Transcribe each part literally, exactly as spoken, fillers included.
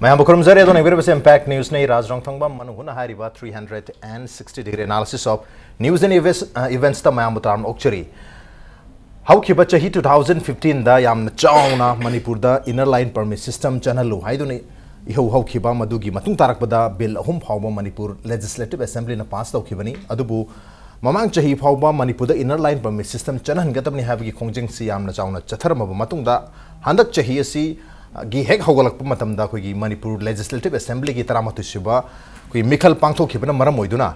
ꯃꯌꯥꯝꯕꯨ ꯈꯨꯔꯨꯝꯖꯔꯤ꯫ ꯑꯗꯣ ꯌꯦꯡꯕꯤꯔꯤꯕꯁꯦ Impact Newsꯅꯤ꯫ ꯔꯥꯖ ꯔꯣꯡꯊꯣꯡꯕꯝ, ꯃꯅꯨꯡ ꯍꯨꯠꯅ ꯍꯥꯏꯔꯤꯕ three hundred and sixty degree analysis of news and events, ꯑ, eventsꯇ ꯃꯌꯥꯝꯕꯨ ꯇꯔꯥꯝꯅ ꯑꯣꯛꯆꯔꯤ꯫ ꯍꯧꯈꯤꯕ ꯆꯍꯤ two thousand fifteenꯗ ꯌꯥꯝꯅ ꯆꯥꯎꯅ ꯃꯅꯤꯄꯨꯔꯗ inner line permit system ꯆꯠꯍꯜꯂꯨ ꯍꯥꯏꯗꯨꯅ ꯏꯍꯧ ꯍꯧꯈꯤꯕ, ꯃꯗꯨꯒꯤ ꯃꯇꯨꯡ ꯇꯥꯔꯛꯄꯗ bill ꯑꯍꯨꯝ ꯐꯥꯎꯕ ꯃꯅꯤꯄꯨꯔ Legislative Assemblyꯅ pass ꯇꯧꯈꯤꯕꯅꯤ꯫ ꯑꯗꯨꯕꯨ ꯃꯃꯥꯡ ꯆꯍꯤ ꯐꯥꯎꯕ ꯃꯅꯤꯄꯨꯔꯗ inner line permit system ꯆꯠꯍꯟꯒꯗꯕꯅꯤ ꯍꯥꯏꯕꯒꯤ ꯈꯣꯡꯖꯪꯁꯤ ꯌꯥꯝꯅ ꯆꯥꯎꯅ ꯆꯠꯊꯔꯝꯃꯕ ꯃꯇꯨꯡꯗ, ꯍꯟꯗꯛ ꯆꯍꯤ ꯑꯁꯤ ꯒꯤ ꯍꯦꯛ ꯍꯧꯒꯠꯂꯛꯄ ꯃꯇꯝꯗ ꯑꯩꯈꯣꯏꯒꯤ ꯃꯅꯤꯄꯨꯔ Legislative Assemblyꯒꯤ ꯇꯔꯥꯃꯥꯊꯣꯏ ꯁꯨꯕ ꯑꯩꯈꯣꯏꯒꯤ ꯃꯤꯈꯜ ꯄꯥꯡꯊꯣꯛꯈꯤꯕꯅ ꯃꯔꯝ ꯑꯣꯏꯗꯨꯅ,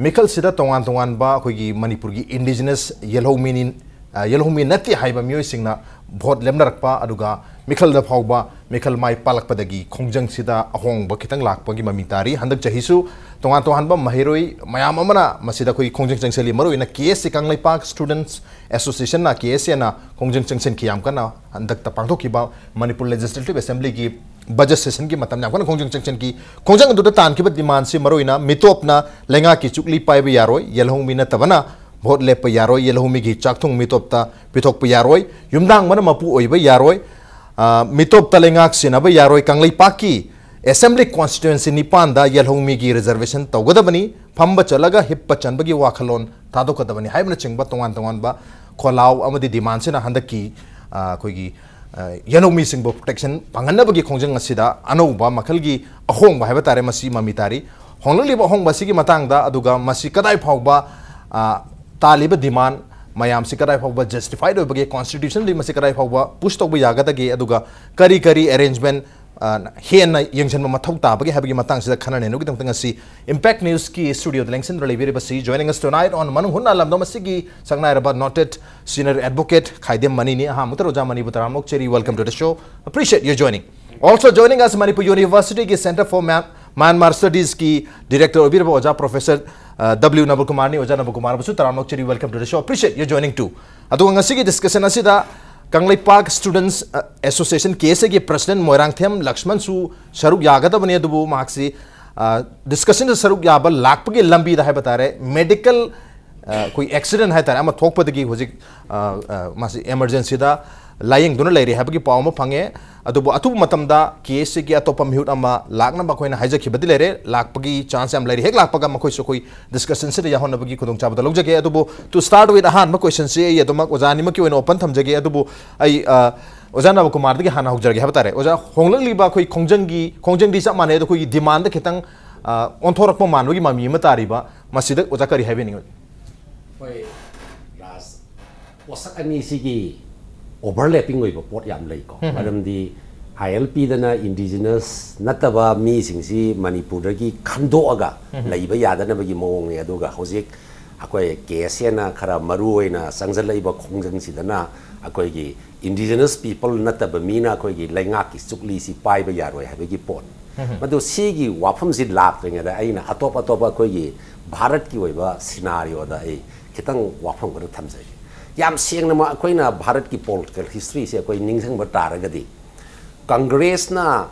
ꯃꯤꯈꯜꯁꯤꯗ ꯇꯣꯉꯥꯟ ꯇꯣꯉꯥꯟꯕ ꯑꯩꯈꯣꯏꯒꯤ ꯃꯅꯤꯄꯨꯔꯒꯤ indigenous ꯌꯦꯜꯍꯧꯃꯤꯅꯤ, ꯑ, ꯌꯦꯜꯍꯧꯃꯤ ꯅꯠꯇꯦ ꯍꯥꯏꯕ ꯃꯤꯑꯣꯏꯁꯤꯡꯅ vote ꯂꯦꯞꯅꯔꯛꯄ, ꯑꯗꯨꯒ ꯃꯤꯈꯜꯗ ꯐꯥꯎꯕ ꯃꯤꯈꯜ ꯃꯥꯏ ꯄꯥꯛꯂꯛꯄꯗꯒꯤ ꯈꯣꯡꯖꯪꯁꯤꯗ ꯑꯍꯣꯡꯕ ꯈꯤꯇꯪ ꯂꯥꯛꯄꯒꯤ ꯃꯃꯤ ꯇꯥꯔꯤ꯫ ꯍꯟꯗꯛ ꯆꯍꯤꯁꯨ ꯇꯣꯉꯥꯟ ꯇꯣꯉꯥꯟꯕ ꯃꯍꯩꯔꯣꯏ ꯃꯌꯥꯝ ꯑꯃꯅ ꯃꯁꯤꯗ ꯑꯩꯈꯣꯏꯒꯤ ꯈꯣꯡꯖꯪ ꯆꯪꯁꯤꯜꯂꯤ꯫ ꯃꯔꯨꯑꯣꯏꯅ KSA, ꯀꯪꯂꯩꯄꯥꯛ Students Associationꯅ, KSAꯅ ꯈꯣꯡꯖꯪ ꯆꯪꯁꯤꯟꯈꯤ ꯌꯥꯝ ꯀꯟꯅ꯫ ꯍꯟꯗꯛꯇ ꯄꯥꯡꯊꯣꯛꯈꯤꯕ ꯃꯅꯤꯄꯨꯔ Legislative Assemblyꯒꯤ budget sessionꯒꯤ ꯃꯇꯝꯗ ꯌꯥꯝ ꯀꯟꯅ ꯈꯣꯡꯖꯪ ꯆꯪꯁꯤꯟꯈꯤ꯫ ꯈꯣꯡꯖꯪ ꯑꯗꯨꯗ ꯇꯥꯟꯈꯤꯕ demandꯁꯤ ꯃꯔꯨꯑꯣꯏꯅ ꯃꯤꯇꯣꯞꯅ ꯂꯩꯉꯥꯛꯀꯤ ꯆꯨꯛꯂꯤ ꯄꯥꯏꯕ ꯌꯥꯔꯣꯏ, ꯌꯦꯜꯍꯧꯃꯤ ꯅꯠꯇꯕꯅ vote ꯂꯦꯞꯄ ꯌꯥꯔꯣꯏ, ꯌꯦꯜꯍꯧꯃꯤꯒꯤ ꯆꯥꯛꯊꯨꯡ ꯃꯤꯇꯣꯞꯇ ꯄꯤꯊꯣꯛꯄ ꯌꯥꯔꯣꯏ, ꯌꯨꯝꯗꯥꯡꯕꯅ ꯃꯄꯨ ꯑꯣꯏꯕ ꯌꯥꯔꯣꯏ, ꯑ, ꯃꯤꯇꯣꯞꯇ ꯂꯩꯉꯥꯛ ꯁꯤꯟꯅꯕ ꯌꯥꯔꯣꯏ, ꯀꯪꯂꯩꯄꯥꯛꯀꯤ Assembly constituency ꯅꯤꯄꯥꯟꯗ ꯌꯦꯜꯍꯧꯃꯤꯒꯤ reservation ꯇꯧꯒꯗꯕꯅꯤ, ꯐꯝꯕ ꯆꯠꯂꯒ ꯍꯤꯞꯄ ꯆꯟꯕꯒꯤ ꯋꯥꯈꯜꯂꯣꯟ ꯊꯥꯗꯣꯛꯀꯗꯕꯅꯤ ꯍꯥꯏꯕꯅꯆꯤꯡꯕ ꯇꯣꯉꯥꯟ ꯇꯣꯉꯥꯟꯕ ꯈꯣꯜꯂꯥꯎ ꯑꯃꯗꯤ demandꯁꯤꯅ ꯍꯟꯗꯛꯀꯤ, ꯑ, ꯑꯩꯈꯣꯏꯒꯤ, ꯑ, ꯌꯦꯜꯍꯧꯃꯤꯁꯤꯡꯕꯨ protection ꯐꯪꯍꯟꯅꯕꯒꯤ ꯈꯣꯡꯖꯪ ꯑꯁꯤꯗ ꯑꯅꯧꯕ ꯃꯈꯜꯒꯤ ꯑꯍꯣꯡꯕ ꯍꯥꯏꯕ ꯇꯥꯔꯦ, ꯃꯁꯤ ꯃꯃꯤ ꯇꯥꯔꯤ꯫ ꯍꯣꯡꯂꯛꯂꯤꯕ ꯑꯍꯣꯡꯕ ꯑꯁꯤꯒꯤ ꯃꯇꯥꯡꯗ, ꯑꯗꯨꯒ ꯃꯁꯤ ꯀꯗꯥꯏ ꯐꯥꯎꯕ, ꯑ, ꯇꯥꯜꯂꯤꯕ demand ꯃꯌꯥꯝꯁꯤ ꯀꯗꯥꯏ ꯐꯥꯎꯕ justified ꯑꯣꯏꯕꯒꯦ, constitutionally ꯃꯁꯤ ꯀꯗꯥꯏ ꯐꯥꯎꯕ push ꯇꯧꯕ ꯌꯥꯒꯗꯒꯦ, ꯑꯗꯨꯒ ꯀꯔꯤ ꯀꯔꯤ arrangement, ꯑ, ꯍꯦꯟꯅ ꯌꯦꯡꯁꯤꯟꯕ ꯃꯊꯧ ꯇꯥꯕꯒꯦ ꯍꯥꯏꯕꯒꯤ ꯃꯇꯥꯡꯁꯤꯗ ꯈꯟꯅ ꯅꯩꯅꯕꯒꯤꯗꯃꯛꯇ ꯉꯁꯤ Impact Newsꯀꯤ studioꯗ ꯂꯦꯡꯁꯤꯟꯗꯨꯅ ꯂꯩꯕꯤꯔꯤꯕꯁꯤ, joining us tonight on ꯃꯅꯨꯡ ꯍꯨꯠꯅ ꯂꯝꯗꯝ ꯑꯁꯤꯒꯤ ꯁꯛꯅꯥꯏꯔꯕ noted senior advocate ꯈꯥꯏꯗꯦꯝ ꯃꯅꯤꯅꯤ꯫ ꯑꯍꯥꯟꯕꯗ ꯑꯣꯖꯥ ꯃꯅꯤꯕꯨ ꯇꯔꯥꯝꯅ ꯑꯣꯛꯆꯔꯤ, welcome to the show, appreciate your joining. Also joining us, Manipur Universityꯒꯤ Centre for Mya-, Myanmar Studiesꯀꯤ director ꯑꯣꯏꯕꯤꯔꯕ ꯑꯣꯖꯥ Professor, ꯑ, W ꯅꯕꯀꯨꯃꯥꯔꯅꯤ꯫ ꯑꯣꯖꯥ ꯅꯕꯀꯨꯃꯥꯔꯕꯨꯁꯨ ꯇꯔꯥꯝꯅ ꯑꯣꯛꯆꯔꯤ, welcome to the show, appreciate your joining too. ꯑꯗꯨꯒ ꯉꯁꯤꯒꯤ discussion ꯑꯁꯤꯗ ꯀꯪꯂꯩꯄꯥꯛ Students, ꯑ, Association, KSAꯒꯤ president ꯃꯣꯏꯔꯥꯡꯊꯦꯝ ꯂꯛꯁꯃꯟꯁꯨ ꯁꯔꯨꯛ ꯌꯥꯒꯗꯕꯅꯤ, ꯑꯗꯨꯕꯨ ꯃꯍꯥꯛꯁꯤ, ꯑ, discussionꯗ ꯁꯔꯨꯛ ꯌꯥꯕ ꯂꯥꯛꯄꯒꯤ ꯂꯝꯕꯤꯗ ꯍꯥꯏꯕ ꯇꯥꯔꯦ, medical, ꯑ, ꯑꯩꯈꯣꯏ accident ꯍꯥꯏ ꯇꯥꯔꯦ, ꯑꯃ ꯊꯣꯛꯄꯗꯒꯤ ꯍꯧꯖꯤꯛ, ꯑ, ꯑ, ꯃꯥꯁꯤ emergencyꯗ ꯂꯥꯌꯦꯡꯗꯨꯅ ꯂꯩꯔꯤ ꯍꯥꯏꯕꯒꯤ ꯄꯥꯎ ꯑꯃ ꯐꯪꯉꯦ꯫ ꯑꯗꯨꯕꯨ ꯑꯊꯨꯕ ꯃꯇꯝꯗ ꯀꯦ ꯑꯦꯁ ꯁꯤꯒꯤ ꯑꯇꯣꯞꯄ ꯃꯤꯍꯨꯠ ꯑꯃ ꯂꯥꯛꯅꯕ ꯑꯩꯈꯣꯏꯅ ꯍꯥꯏꯖꯈꯤꯕꯗꯤ ꯂꯩꯔꯦ, ꯂꯥꯛꯄꯒꯤ ꯆꯥꯟꯁ ꯌꯥꯝ ꯂꯩꯔꯦ꯫ ꯍꯦꯛ ꯂꯥꯛꯄꯒ ꯃꯈꯣꯏꯁꯨ ꯑꯩꯈꯣꯏ ꯗꯤꯁꯀꯁꯟꯁꯤꯗ ꯌꯥꯎꯍꯟꯅꯕꯒꯤ ꯈꯨꯗꯣꯡꯆꯥꯕꯗ ꯂꯧꯖꯒꯦ꯫ ꯑꯗꯨꯕꯨ to start with, ꯑꯍꯥꯟꯕ ꯀꯣꯏꯁꯟꯁꯤ ꯑꯩ ꯑꯗꯨꯃꯛ ꯑꯣꯖꯥ ꯑꯅꯤꯃꯛꯀꯤ ꯑꯣꯏꯅ ꯑꯣꯄꯟ ꯊꯝꯖꯒꯦ꯫ ꯑꯗꯨꯕꯨ ꯑꯩ ꯑ, ꯑꯣꯖꯥ ꯅꯕꯀꯨꯃꯥꯔꯗꯒꯤ ꯍꯥꯟꯅ ꯍꯧꯖꯔꯒꯦ ꯍꯥꯏꯕ ꯇꯥꯔꯦ꯫ ꯑꯣꯖꯥ, ꯍꯣꯡꯂꯛꯂꯤꯕ ꯑꯩꯈꯣꯏ ꯈꯣꯡꯖꯪꯒꯤ, ꯈꯣꯡꯖꯪꯗꯤ ꯆꯞ ꯃꯥꯟꯅꯩ, ꯑꯗꯣ ꯑꯩꯈꯣꯏꯒꯤ ꯗꯤꯃꯥꯟꯗ ꯈꯤꯇꯪ ꯑ, ꯑꯣꯟꯊꯣꯔꯛꯄ ꯃꯥꯟꯕꯒꯤ ꯃꯃꯤ ꯑꯃ ꯇꯥꯔꯤꯕ, ꯃꯁꯤꯗ ꯑꯣꯖꯥ ꯀꯔꯤ ꯍꯥꯏꯕꯤꯅꯤꯡꯉꯤ? ꯍꯣꯏ, ꯔꯥꯖ, ꯄꯣꯠꯁꯛ ꯑꯅꯤꯁꯤꯒꯤ ꯑꯣꯚꯔꯂꯦꯄꯤꯡ ꯑꯣꯏꯕ ꯄꯣꯠ ꯌꯥꯝ ꯂꯩꯀꯣ꯫ ꯃꯔꯝꯗꯤ ꯑꯥꯏ ꯑꯦꯜ ꯄꯤꯗꯅ ꯏꯟꯗꯤꯖꯤꯅꯁ ꯅꯠꯇꯕ ꯃꯤꯁꯤꯡꯁꯤ ꯃꯅꯤꯄꯨꯔꯗꯒꯤ ꯈꯟꯗꯣꯛꯑꯒ ꯂꯩꯕ ꯌꯥꯗꯅꯕꯒꯤ ꯃꯑꯣꯡꯅꯤ꯫ ꯑꯗꯨꯒ ꯍꯧꯖꯤꯛ ꯑꯩꯈꯣꯏ ꯀꯦ ꯑꯦꯁ ꯑꯦꯅ ꯈꯔ ꯃꯔꯨ ꯑꯣꯏꯅ ꯆꯪꯁꯤꯜꯂꯛꯏꯕ ꯈꯣꯡꯖꯪꯁꯤꯗꯅ ꯑꯩꯈꯣꯏꯒꯤ ꯏꯟꯗꯤꯖꯤꯅꯁ ꯄꯤꯄꯜ ꯅꯠꯇꯕ ꯃꯤꯅ ꯑꯩꯈꯣꯏꯒꯤ ꯂꯩꯉꯥꯛꯀꯤ ꯆꯨꯛꯂꯤꯁꯤ ꯄꯥꯏꯕ ꯌꯥꯔꯣꯏ ꯍꯥꯏꯕꯒꯤ ꯄꯣꯠ꯫ ꯃꯗꯨ ꯁꯤꯒꯤ ꯋꯥꯐꯝꯁꯤ ꯂꯥꯛꯇ꯭ꯔꯤꯉꯩꯗ ꯑꯩꯅ ꯑꯇꯣꯞ ꯑꯇꯣꯞꯄ ꯑꯩꯈꯣꯏꯒꯤ ꯚꯥꯔꯠꯀꯤ ꯑꯣꯏꯕ ꯁꯤꯅꯥꯔꯤꯑꯣꯗ ꯑꯩ ꯈꯤꯇꯪ ꯋꯥꯐꯝ ꯈꯔ ꯊꯝꯖꯒꯦ꯫ ꯌꯥꯝ ꯁꯦꯡꯅꯃꯛ ꯑꯩꯈꯣꯏꯅ ꯚꯥꯔꯠꯀꯤ ꯄꯣꯂꯤꯇꯤꯀꯦꯜ ꯍꯤꯁꯇ꯭ꯔꯤꯁꯦ ꯑꯩꯈꯣꯏ ꯅꯤꯡꯁꯤꯡꯕ ꯇꯥꯔꯒꯗꯤ, ꯀꯪꯒ꯭ꯔꯦꯁꯅ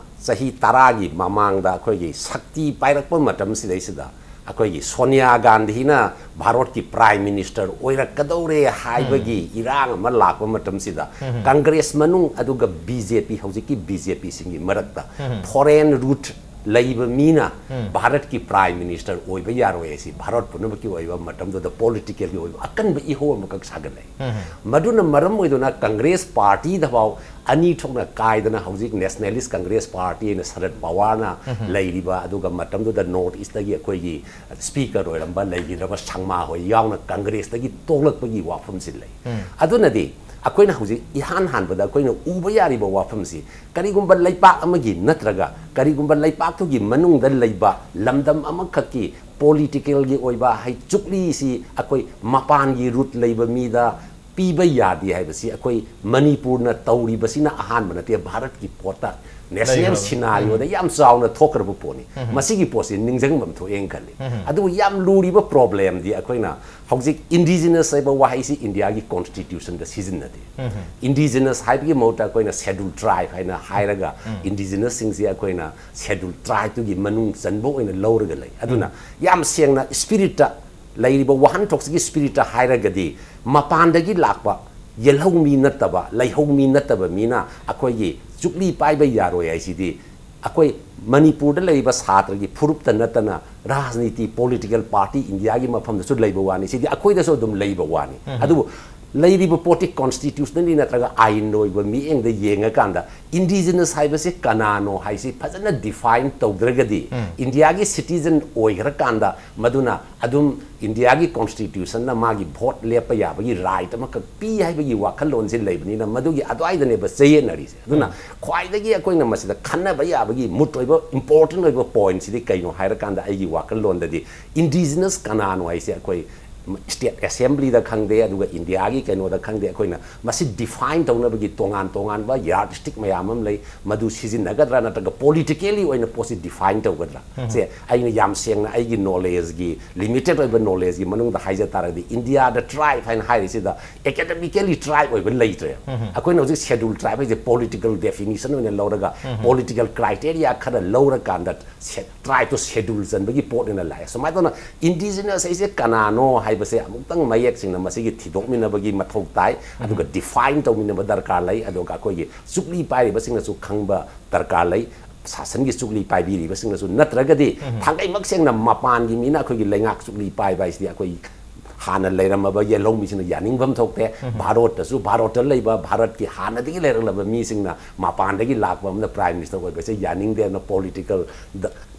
ꯆꯍꯤ ꯇꯔꯥꯒꯤ ꯃꯃꯥꯡꯗ ꯑꯩꯈꯣꯏꯒꯤ ꯁꯛꯇꯤ ꯄꯥꯏꯔꯛꯄ ꯃꯇꯝꯁꯤꯗꯩꯁꯤꯗ ꯑꯩꯈꯣꯏꯒꯤ ꯁꯣꯅꯤꯌꯥ ꯒꯥꯟꯙꯤꯅ ꯚꯥꯔꯠꯀꯤ ꯄ꯭ꯔꯥꯏꯝ ꯃꯤꯅꯤꯁꯇꯔ ꯑꯣꯏꯔꯛꯀꯗꯧꯔꯦ ꯍꯥꯏꯕꯒꯤ ꯏꯔꯥꯡ ꯑꯃ ꯂꯥꯛꯄ ꯃꯇꯝꯁꯤꯗ, ꯀꯪꯒ꯭ꯔꯦꯁ ꯃꯅꯨꯡ ꯑꯗꯨꯒ ꯕꯤ ꯖꯦ ꯄꯤ, ꯍꯧꯖꯤꯛꯀꯤ ꯕꯤ ꯖꯦ ꯄꯤꯁꯤꯡꯒꯤ ꯃꯔꯛꯇ ꯐꯣꯔꯦꯟ ꯔꯨꯠ ꯂꯩꯕ ꯃꯤꯅ ꯚꯥꯔꯠꯀꯤ ꯄ꯭ꯔꯥꯏꯝ ꯃꯤꯅꯤꯁꯇꯔ ꯑꯣꯏꯕ ꯌꯥꯔꯣꯏ ꯍꯥꯏꯁꯤ ꯚꯥꯔꯠ ꯄꯨꯝꯅꯃꯛꯀꯤ ꯑꯣꯏꯕ ꯃꯇꯝꯗꯨꯗ ꯄꯣꯂꯤꯇꯤꯀꯦꯜꯒꯤ ꯑꯣꯏꯕ ꯑꯀꯟꯕ ꯏꯍꯧ ꯑꯃꯈꯛ ꯁꯥꯒꯠꯂꯛꯏ꯫ ꯃꯗꯨꯅ ꯃꯔꯝ ꯑꯣꯏꯗꯨꯅ ꯀꯪꯒ꯭ꯔꯦꯁ ꯄꯥꯔꯇꯤꯗꯐꯥꯎ ꯑꯅꯤ ꯊꯣꯛꯅ ꯀꯥꯏꯗꯅ ꯍꯧꯖꯤꯛ ꯅꯦꯁꯅꯦꯂꯤꯁ ꯀꯪꯒ꯭ꯔꯦꯁ ꯄꯥꯔꯇꯤ ꯍꯥꯏꯅ ꯁꯔꯠ ꯄꯋꯥꯔꯅ ꯂꯩꯔꯤꯕ, ꯑꯗꯨꯒ ꯃꯇꯝꯗꯨꯗ ꯅꯣꯔꯠ ꯏꯁꯇꯒꯤ ꯑꯩꯈꯣꯏꯒꯤ ꯁ꯭ꯄꯤꯀꯔ ꯑꯣꯏꯔꯝꯕ ꯂꯩꯈꯤꯗ꯭ꯔꯕ ꯁꯪꯃꯥ ꯍꯣꯏ ꯌꯥꯎꯅ ꯀꯪꯒ꯭ꯔꯦꯁꯇꯒꯤ ꯇꯣꯛꯂꯛꯄꯒꯤ ꯋꯥꯐꯝꯁꯤ ꯂꯩ꯫ ꯑꯗꯨꯅꯗꯤ ꯑꯩꯈꯣꯏꯅ ꯍꯧꯖꯤꯛ ꯏꯍꯥꯟ ꯍꯥꯟꯕꯗ ꯑꯩꯈꯣꯏꯅ ꯎꯕ ꯌꯥꯔꯤꯕ ꯋꯥꯐꯝꯁꯤ, ꯀꯔꯤꯒꯨꯝꯕ ꯂꯩꯄꯥꯛ ꯑꯃꯒꯤ ꯅꯠꯇ꯭ꯔꯒ ꯀꯔꯤꯒꯨꯝꯕ ꯂꯩꯄꯥꯛꯇꯨꯒꯤ ꯃꯅꯨꯡꯗ ꯂꯩꯕ ꯂꯝꯗꯝ ꯑꯃꯈꯛꯀꯤ ꯄꯣꯂꯤꯇꯤꯀꯦꯜꯒꯤ ꯑꯣꯏꯕ ꯍꯩ ꯆꯨꯛꯂꯤꯁꯤ ꯑꯩꯈꯣꯏ ꯃꯄꯥꯟꯒꯤ ꯔꯨꯠ ꯂꯩꯕ ꯃꯤꯗ ꯄꯤꯕ ꯌꯥꯗꯦ ꯍꯥꯏꯕꯁꯤ ꯑꯩꯈꯣꯏ ꯃꯅꯤꯄꯨꯔꯅ ꯇꯧꯔꯤꯕꯁꯤꯅ ꯑꯍꯥꯟꯕ ꯅꯠꯇꯦ꯫ ꯚꯥꯔꯠꯀꯤ ꯄꯣꯠꯇ ꯅꯦꯁꯅꯦꯜ ꯁꯤꯅꯥꯔꯤꯑꯣꯗ ꯌꯥꯝ ꯆꯥꯎꯅ ꯊꯣꯛꯈ꯭ꯔꯕ ꯄꯣꯠꯅꯤ꯫ ꯃꯁꯤꯒꯤ ꯄꯣꯠꯁꯤ ꯅꯤꯡꯁꯤꯡꯐꯝ ꯊꯣꯛꯑꯦꯅ ꯈꯜꯂꯤ꯫ ꯑꯗꯨꯕꯨ ꯌꯥꯝ ꯂꯨꯔꯤꯕ ꯄ꯭ꯔꯣꯕ꯭ꯂꯦꯝꯗꯤ ꯑꯩꯈꯣꯏꯅ ꯍꯧꯖꯤꯛ ꯏꯟꯗꯤꯖꯤꯅꯁ ꯍꯥꯏꯕ ꯋꯥꯍꯩꯁꯤ ꯏꯟꯗꯤꯌꯥꯒꯤ ꯀꯣꯟꯁꯇꯤꯇ꯭ꯌꯨꯁꯟꯗ ꯁꯤꯖꯤꯟꯅꯗꯦ꯫ ꯏꯟꯗꯤꯖꯤꯅꯁ ꯍꯥꯏꯕꯒꯤ ꯃꯍꯨꯠꯇ ꯑꯩꯈꯣꯏꯅ ꯁꯦꯗꯨꯜ ꯇ꯭ꯔꯥꯏꯕ ꯍꯥꯏꯅ ꯍꯥꯏꯔꯒ ꯏꯟꯗꯤꯖꯤꯅꯁꯁꯤꯡꯁꯤ ꯑꯩꯈꯣꯏꯅ ꯁꯦꯗꯨꯜ ꯇ꯭ꯔꯥꯏꯕꯇꯨꯒꯤ ꯃꯅꯨꯡ ꯆꯟꯕ ꯑꯣꯏꯅ ꯂꯧꯔꯒ ꯂꯩ꯫ ꯑꯗꯨꯅ ꯌꯥꯝ ꯁꯦꯡꯅ ꯁ꯭ꯄꯤꯔꯤꯠꯇ, ꯂꯩꯔꯤꯕ ꯋꯥꯍꯟꯊꯣꯛꯁꯤꯒꯤ ꯁ꯭ꯄꯤꯔꯤꯠꯇ ꯍꯥꯏꯔꯒꯗꯤ, ꯃꯄꯥꯟꯗꯒꯤ ꯂꯥꯛꯄ ꯌꯦꯜꯍꯧꯃꯤ ꯅꯠꯇꯕ, ꯂꯩꯍꯧꯃꯤ ꯅꯠꯇꯕ ꯃꯤꯅ ꯑꯩꯈꯣꯏꯒꯤ ꯆꯨꯛꯂꯤ ꯄꯥꯏꯕ ꯌꯥꯔꯣꯏ ꯍꯥꯏꯁꯤꯗꯤ, ꯑꯩꯈꯣꯏ ꯃꯅꯤꯄꯨꯔꯗ ꯂꯩꯔꯤꯕ ꯁꯥꯇ꯭ꯔꯒꯤ ꯐꯨꯔꯨꯞꯇ ꯅꯠꯇꯅ ꯔꯥꯖꯅꯤꯇꯤ, ꯄꯣꯂꯤꯇꯤꯀꯦꯜ ꯄꯥꯔꯇꯤ ꯏꯟꯗꯤꯌꯥꯒꯤ ꯃꯐꯝꯗꯁꯨ ꯂꯩꯕ ꯋꯥꯅꯤ, ꯁꯤꯗꯤ ꯑꯩꯈꯣꯏꯗꯁꯨ ꯑꯗꯨꯝ ꯂꯩꯕ ꯋꯥꯅꯤ꯫ ꯑꯗꯨꯕꯨ ꯂꯩꯔꯤꯕ ꯄꯣꯠꯇꯤ ꯀꯣꯟꯁꯇꯤꯇ꯭ꯌꯨꯁꯅꯦꯜꯂꯤ ꯅꯠꯇ꯭ꯔꯒ ꯑꯥꯏꯟ ꯑꯣꯏꯕ ꯃꯤꯠꯌꯦꯡꯗ ꯌꯦꯡꯉꯀꯥꯟꯗ, ꯏꯟꯗꯤꯖꯤꯅꯁ ꯍꯥꯏꯕꯁꯤ ꯀꯅꯥꯅꯣ ꯍꯥꯏꯁꯤ ꯐꯖꯅ ꯗꯤꯐꯥꯏꯟ ꯇꯧꯗ꯭ꯔꯒꯗꯤ, ꯏꯟꯗꯤꯌꯥꯒꯤ ꯁꯤꯇꯤꯖꯟ ꯑꯣꯏꯈ꯭ꯔꯀꯥꯟꯗ ꯃꯗꯨꯅ ꯑꯗꯨꯝ ꯏꯟꯗꯤꯌꯥꯒꯤ ꯀꯣꯟꯁꯇꯤꯇ꯭ꯌꯨꯁꯟꯅ ꯃꯥꯒꯤ ꯚꯣꯠ ꯂꯦꯞꯄ ꯌꯥꯕꯒꯤ ꯔꯥꯏꯠ ꯑꯃꯈꯛ ꯄꯤ ꯍꯥꯏꯕꯒꯤ ꯋꯥꯈꯜꯂꯣꯟꯁꯤ ꯂꯩꯕꯅꯤꯅ, ꯃꯗꯨꯒꯤ ꯑꯗꯨꯋꯥꯏꯗꯅꯦꯕ ꯆꯌꯦꯠꯅꯔꯤꯁꯦ꯫ ꯑꯗꯨꯅ ꯈ꯭ꯋꯥꯏꯗꯒꯤ ꯑꯩꯈꯣꯏꯅ ꯃꯁꯤꯗ ꯈꯟꯅꯕ ꯌꯥꯕꯒꯤ ꯃꯨꯠ ꯑꯣꯏꯕ, ꯏꯝꯄꯣꯔꯇꯦꯟ ꯑꯣꯏꯕ ꯄꯣꯏꯟꯠꯁꯤꯗꯤ ꯀꯩꯅꯣ ꯍꯥꯏꯔꯀꯥꯟꯗ, ꯑꯩꯒꯤ ꯋꯥꯈꯜꯂꯣꯟꯗꯗꯤ ꯏꯟꯗꯤꯖꯤꯅꯁ ꯀꯅꯥꯅꯣ ꯍꯥꯏꯁꯦ ꯑꯩꯈꯣꯏ ꯁ꯭ꯇꯦꯠ ꯑꯦꯁꯦꯝꯕ꯭ꯂꯤꯗ ꯈꯪꯗꯦ, ꯑꯗꯨꯒ ꯏꯟꯗꯤꯌꯥꯒꯤ ꯀꯩꯅꯣꯗ ꯈꯪꯗꯦ, ꯑꯩꯈꯣꯏꯅ ꯃꯁꯤ ꯗꯤꯐꯥꯏꯟ ꯇꯧꯅꯕꯒꯤ ꯇꯣꯉꯥꯟ ꯇꯣꯉꯥꯟꯕ ꯌꯥꯔꯗ ꯁ꯭ꯇꯤꯛ ꯃꯌꯥꯝ ꯑꯃ ꯂꯩ꯫ ꯃꯗꯨ ꯁꯤꯖꯤꯟꯅꯒꯗ꯭ꯔꯥ ꯅꯠꯇ꯭ꯔꯒ ꯄꯣꯂꯤꯇꯤꯀꯦꯜꯂꯤ ꯑꯣꯏꯅ ꯄꯣꯠꯁꯤ ꯗꯤꯐꯥꯏꯟ ꯇꯧꯒꯗ꯭ꯔꯥ? ꯁꯦ, ꯑꯩꯅ ꯌꯥꯝ ꯁꯦꯡꯅ ꯑꯩꯒꯤ ꯅꯣꯂꯦꯖꯒꯤ, ꯂꯤꯃꯤꯇꯦꯠ ꯑꯣꯏꯕ ꯅꯣꯂꯦꯖꯒꯤ ꯃꯅꯨꯡꯗ ꯍꯥꯏꯖ ꯇꯥꯔꯒꯗꯤ, ꯏꯟꯗꯤꯌꯥꯗ ꯇ꯭ꯔꯥꯏꯕ ꯍꯥꯏꯅ ꯍꯥꯏꯔꯤꯁꯤꯗ ꯑꯦꯀꯥꯗꯃꯤꯀꯦꯜꯂꯤ ꯇ꯭ꯔꯥꯏꯕ ꯑꯣꯏꯕ ꯂꯩꯇ꯭ꯔꯦ꯫ ꯑꯩꯈꯣꯏꯅ ꯍꯧꯖꯤꯛ ꯁꯦꯗ꯭ꯌꯨꯜ ꯇ꯭ꯔꯥꯏꯕ ꯍꯥꯏꯁꯦ ꯄꯣꯂꯤꯇꯤꯀꯦꯜ ꯗꯦꯐꯤꯅꯤꯁꯟ ꯑꯣꯏꯅ ꯂꯧꯔꯒ, ꯄꯣꯂꯤꯇꯤꯀꯦꯜ ꯀ꯭ꯔꯥꯏꯇꯦꯔꯤꯌꯥ ꯈꯔ ꯂꯧꯔꯀꯥꯟꯗ ꯇ꯭ꯔꯥꯏꯕꯇꯣ ꯁꯦꯗ꯭ꯌꯨꯜ ꯆꯟꯕꯒꯤ ꯄꯣꯠ ꯑꯣꯏꯅ ꯂꯥꯛꯑꯦ꯫ ꯁꯨꯃꯥꯏꯅ ꯇꯧꯅ ꯏꯟꯗꯤꯖꯤꯅꯁ ꯍꯥꯏꯁꯦ ꯀꯅꯥꯅꯣ ꯍꯥꯏꯕꯁꯦ ꯑꯃꯨꯛꯇꯪ ꯃꯌꯦꯛ ꯁꯦꯡꯅ ꯃꯁꯤꯒꯤ ꯊꯤꯗꯣꯛꯃꯤꯟꯅꯕꯒꯤ ꯃꯊꯧ ꯇꯥꯏ, ꯑꯗꯨꯒ ꯗꯤꯐꯥꯏꯟ ꯇꯧꯃꯤꯟꯅꯕ ꯗꯔꯀꯥꯔ ꯂꯩ, ꯑꯗꯨꯒ ꯑꯩꯈꯣꯏꯒꯤ ꯆꯨꯛꯂꯤ ꯄꯥꯏꯔꯤꯕꯁꯤꯡꯅꯁꯨ ꯈꯪꯕ ꯗꯔꯀꯥꯔ ꯂꯩ, ꯁꯥꯁꯟꯒꯤ ꯆꯨꯛꯂꯤ ꯄꯥꯏꯕꯤꯔꯤꯕꯁꯤꯡꯅꯁꯨ꯫ ꯅꯠꯇ꯭ꯔꯒꯗꯤ ꯊꯥꯡꯒꯩꯃꯛ ꯁꯦꯡꯅ ꯃꯄꯥꯟꯒꯤ ꯃꯤꯅ ꯑꯩꯈꯣꯏꯒꯤ ꯂꯩꯉꯥꯛ ꯆꯨꯛꯂꯤ ꯄꯥꯏꯕ ꯍꯥꯏꯁꯤꯗꯤ ꯑꯩꯈꯣꯏ ꯍꯥꯟꯅ ꯂꯩꯔꯝꯃꯕ ꯌꯦꯜꯍꯧꯃꯤꯁꯤꯅ ꯌꯥꯅꯤꯡꯐꯝ ꯊꯣꯛꯇꯦ꯫ ꯚꯥꯔꯣꯠꯇꯁꯨ, ꯚꯥꯔꯣꯠꯇ ꯂꯩꯕ ꯚꯥꯔꯠꯀꯤ ꯍꯥꯟꯅꯗꯒꯤ ꯂꯩꯔꯛꯂꯕ ꯃꯤꯁꯤꯡꯅ ꯃꯄꯥꯟꯗꯒꯤ ꯂꯥꯛꯄ ꯑꯃꯅ ꯄ꯭ꯔꯥꯏꯝ ꯃꯤꯅꯤꯁꯇꯔ ꯑꯣꯏꯕꯁꯦ ꯌꯥꯅꯤꯡꯗꯦꯅ ꯄꯣꯂꯤꯇꯤꯀꯦꯜ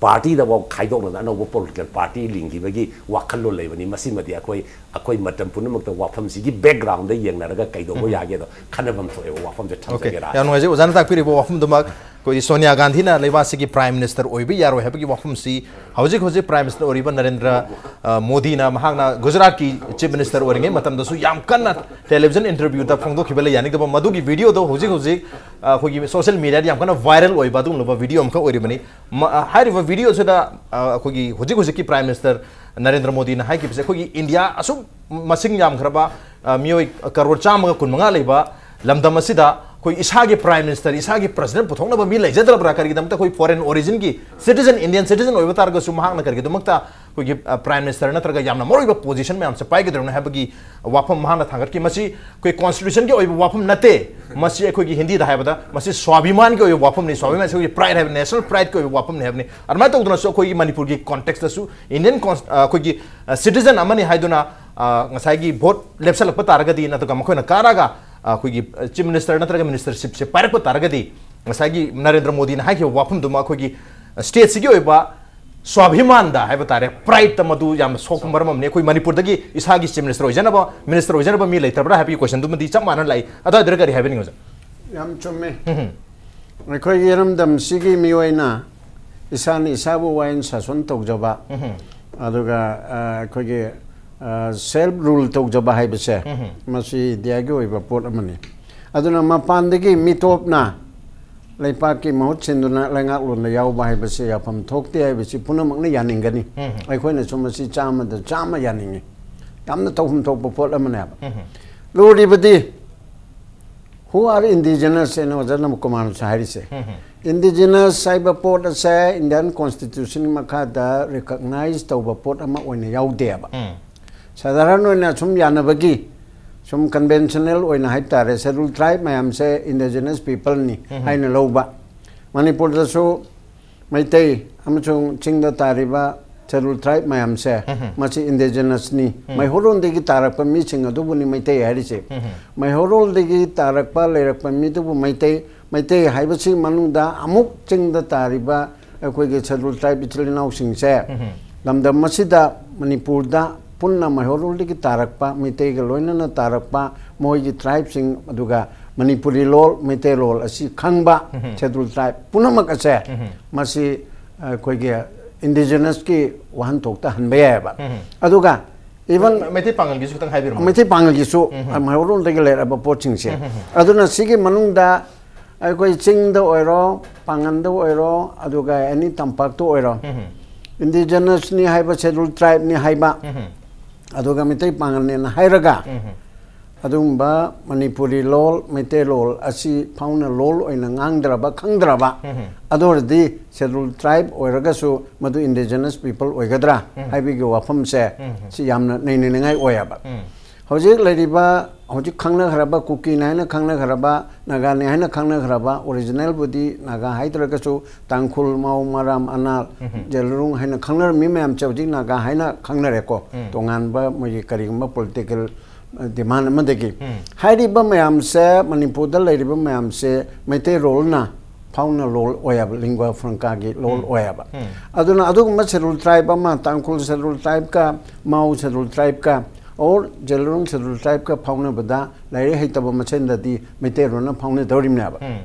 ꯄꯥꯔꯇꯤꯗꯐꯥꯎ ꯈꯥꯏꯗꯣꯛꯅꯗꯅ ꯑꯅꯧꯕ ꯄꯣꯂꯤꯇꯤꯀꯦꯜ ꯄꯥꯔꯇꯤ ꯂꯤꯡꯈꯤꯕꯒꯤ ꯋꯥꯈꯜꯂꯣꯟ ꯂꯩꯕꯅꯤ꯫ ꯃꯁꯤꯃꯗꯤ ꯑꯩꯈꯣꯏ, ꯑꯩꯈꯣꯏ ꯃꯇꯝ ꯄꯨꯝꯅꯃꯛꯇ ꯋꯥꯐꯝꯁꯤꯒꯤ ꯕꯦꯛꯒ꯭ꯔꯥꯎꯟꯗ ꯌꯦꯡꯅꯔꯒ ꯀꯩꯗꯧꯕ ꯌꯥꯒꯦꯗꯣ ꯈꯟꯅꯐꯝ ꯊꯣꯛꯑꯦꯕ꯫ ꯋꯥꯐꯝꯁꯦ ꯊꯝꯖꯒꯦ, ꯔꯥꯖ꯫ ꯌꯥꯝ ꯅꯨꯡꯉꯥꯏꯖꯩ ꯑꯣꯖꯥꯅ ꯇꯥꯛꯄꯤꯔꯤꯕ ꯋꯥꯐꯝꯗꯨꯃꯛ꯫ ꯑꯩꯈꯣꯏꯒꯤ ꯁꯣꯅꯤꯌꯥ ꯒꯥꯟꯙꯤꯅ ꯂꯩꯕꯥꯛꯁꯤꯒꯤ ꯄ꯭ꯔꯥꯏꯝ ꯃꯤꯅꯤꯁꯇꯔ ꯑꯣꯏꯕ ꯌꯥꯔꯣꯏ ꯍꯥꯏꯕꯒꯤ ꯋꯥꯐꯝꯁꯤ ꯍꯧꯖꯤꯛ ꯍꯧꯖꯤꯛ ꯄ꯭ꯔꯥꯏꯝ ꯃꯤꯅꯤꯁꯇꯔ ꯑꯣꯏꯔꯤꯕ ꯅꯔꯦꯟꯗ꯭ꯔ, ꯑ, ꯃꯣꯗꯤꯅ ꯃꯍꯥꯛꯅ ꯒꯨꯖꯔꯥꯠꯀꯤ ꯆꯤꯐ ꯃꯤꯅꯤꯁꯇꯔ ꯑꯣꯏꯔꯤꯉꯩ ꯃꯇꯝꯗꯁꯨ ꯌꯥꯝ ꯀꯟꯅ ꯇꯦꯂꯤꯚꯤꯖꯟ ꯏꯟꯇꯔꯚ꯭ꯌꯨꯗ ꯐꯣꯡꯗꯣꯛꯈꯤꯕ ꯂꯩ꯫ ꯌꯥꯅꯤꯡꯗꯕ ꯃꯗꯨꯒꯤ ꯚꯤꯗꯤꯑꯣꯗꯣ ꯍꯧꯖꯤꯛ ꯍꯧꯖꯤꯛ, ꯑ, ꯑꯩꯈꯣꯏꯒꯤ ꯁꯣꯁꯤꯌꯦꯜ ꯃꯤꯗꯤꯌꯥꯗ ꯌꯥꯝ ꯀꯟꯅ ꯚꯥꯏꯔꯦꯜ ꯑꯣꯏꯕ ꯑꯗꯨꯒꯨꯝꯂꯕ ꯚꯤꯗꯤꯑꯣ ꯑꯃꯈꯛ ꯑꯣꯏꯔꯤꯕꯅꯤ꯫ ꯃ-, ꯑ, ꯍꯥꯏꯔꯤꯕ ꯚꯤꯗꯤꯑꯣꯁꯤꯗ, ꯑ, ꯑꯩꯈꯣꯏꯒꯤ ꯍꯧꯖꯤꯛ ꯍꯧꯖꯤꯛꯀꯤ ꯄ꯭ꯔꯥꯏꯝ ꯃꯤꯅꯤꯁꯇꯔ ꯅꯔꯦꯟꯗ꯭ꯔ ꯃꯣꯗꯤꯅ ꯍꯥꯏꯈꯤꯕꯁꯦ, ꯑꯩꯈꯣꯏꯒꯤ ꯏꯟꯗꯤꯌꯥ ꯑꯁꯨꯛ ꯃꯁꯤꯡ ꯌꯥꯝꯈ꯭ꯔꯕ, ꯑ, ꯃꯤꯑꯣꯏ ꯀꯔꯣꯔ ꯆꯥꯝꯃꯒ ꯀꯨꯟꯃꯉꯥ ꯂꯩꯕ ꯂꯝꯗꯝ ꯑꯁꯤꯗ ꯑꯩꯈꯣꯏ ꯏꯁꯥꯒꯤ Prime Minister, ꯏꯁꯥꯒꯤ President ꯄꯨꯊꯣꯛꯅꯕ ꯃꯤ ꯂꯩꯖꯗ꯭ꯔꯕ꯭ꯔꯥ? ꯀꯔꯤꯒꯤꯗꯃꯛꯇ ꯑꯩꯈꯣꯏ foreign originꯒꯤ citizen, Indian citizen ꯑꯣꯏꯕ ꯇꯥꯔꯒꯁꯨ ꯃꯍꯥꯛꯅ ꯀꯔꯤꯒꯤꯗꯃꯛꯇ ꯑꯩꯈꯣꯏꯒꯤ Prime Minister ꯅꯠꯇ꯭ꯔꯒ ꯌꯥꯝꯅ ꯃꯔꯨꯑꯣꯏꯕ position ꯃꯌꯥꯝꯁꯦ ꯄꯥꯏꯒꯗ꯭ꯔꯕꯅꯣ ꯍꯥꯏꯕꯒꯤ ꯋꯥꯐꯝ ꯃꯍꯥꯛꯅ ꯊꯥꯡꯒꯠꯈꯤ꯫ ꯃꯁꯤ ꯑꯩꯈꯣꯏ constitutionꯒꯤ ꯑꯣꯏꯕ ꯋꯥꯐꯝ ꯅꯠꯇꯦ꯫ ꯃꯁꯤ ꯑꯩꯈꯣꯏꯒꯤ ꯍꯤꯟꯗꯤꯗ ꯍꯥꯏꯕꯗ ꯃꯁꯤ ꯁ꯭ꯋꯥꯚꯤꯃꯥꯟꯒꯤ ꯑꯣꯏꯕ ꯋꯥꯐꯝꯅꯤ꯫ ꯁ꯭ꯋꯥꯚꯤꯃꯥꯟ ꯑꯩꯈꯣꯏꯒꯤ pride ꯍꯥꯏꯕ, national prideꯀꯤ ꯑꯣꯏꯕ ꯋꯥꯐꯝꯅꯤ ꯍꯥꯏꯕꯅꯤ꯫ ꯑꯗꯨꯃꯥꯏꯅ ꯇꯧꯗꯅꯁꯨ ꯑꯩꯈꯣꯏꯒꯤ ꯃꯅꯤꯄꯨꯔꯒꯤ contextꯇꯁꯨ Indian cons-, ꯑ, ꯑꯩꯈꯣꯏꯒꯤ, ꯑ, citizen ꯑꯃꯅꯤ ꯍꯥꯏꯗꯨꯅ, ꯑ, ꯉꯁꯥꯏꯒꯤ vote ꯂꯦꯞꯁꯜꯂꯛꯄ ꯇꯥꯔꯒꯗꯤ, ꯅꯠꯇ꯭ꯔꯒ ꯃꯈꯣꯏꯅ ꯀꯥꯔꯒ, ꯑ, ꯑꯩꯈꯣꯏꯒꯤ, ꯑ, Chief Minister ꯅꯠꯇ꯭ꯔꯒ ministershipꯁꯦ ꯄꯥꯏꯔꯛꯄ ꯇꯥꯔꯒꯗꯤ, ꯉꯁꯥꯏꯒꯤ ꯅꯔꯦꯟꯗ꯭ꯔ ꯃꯣꯗꯤꯅ ꯍꯥꯏꯈꯤꯕ ꯋꯥꯐꯝꯗꯨꯃ ꯑꯩꯈꯣꯏꯒꯤ stateꯁꯤꯒꯤ ꯑꯣꯏꯕ ꯁ꯭ꯋꯥꯚꯤꯃꯥꯟꯗ ꯍꯥꯏꯕ ꯇꯥꯔꯦ, prideꯇ ꯃꯗꯨ ꯌꯥꯝꯅ ꯁꯣꯛꯄ ꯃꯔꯝ ꯑꯃꯅꯤ꯫ ꯑꯩꯈꯣꯏ ꯃꯅꯤꯄꯨꯔꯗꯒꯤ ꯏꯁꯥꯒꯤ Chief Minister ꯑꯣꯏꯖꯅꯕ, minister ꯑꯣꯏꯖꯅꯕ ꯃꯤ ꯂꯩꯇ꯭ꯔꯕ꯭ꯔꯥ ꯍꯥꯏꯕꯒꯤ questionꯗꯨꯃꯗꯤ ꯆꯞ ꯃꯥꯟꯅ ꯂꯥꯛꯏ꯫ ꯑꯗꯨꯋꯥꯏꯗꯨꯗ ꯀꯔꯤ ꯍꯥꯏꯕꯤꯅꯤꯡꯉꯤ, ꯑꯣꯖꯥ? ꯌꯥꯝ ꯆꯨꯝꯃꯦ꯫ ꯎꯝ꯫ ꯑꯩꯈꯣꯏꯒꯤ ꯏꯔꯝꯗꯝꯁꯤꯒꯤ ꯃꯤꯑꯣꯏꯅ ꯏꯁꯥꯅ ꯏꯁꯥꯕꯨ ꯋꯥꯌꯦꯜ ꯁꯥꯁꯣꯟ ꯇꯧꯖꯕ, ꯎꯝ꯫ ꯑꯗꯨꯒ, ꯑ, ꯑꯩꯈꯣꯏꯒꯤ, ꯑ, self rule ꯇꯧꯖꯕ ꯍꯥꯏꯕꯁꯦ, ꯎꯝ꯫ ꯃꯁꯤ ꯏꯟꯗꯤꯌꯥꯒꯤ ꯑꯣꯏꯕ ꯄꯣꯠ ꯑꯃꯅꯤ꯫ ꯑꯗꯨꯅ ꯃꯄꯥꯟꯗꯒꯤ ꯃꯤꯇꯣꯞꯅ ꯂꯩꯄꯥꯛꯀꯤ ꯃꯍꯨꯠ ꯁꯤꯟꯗꯨꯅ ꯂꯩꯉꯥꯛꯂꯣꯟꯗ ꯌꯥꯎꯕ ꯍꯥꯏꯕꯁꯤ ꯌꯥꯐꯝ ꯊꯣꯛꯇꯦ ꯍꯥꯏꯕꯁꯤ ꯄꯨꯝꯅꯃꯛꯅ ꯌꯥꯅꯤꯡꯒꯅꯤ꯫ ꯎꯝ꯫ ꯑꯩꯈꯣꯏꯅꯁꯨ ꯃꯁꯤ ꯆꯥꯝꯃꯗ ꯆꯥꯝꯃ ꯌꯥꯅꯤꯡꯉꯤ꯫ ꯌꯥꯝꯅ ꯇꯧꯐꯝ ꯊꯣꯛꯄ ꯄꯣꯠ ꯑꯃꯅꯦꯕ꯫ ꯎꯝ꯫ ꯂꯨꯔꯤꯕꯗꯤ, who are indigenous ꯍꯥꯏꯅ ꯑꯣꯖꯥ ꯅꯃꯀꯨꯃꯥꯔꯅꯁꯨ ꯍꯥꯏꯔꯤꯁꯦ꯫ ꯎꯝ꯫ Indigenous ꯍꯥꯏꯕ ꯄꯣꯠ ꯑꯁꯦ Indian Constitution ꯃꯈꯥꯗ recognize ꯇꯧꯕ ꯄꯣꯠ ꯑꯃ ꯑꯣꯏꯅ ꯌꯥꯎꯗꯦꯕ꯫ ꯎꯝ꯫ ꯁꯥꯙꯥꯔꯟ ꯑꯣꯏꯅ ꯁꯨꯝ ꯌꯥꯅꯕꯒꯤ, ꯁꯨꯝ conventional ꯑꯣꯏꯅ ꯍꯥꯏꯕ ꯇꯥꯔꯦ, Scheduled Tribe ꯃꯌꯥꯝꯁꯦ indigenous peopleꯅꯤ ꯎꯝ꯫ ꯍꯥꯏꯅ ꯂꯧꯕ꯫ ꯃꯅꯤꯄꯨꯔꯗꯁꯨ ꯃꯩꯇꯩ ꯑꯃꯁꯨꯡ ꯆꯤꯡꯗ ꯇꯥꯔꯤꯕ Scheduled Tribe ꯃꯌꯥꯝꯁꯦ, ꯎꯝ꯫ ꯃꯁꯤ indigenousꯅꯤ꯫ ꯎꯝ꯫ ꯃꯩꯍꯧꯔꯣꯟꯗꯒꯤ ꯇꯥꯔꯛꯄ ꯃꯤꯁꯤꯡ ꯑꯗꯨꯕꯨꯅꯤ ꯃꯩꯇꯩ ꯍꯥꯏꯔꯤꯁꯦ꯫ ꯎꯝ꯫ ꯃꯩꯍꯧꯔꯣꯟꯗꯒꯤ ꯇꯥꯔꯛꯄ, ꯂꯩꯔꯛꯄ ꯃꯤꯗꯨꯕꯨ ꯃꯩꯇꯩ, ꯃꯩꯇꯩ ꯍꯥꯏꯕꯁꯤ ꯃꯅꯨꯡꯗ ꯑꯃꯨꯛ ꯆꯤꯡꯗ ꯇꯥꯔꯤꯕ ꯑꯩꯈꯣꯏꯒꯤ Scheduled Tribe ꯏꯆꯤꯜ ꯏꯅꯥꯎꯁꯤꯡꯁꯦ, ꯎꯝ꯫ ꯂꯝꯗꯝ ꯑꯁꯤꯗ, ꯃꯅꯤꯄꯨꯔꯗ ꯄꯨꯟꯅ ꯃꯩꯍꯧꯔꯣꯜꯗꯒꯤ ꯇꯥꯔꯛꯄ, ꯃꯩꯇꯩꯒ ꯂꯣꯏꯅꯅ ꯇꯥꯔꯛꯄ, ꯃꯣꯏꯒꯤ tribeꯁꯤꯡ, ꯑꯗꯨꯒ ꯃꯅꯤꯄꯨꯔꯤ ꯂꯣꯜ, ꯃꯩꯇꯩꯂꯣꯜ ꯑꯁꯤ ꯈꯪꯕ ꯎꯝ꯫ Scheduled Tribe ꯄꯨꯝꯅꯃꯛ ꯑꯁꯦ, ꯎꯝ꯫ ꯃꯁꯤ ꯑꯩꯈꯣꯏꯒꯤ indigenousꯀꯤ ꯋꯥꯍꯟꯊꯣꯛꯇ ꯍꯟꯕ ꯌꯥꯏꯑꯕ꯫ ꯎꯝ꯫ ꯑꯗꯨꯒ even ꯃꯩ-, ꯃꯩꯇꯩ ꯄꯥꯉꯜꯒꯤꯁꯨ ꯈꯤꯇꯪ ꯍꯥꯏꯕꯤꯔꯝꯃꯣ꯫ ꯃꯩꯇꯩ ꯄꯥꯉꯜꯒꯤꯁꯨ ꯎꯝ꯫ ꯃꯩꯍꯧꯔꯣꯜꯗꯒꯤ ꯂꯩꯔꯛꯑꯕ ꯄꯣꯠꯁꯤꯡꯁꯦ꯫ ꯎꯝ꯫ ꯑꯗꯨꯅ ꯁꯤꯒꯤ ꯃꯅꯨꯡꯗ ꯑꯩꯈꯣꯏ ꯆꯤꯡꯗ ꯑꯣꯏꯔꯣ, ꯄꯥꯉꯟꯗ ꯑꯣꯏꯔꯣ, ꯑꯗꯨꯒ any ꯇꯝꯄꯥꯛꯇ ꯑꯣꯏꯔꯣ, ꯎꯝ꯫ Indigenousꯅꯤ ꯍꯥꯏꯕ, Scheduled Tribeꯅꯤ ꯍꯥꯏꯕ, ꯎꯝ꯫ ꯑꯗꯨꯒ ꯃꯩꯇꯩ ꯄꯥꯉꯜꯅꯦꯅ ꯍꯥꯏꯔꯒ, ꯎꯝ꯫ ꯑꯗꯨꯒꯨꯝꯕ ꯃꯅꯤꯄꯨꯔꯤ ꯂꯣꯜ, ꯃꯩꯇꯩꯂꯣꯜ ꯑꯁꯤ ꯐꯥꯎꯅ ꯂꯣꯜ ꯑꯣꯏꯅ ꯉꯥꯡꯗ꯭ꯔꯕ, ꯈꯪꯗ꯭ꯔꯕ, ꯑꯗꯨ ꯑꯣꯏꯔꯗꯤ ꯁꯦꯗꯨꯜ ꯇ꯭ꯔꯥꯏꯕ ꯑꯣꯏꯔꯒꯁꯨ ꯃꯗꯨ ꯏꯟꯗꯤꯖꯤꯅꯁ ꯄꯤꯄꯜ ꯑꯣꯏꯒꯗ꯭ꯔꯥ ꯍꯥꯏꯕꯒꯤ ꯋꯥꯐꯝꯁꯦ ꯁꯤ ꯌꯥꯝꯅ ꯅꯩꯅꯅꯤꯡꯉꯥꯏ ꯑꯣꯏꯌꯦꯕ꯫ ꯍꯧꯖꯤꯛ ꯂꯩꯔꯤꯕ, ꯍꯧꯖꯤꯛ ꯈꯪꯅꯈ꯭ꯔꯕ, ꯀꯨꯀꯤꯅꯤ ꯍꯥꯏꯅ ꯈꯪꯅꯈ꯭ꯔꯕ, ꯅꯥꯒꯥꯅꯤ ꯍꯥꯏꯅ ꯈꯪꯅꯈ꯭ꯔꯕ, ꯑꯣꯔꯤꯖꯤꯅꯦꯜꯕꯨꯗꯤ ꯅꯥꯒꯥ ꯍꯥꯏꯗ꯭ꯔꯒꯁꯨ ꯇꯥꯡꯈꯨꯜ, ꯃꯥꯎ, ꯃꯔꯥꯝ, ꯑꯅꯥꯜ, ꯖꯦꯂꯨꯔꯨꯡ ꯍꯥꯏꯅ ꯈꯪꯅꯔꯝꯃꯤ ꯃꯌꯥꯝꯁꯦ ꯍꯧꯖꯤꯛ ꯅꯥꯒꯥ ꯍꯥꯏꯅ ꯈꯪꯅꯔꯦꯀꯣ꯫ ꯇꯣꯉꯥꯟꯕ ꯃꯣꯏꯒꯤ ꯀꯔꯤꯒꯨꯝꯕ ꯄꯣꯂꯤꯇꯤꯀꯦꯜ ꯗꯤꯃꯥꯟ ꯑꯃꯗꯒꯤ꯫ ꯍꯥꯏꯔꯤꯕ ꯃꯌꯥꯝꯁꯦ, ꯃꯅꯤꯄꯨꯔꯗ ꯂꯩꯔꯤꯕ ꯃꯌꯥꯝꯁꯦ ꯃꯩꯇꯩꯔꯣꯜꯅ ꯐꯥꯎꯅ ꯂꯣꯜ ꯑꯣꯏꯌꯦꯕ, ꯂꯤꯡꯒ꯭ꯋꯥ ꯐ꯭ꯔꯥꯡꯀꯥꯒꯤ ꯂꯣꯜ ꯑꯣꯏꯌꯦꯕ꯫ ꯑꯗꯨꯅ ꯑꯗꯨꯒꯨꯝꯕ ꯁꯦꯗꯨꯜ ꯇ꯭ꯔꯥꯏꯕ ꯑꯃ, ꯇꯥꯡꯈꯨꯜ ꯁꯦꯗꯨꯜ ꯇ꯭ꯔꯥꯏꯕꯀ, ꯃꯥꯎ ꯁꯦꯗꯨꯜ ꯇ꯭ꯔꯥꯏꯕꯀ, ꯑꯣꯔ ꯖꯦꯂꯨꯔꯨꯡ ꯁꯦꯗꯨꯜ ꯇ꯭ꯔꯥꯏꯕꯀ ꯐꯥꯎꯅꯕꯗ ꯂꯥꯏꯔꯤꯛ ꯍꯩꯇꯕ ꯃꯁꯦꯟꯗꯗꯤ ꯃꯩꯇꯩꯔꯣꯟꯅ ꯐꯥꯎꯅꯗꯧꯔꯤꯕꯅꯦꯕ꯫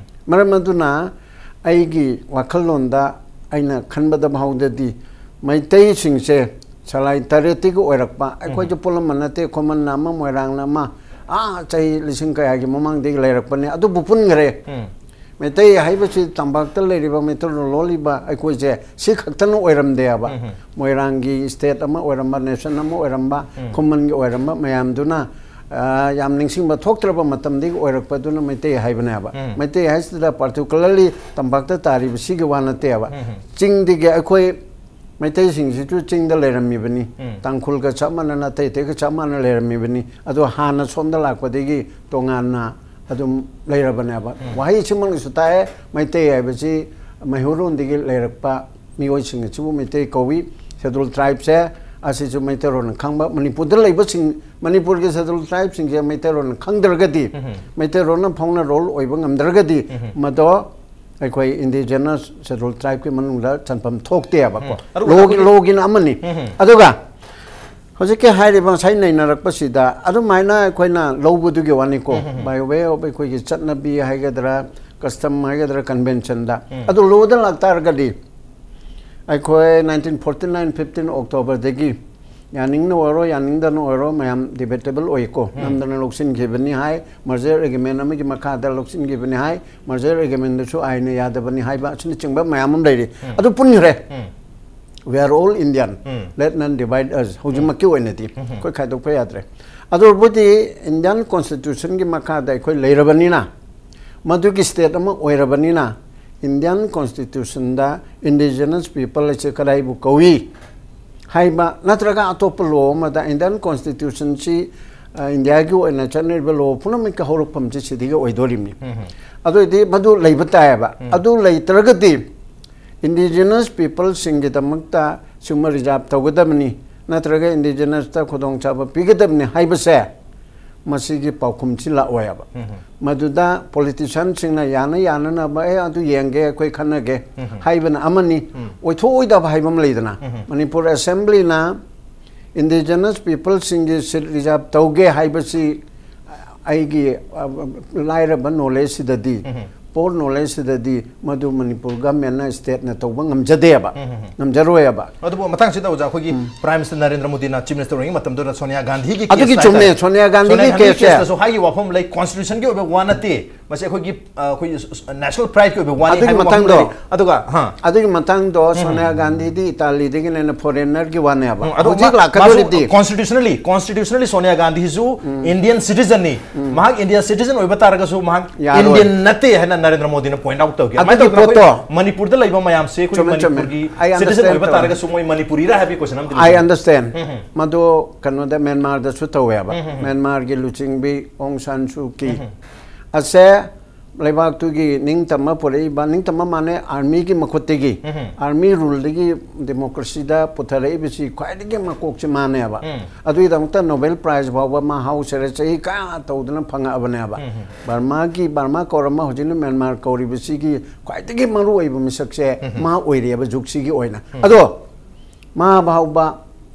ꯃꯔꯝ ꯑꯗꯨꯅ ꯑꯩꯒꯤ ꯋꯥꯈꯜꯂꯣꯟꯗ, ꯑꯩꯅ ꯈꯟꯕꯗ ꯐꯥꯎꯗꯗꯤ ꯃꯩꯇꯩꯁꯤꯡꯁꯦ ꯁꯂꯥꯏ ꯇꯔꯦꯠꯇꯒꯤ ꯑꯣꯏꯔꯛꯄ, ꯑꯩꯈꯣꯏꯁꯨ ꯄꯨꯜꯂꯝꯕ ꯅꯠꯇꯦ, ꯈꯨꯃꯟꯅ ꯑꯃ, ꯃꯣꯏꯔꯥꯡꯅ ꯑꯃ, ꯑꯥ, ꯆꯍꯤ ꯂꯤꯁꯤꯡ ꯀꯌꯥꯒꯤ ꯃꯃꯥꯡꯗꯒꯤ ꯂꯩꯔꯛꯄꯅꯦ꯫ ꯑꯗꯨꯕꯨ ꯄꯨꯟꯈ꯭ꯔꯦ꯫ ꯃꯩꯇꯩ ꯍꯥꯏꯕꯁꯤ ꯇꯝꯄꯥꯛꯇ ꯂꯩꯔꯤꯕ, ꯃꯩꯇꯩꯂꯣꯟ ꯂꯣꯜꯂꯤꯕ ꯑꯩꯈꯣꯏꯁꯦ ꯁꯤ ꯈꯛꯇꯅ ꯑꯣꯏꯔꯝꯗꯦꯕ꯫ ꯃꯣꯏꯔꯥꯡꯒꯤ ꯁ꯭ꯇꯦꯠ ꯑꯃ ꯑꯣꯏꯔꯝꯕ, ꯅꯦꯁꯟ ꯑꯃ ꯑꯣꯏꯔꯝꯕ, ꯈꯨꯃꯟꯒꯤ ꯑꯣꯏꯔꯝꯕ ꯃꯌꯥꯝꯗꯨꯅ, ꯑ, ꯌꯥꯝ ꯅꯤꯡꯁꯤꯡꯕ ꯊꯣꯛꯇ꯭ꯔꯕ ꯃꯇꯝꯗꯒꯤ ꯑꯣꯏꯔꯛꯄꯗꯨꯅ ꯃꯩꯇꯩ ꯍꯥꯏꯕꯅꯦꯕ꯫ ꯃꯩꯇꯩ ꯍꯥꯏꯁꯤꯗ ꯄꯥꯔꯇꯤꯀꯨꯂꯔꯂꯤ ꯇꯝꯄꯥꯛꯇ ꯇꯥꯔꯤꯕ ꯁꯤꯒꯤ ꯋꯥ ꯅꯠꯇꯦꯕ꯫ ꯆꯤꯡꯗꯒꯤ ꯑꯩꯈꯣꯏ ꯃꯩꯇꯩꯁꯤꯡꯁꯤꯁꯨ ꯆꯤꯡꯗ ꯂꯩꯔꯝꯃꯤꯕꯅꯤ꯫ ꯇꯥꯡꯈꯨꯜꯒ ꯆꯞ ꯃꯥꯟꯅꯅ, ꯑꯇꯩ ꯑꯇꯩꯒ ꯆꯞ ꯃꯥꯟꯅꯅ ꯂꯩꯔꯝꯃꯤꯕꯅꯤ꯫ ꯑꯗꯣ ꯍꯥꯟꯅ ꯁꯣꯝꯗ ꯂꯥꯛꯄꯗꯒꯤ ꯇꯣꯉꯥꯟꯅ ꯑꯗꯨꯝ ꯂꯩꯔꯕꯅꯦꯕ꯫ ꯋꯥꯍꯩ ꯑꯁꯤꯃꯛꯅꯁꯨ ꯇꯥꯛꯑꯦ, ꯃꯩꯇꯩ ꯍꯥꯏꯕꯁꯤ ꯃꯩꯍꯧꯔꯣꯟꯗꯒꯤ ꯂꯩꯔꯛꯄ ꯃꯤꯑꯣꯏꯁꯤꯡ ꯑꯁꯤꯕꯨ ꯃꯩꯇꯩ ꯀꯧꯏ꯫ ꯁꯦꯗꯨꯜ ꯇ꯭ꯔꯥꯏꯕꯁꯦ ꯑꯁꯤꯁꯨ ꯃꯩꯇꯩꯔꯣꯟꯅ ꯈꯪꯕ, ꯃꯅꯤꯄꯨꯔꯗ ꯂꯩꯕꯁꯤꯡ, ꯃꯅꯤꯄꯨꯔꯒꯤ ꯁꯦꯗꯨꯜ ꯇ꯭ꯔꯥꯏꯕꯁꯤꯡꯁꯦ ꯃꯩꯇꯩꯔꯣꯟꯅ ꯈꯪꯗ꯭ꯔꯒꯗꯤ, ꯃꯩꯇꯩꯔꯣꯟꯅ ꯐꯥꯎꯅ ꯔꯣꯜ ꯑꯣꯏꯕ ꯉꯝꯗ꯭ꯔꯒꯗꯤ, ꯃꯗꯣ ꯑꯩꯈꯣꯏ ꯏꯟꯗꯤꯖꯤꯅꯁ ꯁꯦꯗꯨꯜ ꯇ꯭ꯔꯥꯏꯕꯀꯤ ꯃꯅꯨꯡꯗ ꯆꯟꯐꯝ ꯊꯣꯛꯇꯦꯕꯀꯣ꯫ ꯎꯝ꯫ ꯑꯗꯨꯒ ꯂꯣꯒꯤ, ꯑꯩꯈꯣꯏꯒꯤ ꯂꯣꯒꯤꯅ ꯑꯃꯅꯤ꯫ ꯎꯝ, ꯎꯝ꯫ ꯑꯗꯨꯒ ꯍꯧꯖꯤꯛꯀꯤ ꯍꯥꯏꯔꯤꯕ ꯉꯁꯥꯏ ꯅꯩꯅꯔꯛꯄꯁꯤꯗ ꯑꯗꯨꯃꯥꯏꯅ ꯑꯩꯈꯣꯏꯅ ꯂꯧꯕꯗꯨꯒꯤ ꯋꯥꯅꯤꯀꯣ꯫ ꯎꯝ, ꯎꯝ, ꯎꯝ꯫ By way of ꯑꯩꯈꯣꯏꯒꯤ ꯆꯠꯅꯕꯤ ꯍꯥꯏꯒꯗ꯭ꯔꯥ, ꯀꯁꯇꯝ ꯍꯥꯏꯒꯗ꯭ꯔꯥ, ꯀꯟꯚꯦꯟꯁꯟꯗ꯫ ꯎꯝ꯫ ꯑꯗꯨ ꯂꯣꯗ ꯂꯥꯛꯇꯥꯔꯒꯗꯤ ꯑꯩꯈꯣꯏ nineteen forty nine fifteen Octoberꯗꯒꯤ ꯌꯥꯅꯤꯡꯅ ꯑꯣꯏꯔꯣ, ꯌꯥꯅꯤꯡꯗꯅ ꯑꯣꯏꯔꯣ, ꯃꯌꯥꯝ ꯗꯤꯕꯦꯇꯦꯕꯜ ꯑꯣꯏꯀꯣ꯫ ꯎꯝ꯫ ꯅꯝꯗꯅ ꯂꯧꯁꯤꯟꯈꯤꯕꯅꯤ ꯍꯥꯏ, ꯃꯔꯖꯔ ꯑꯦꯒ꯭ꯔꯤꯃꯦꯟ ꯑꯃꯒꯤ ꯃꯈꯥꯗ ꯂꯧꯁꯤꯟꯈꯤꯕꯅꯤ ꯍꯥꯏ, ꯃꯔꯖꯔ ꯑꯦꯒ꯭ꯔꯤꯃꯦꯟꯗꯨꯁꯨ ꯑꯥꯏꯟꯅ ꯌꯥꯗꯕꯅꯤ ꯍꯥꯏꯕ ꯑꯁꯤꯅꯆꯤꯡꯕ ꯃꯌꯥꯝ ꯑꯃ ꯂꯩꯔꯤ꯫ ꯎꯝ꯫ ꯑꯗꯨ ꯄꯨꯟꯈ꯭ꯔꯦ꯫ ꯎꯝ꯫ We are all Indian. Let none divide us. ꯍꯧꯖꯤꯛꯃꯛꯀꯤ ꯑꯣꯏꯅꯗꯤ ꯑꯩꯈꯣꯏ ꯈꯥꯏꯗꯣꯛꯄ ꯌꯥꯗ꯭ꯔꯦ꯫ ꯑꯗꯨꯕꯨꯗꯤ Indian Constitutionꯒꯤ ꯃꯈꯥꯗ ꯑꯩꯈꯣꯏ ꯂꯩꯔꯕꯅꯤꯅ, ꯃꯗꯨꯒꯤ state ꯑꯃ ꯑꯣꯏꯔꯕꯅꯤꯅ, Indian Constitutionꯗ indigenous people ꯑꯁꯤ ꯀꯗꯥꯏꯕꯨ ꯀꯧꯏ ꯍꯥꯏꯕ, ꯅꯠꯇ꯭ꯔꯒ ꯑꯇꯣꯞꯄ law ꯑꯃꯗ Indian Constitutionꯁꯤ, ꯑ, ꯏꯟꯗꯤꯌꯥꯒꯤ ꯑꯣꯏꯅ ꯆꯠꯅꯔꯤꯕ law ꯄꯨꯝꯅꯃꯛꯀꯤ ꯍꯧꯔꯛꯐꯝꯁꯤ ꯁꯤꯗꯒꯤ ꯑꯣꯏꯗꯣꯔꯤꯕꯅꯤ꯫ ꯑꯗꯨ ꯑꯣꯏꯗꯤ ꯃꯗꯨ ꯂꯩꯕ ꯇꯥꯏꯌꯦꯕ꯫ ꯑꯗꯨ ꯂꯩꯇ꯭ꯔꯒꯗꯤ indigenous peopleꯁꯤꯡꯒꯤꯗꯃꯛꯇ ꯁꯤꯒꯨꯝꯕ reserve ꯇꯧꯒꯗꯕꯅꯤ, ꯅꯠꯇ꯭ꯔꯒ indigenousꯇ ꯈꯨꯗꯣꯡꯆꯥꯕ ꯄꯤꯒꯗꯕꯅꯤ ꯍꯥꯏꯕꯁꯦ, ꯃꯁꯤꯒꯤ ꯄꯥꯎꯈꯨꯝꯁꯤ ꯂꯥꯛꯑꯣꯏꯕ꯫ ꯃꯗꯨꯗ politicianꯁꯤꯡꯅ ꯌꯥꯅ ꯌꯥꯅꯅꯕ, "ꯑꯦ, ꯑꯗꯨ ꯌꯦꯡꯒꯦ, ꯑꯩꯈꯣꯏ ꯈꯟꯅꯒꯦ" ꯍꯥꯏꯕꯅ ꯑꯃꯅꯤ꯫ ꯑꯣꯏꯊꯣꯛꯑꯣꯏꯗꯕ ꯍꯥꯏꯕ ꯑꯃ ꯂꯩꯗꯅ, ꯃꯅꯤꯄꯨꯔ Assemblyꯅ indigenous peopleꯁꯤꯡꯒꯤ seat reserve ꯇꯧꯒꯦ ꯍꯥꯏꯕꯁꯤ ꯑꯩꯒꯤ, ꯑ, ꯂꯥꯏꯔꯕ knowledgeꯁꯤꯗꯗꯤ, poor knowledgeꯁꯤꯗꯗꯤ ꯃꯗꯨ ꯃꯅꯤꯄꯨꯔ governmentꯅ, stateꯅ ꯇꯧꯕ ꯉꯝꯖꯗꯦꯕ, ꯉꯝꯖꯔꯣꯏꯕ꯫ ꯑꯗꯨꯕꯨ ꯃꯇꯥꯡꯁꯤꯗ ꯑꯣꯖꯥ, ꯑꯩꯈꯣꯏꯒꯤ Prime Minister ꯅꯔꯦꯟꯗ꯭ꯔ ꯃꯣꯗꯤꯅ Chief Minister ꯑꯣꯏꯔꯤꯉꯩ ꯃꯇꯝꯗꯨꯗ ꯁꯣꯅꯤꯌꯥ ꯒꯥꯟꯙꯤꯒꯤ ꯑꯗꯨꯒꯤ case ꯆꯨꯝꯃꯦ, ꯍꯥꯏꯇꯥꯔꯦ꯫ ꯁꯣꯅꯤꯌꯥ ꯒꯥꯟꯙꯤꯒꯤ ꯁꯣꯅꯤꯌꯥ ꯒꯥꯟꯙꯤꯒꯤ caseꯁꯦ꯫ Caseꯇꯁꯨ ꯍꯥꯏꯒꯤ ꯋꯥꯐꯝ ꯂꯩ, constitutionꯒꯤ ꯑꯣꯏꯕ ꯋꯥ ꯅꯠꯇꯦ꯫ ꯃꯁꯤ ꯑꯩꯈꯣꯏꯒꯤ, ꯑ, ꯑꯩꯈꯣꯏꯒꯤ national prideꯀꯤ ꯑꯣꯏꯕ ꯋꯥꯅꯤ ꯑꯗꯨꯒꯤ ꯍꯥꯏꯕ ꯋꯥꯐꯝ ꯃꯇꯥꯡꯗꯣ, ꯂꯩꯔꯤ꯫ ꯑꯗꯨꯒ, ꯍꯥ꯫ ꯑꯗꯨꯒꯤ ꯃꯇꯥꯡꯗꯣ ꯁꯣꯅꯤꯌꯥ ꯒꯥꯟꯙꯤꯗꯤ ꯏꯇꯥꯂꯤꯗꯒꯤꯅꯦꯅ, foreignꯒꯤꯅꯦꯅ, foreignerꯒꯤ ꯋꯥꯅꯦꯕ꯫ ꯎꯝ, ꯑꯗꯣ ꯍꯧꯖꯤꯛ ꯃꯥ-, ꯂꯥꯛꯀꯗꯧꯔꯤꯗꯤ ꯃꯥꯁꯨ constitutionally, constitutionally ꯁꯣꯅꯤꯌꯥ ꯒꯥꯟꯙꯤꯁꯨ Indian citizenꯅꯤ꯫ ꯃꯍꯥꯛ Indian citizen ꯑꯣꯏꯕ ꯇꯥꯔꯒꯁꯨ ꯃꯍꯥꯛ ꯌꯥꯔꯣꯏ꯫ Indian ꯅꯠꯇꯦ ꯍꯥꯏꯅ ꯅꯔꯦꯟꯗ꯭ꯔ ꯃꯣꯗꯤꯅ point out ꯇꯧꯈꯤ꯫ ꯑꯗꯨꯒꯤ ꯑꯗꯨꯃꯥꯏꯅ ꯇꯧꯗꯅ ꯑꯩꯈꯣꯏ ꯄꯣꯠꯇꯣ ꯃꯅꯤꯄꯨꯔꯗ ꯂꯩꯕ ꯃꯌꯥꯝꯁꯦ ꯑꯩꯈꯣꯏ ꯆꯨꯝꯃꯦ, ꯆꯨꯝꯃꯦ꯫ ꯃꯅꯤꯄꯨꯔꯒꯤ I citizen understand ꯑꯣꯏꯕ ꯇꯧꯔꯦ꯫ ꯇꯥꯔꯒꯁꯨ ꯃꯣꯏ ꯃꯅꯤꯄꯨꯔꯤꯔ ꯍꯥꯏꯕꯒꯤ question ꯑꯃꯗꯤ I ꯂꯩꯖꯩ꯫ Understand꯫ ꯃꯗꯨ ꯀꯩꯅꯣꯗ ꯃ꯭ꯌꯥꯟꯃꯥꯔꯗꯁꯨ ꯇꯧꯋꯦꯕ꯫ ꯃ꯭ꯌꯥꯟꯃꯥꯔꯒꯤ ꯂꯨꯆꯤꯡꯕꯤ ꯑꯣꯡ ꯁꯥꯟ ꯁꯨ ꯀꯤ꯫ ꯑꯁꯦ ꯂꯩꯕꯥꯛꯇꯨꯒꯤ ꯅꯤꯡꯇꯝꯕ ꯄꯨꯔꯛꯏꯕ, ꯅꯤꯡꯇꯝꯕ ꯃꯥꯅꯦ, armyꯒꯤ ꯃꯈꯨꯠꯇꯒꯤ, army ruleꯗꯒꯤ democracyꯗ ꯄꯨꯊꯔꯛꯏꯕꯁꯤ ꯈ꯭ꯋꯥꯏꯗꯒꯤ ꯃꯀꯣꯛꯁꯤ ꯃꯥꯅꯦꯕ꯫ ꯑꯗꯨꯒꯤꯗꯃꯛꯇ Nobel Prize ꯐꯥꯎꯕ ꯃꯥ ꯍꯥꯎꯁꯔꯦ ꯆꯍꯤ ꯀꯌꯥ ꯇꯧꯗꯅ ꯐꯪꯉꯛꯑꯕꯅꯦꯕ꯫ ꯕꯔꯃꯥꯒꯤ, ꯕꯔꯃꯥ ꯀꯧꯔꯝꯕ ꯍꯧꯖꯤꯛꯅ ꯃ꯭ꯌꯥꯟꯃꯥꯔ ꯀꯧꯔꯤꯕꯁꯤꯒꯤ ꯈ꯭ꯋꯥꯏꯗꯒꯤ ꯃꯔꯨꯑꯣꯏꯕ ꯃꯤꯁꯛꯁꯦ ꯃꯥ ꯑꯣꯏꯔꯦꯕ ꯖꯨꯒꯁꯤꯒꯤ ꯑꯣꯏꯅ꯫ ꯑꯗꯣ ꯃꯥ ꯐꯥꯎꯕ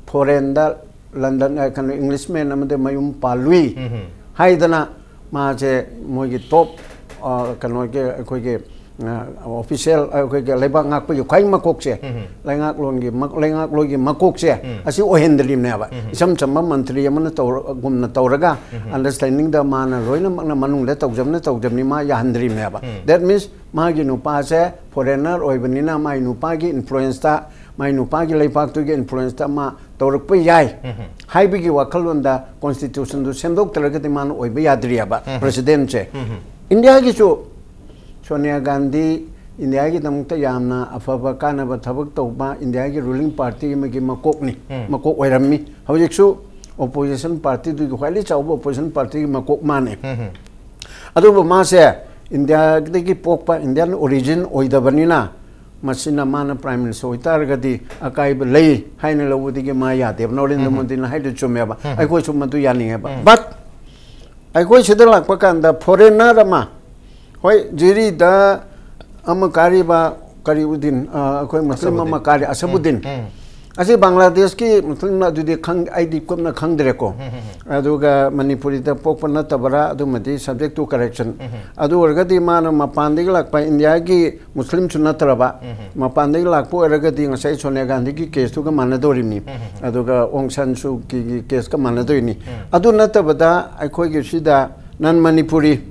foreignꯗ, London, ꯑ, ꯀꯩꯅꯣ, Englishman ꯑꯃꯗ ꯃꯌꯨꯝ ꯄꯥꯜꯂꯨꯏ ꯍꯥꯏꯗꯅ ꯃꯥꯁꯦ ꯃꯣꯏꯒꯤ top, ꯑ, ꯀꯩꯅꯣꯒꯤ, ꯑꯩꯈꯣꯏꯒꯤ, ꯑ, official, ꯑꯩꯈꯣꯏꯒꯤ ꯂꯩꯕꯥꯛ ꯉꯥꯛꯄꯒꯤ ꯈ꯭ꯋꯥꯏ ꯃꯀꯣꯛꯁꯦ, ꯂꯩꯉꯥꯛꯂꯣꯟꯒꯤ ꯃ-, ꯂꯩꯉꯥꯛꯂꯣꯏꯒꯤ ꯃꯀꯣꯛꯁꯦ ꯑꯁꯤ ꯑꯣꯏꯍꯟꯗ꯭ꯔꯤꯕꯅꯦꯕ꯫ ꯏꯆꯝ ꯆꯝꯕ ꯃꯟꯇ꯭ꯔꯤ ꯑꯃꯅ ꯇꯧꯔ-, ꯒꯨꯝꯅ ꯇꯧꯔꯒ understandingꯗ ꯃꯥꯅ ꯂꯣꯏꯅꯃꯛꯅ ꯃꯅꯨꯡꯗ ꯇꯧꯖꯕꯅ ꯇꯧꯖꯕꯅꯤ, ꯃꯥ ꯌꯥꯍꯟꯗ꯭ꯔꯤꯕꯅꯦꯕ꯫ That means ꯃꯥꯒꯤ ꯅꯨꯄꯥꯁꯦ foreigner ꯑꯣꯏꯕꯅꯤꯅ ꯃꯥꯒꯤ ꯅꯨꯄꯥꯒꯤ influenceꯇ ꯃꯥꯏ ꯅꯨꯄꯥꯒꯤ ꯂꯩꯄꯥꯛꯇꯨꯒꯤ ꯏꯟꯐ꯭ꯂꯨꯌꯦꯟꯁꯇ ꯑꯃ ꯇꯧꯔꯛꯄ ꯌꯥꯏ ꯍꯥꯏꯕꯒꯤ ꯋꯥꯈꯜꯂꯣꯟꯗ ꯀꯣꯟꯁꯇꯤꯇ꯭ꯌꯨꯁꯟꯗꯨ ꯁꯦꯝꯗꯣꯛꯇ꯭ꯔꯒꯗꯤ ꯃꯥꯅ ꯑꯣꯏꯕ ꯌꯥꯗ꯭ꯔꯤꯑꯕ ꯄ꯭ꯔꯁꯤꯗꯦꯟꯁꯦ꯫ ꯏꯟꯗꯤꯌꯥꯒꯤꯁꯨ ꯁꯣꯅꯤꯌꯥ ꯒꯥꯟꯙꯤ ꯏꯟꯗꯤꯌꯥꯒꯤꯗꯃꯛꯇ ꯌꯥꯝꯅ ꯑꯐꯕ ꯀꯥꯟꯅꯕ ꯊꯕꯛ ꯇꯧꯕ ꯏꯟꯗꯤꯌꯥꯒꯤ ꯔꯨꯂꯤꯡ ꯄꯥꯔꯇꯤ ꯑꯃꯒꯤ ꯃꯀꯣꯛꯅꯤ, ꯃꯀꯣꯛ ꯑꯣꯏꯔꯝꯃꯤ꯫ ꯍꯧꯖꯤꯛꯁꯨ ꯑꯣꯄꯣꯖꯤꯁꯟ ꯄꯥꯔꯇꯤꯗꯨꯒꯤ ꯈ꯭ꯋꯥꯏꯗꯒꯤ ꯆꯥꯎꯕ ꯑꯣꯄꯣꯖꯤꯁꯟ ꯄꯥꯔꯇꯤꯒꯤ ꯃꯀꯣꯛ ꯃꯥꯅꯤ꯫ ꯑꯗꯨꯕꯨ ꯃꯥꯁꯦ ꯏꯟꯗꯤꯌꯥꯗꯒꯤ ꯄꯣꯛꯄ ꯏꯟꯗꯤꯌꯥꯟ ꯑꯣꯔꯤꯖꯤꯟ ꯑꯣꯏꯗꯕꯅꯤꯅ ꯃꯁꯤꯅ ꯃꯥꯅ ꯄ꯭ꯔꯥꯏꯝ ꯃꯤꯅꯤꯁꯇꯔ ꯑꯣꯏꯇꯥꯔꯒꯗꯤ ꯑꯀꯥꯏꯕ ꯂꯩ ꯍꯥꯏꯅ ꯂꯧꯕꯗꯒꯤ ꯃꯥ ꯌꯥꯗꯦꯕ꯫ ꯅꯔꯦꯟꯗ꯭ꯔ ꯃꯣꯗꯤꯅ ꯍꯥꯏꯗꯨ ꯆꯨꯝꯃꯦꯕ꯫ ꯑꯩꯈꯣꯏꯁꯨ ꯃꯗꯨ ꯌꯥꯅꯤꯡꯉꯦꯕ꯫ ꯕꯠ ꯑꯩꯈꯣꯏ ꯁꯤꯗ ꯂꯥꯛꯄ ꯀꯥꯟꯗ ꯐꯣꯔꯦꯟꯅꯔ ꯑꯃ, ꯍꯣꯏ, ꯖꯤꯔꯤꯗ ꯑꯃ ꯀꯥꯔꯤꯕ ꯀꯔꯤ ꯎꯗꯤꯟ, ꯑ, ꯑꯩꯈꯣꯏ ꯃꯨꯁꯂꯤꯝ ꯑꯃ ꯀꯥꯔꯤ, ꯑꯁꯕꯨꯗꯤꯟ꯫ ꯑꯁꯤ ꯕꯪꯒ꯭ꯂꯥꯗꯦꯁꯀꯤ ꯃꯨꯁꯂꯤꯝꯅ ꯑꯗꯨꯗꯤ ꯈꯪ-, ꯑꯩꯗꯤ ꯀꯨꯞꯅ ꯈꯪꯗ꯭ꯔꯦꯀꯣ꯫ ꯑꯗꯨꯒ ꯃꯅꯤꯄꯨꯔꯤꯗ ꯄꯣꯛꯄ ꯅꯠꯇꯕꯔꯥ, ꯑꯗꯨꯃꯗꯤ subject to correction꯫ ꯑꯗꯨ ꯑꯣꯏꯔꯒꯗꯤ ꯃꯥꯅ ꯃꯄꯥꯟꯗꯒꯤ ꯂꯥꯛꯄ ꯏꯟꯗꯤꯌꯥꯒꯤ ꯃꯨꯁꯂꯤꯝꯁꯨ ꯅꯠꯇ꯭ꯔꯕ, ꯃꯄꯥꯟꯗꯒꯤ ꯂꯥꯛꯄ ꯑꯣꯏꯔꯒꯗꯤ ꯉꯁꯥꯏ ꯁꯣꯅꯤꯌꯥ ꯒꯥꯟꯙꯤꯒꯤ ꯀꯦꯁꯇꯨꯒ ꯃꯥꯟꯅꯗꯧꯔꯤꯕꯅꯤ, ꯑꯗꯨꯒ ꯑꯣꯡ ꯁꯥꯟ ꯁꯨ ꯀꯤꯒꯤ ꯀꯦꯁꯀ ꯃꯥꯟꯅꯗꯣꯏꯅꯤ꯫ ꯑꯗꯨ ꯅꯠꯇꯕꯗ ꯑꯩꯈꯣꯏꯒꯤ ꯁꯤꯗ ꯅꯟ ꯃꯅꯤꯄꯨꯔꯤ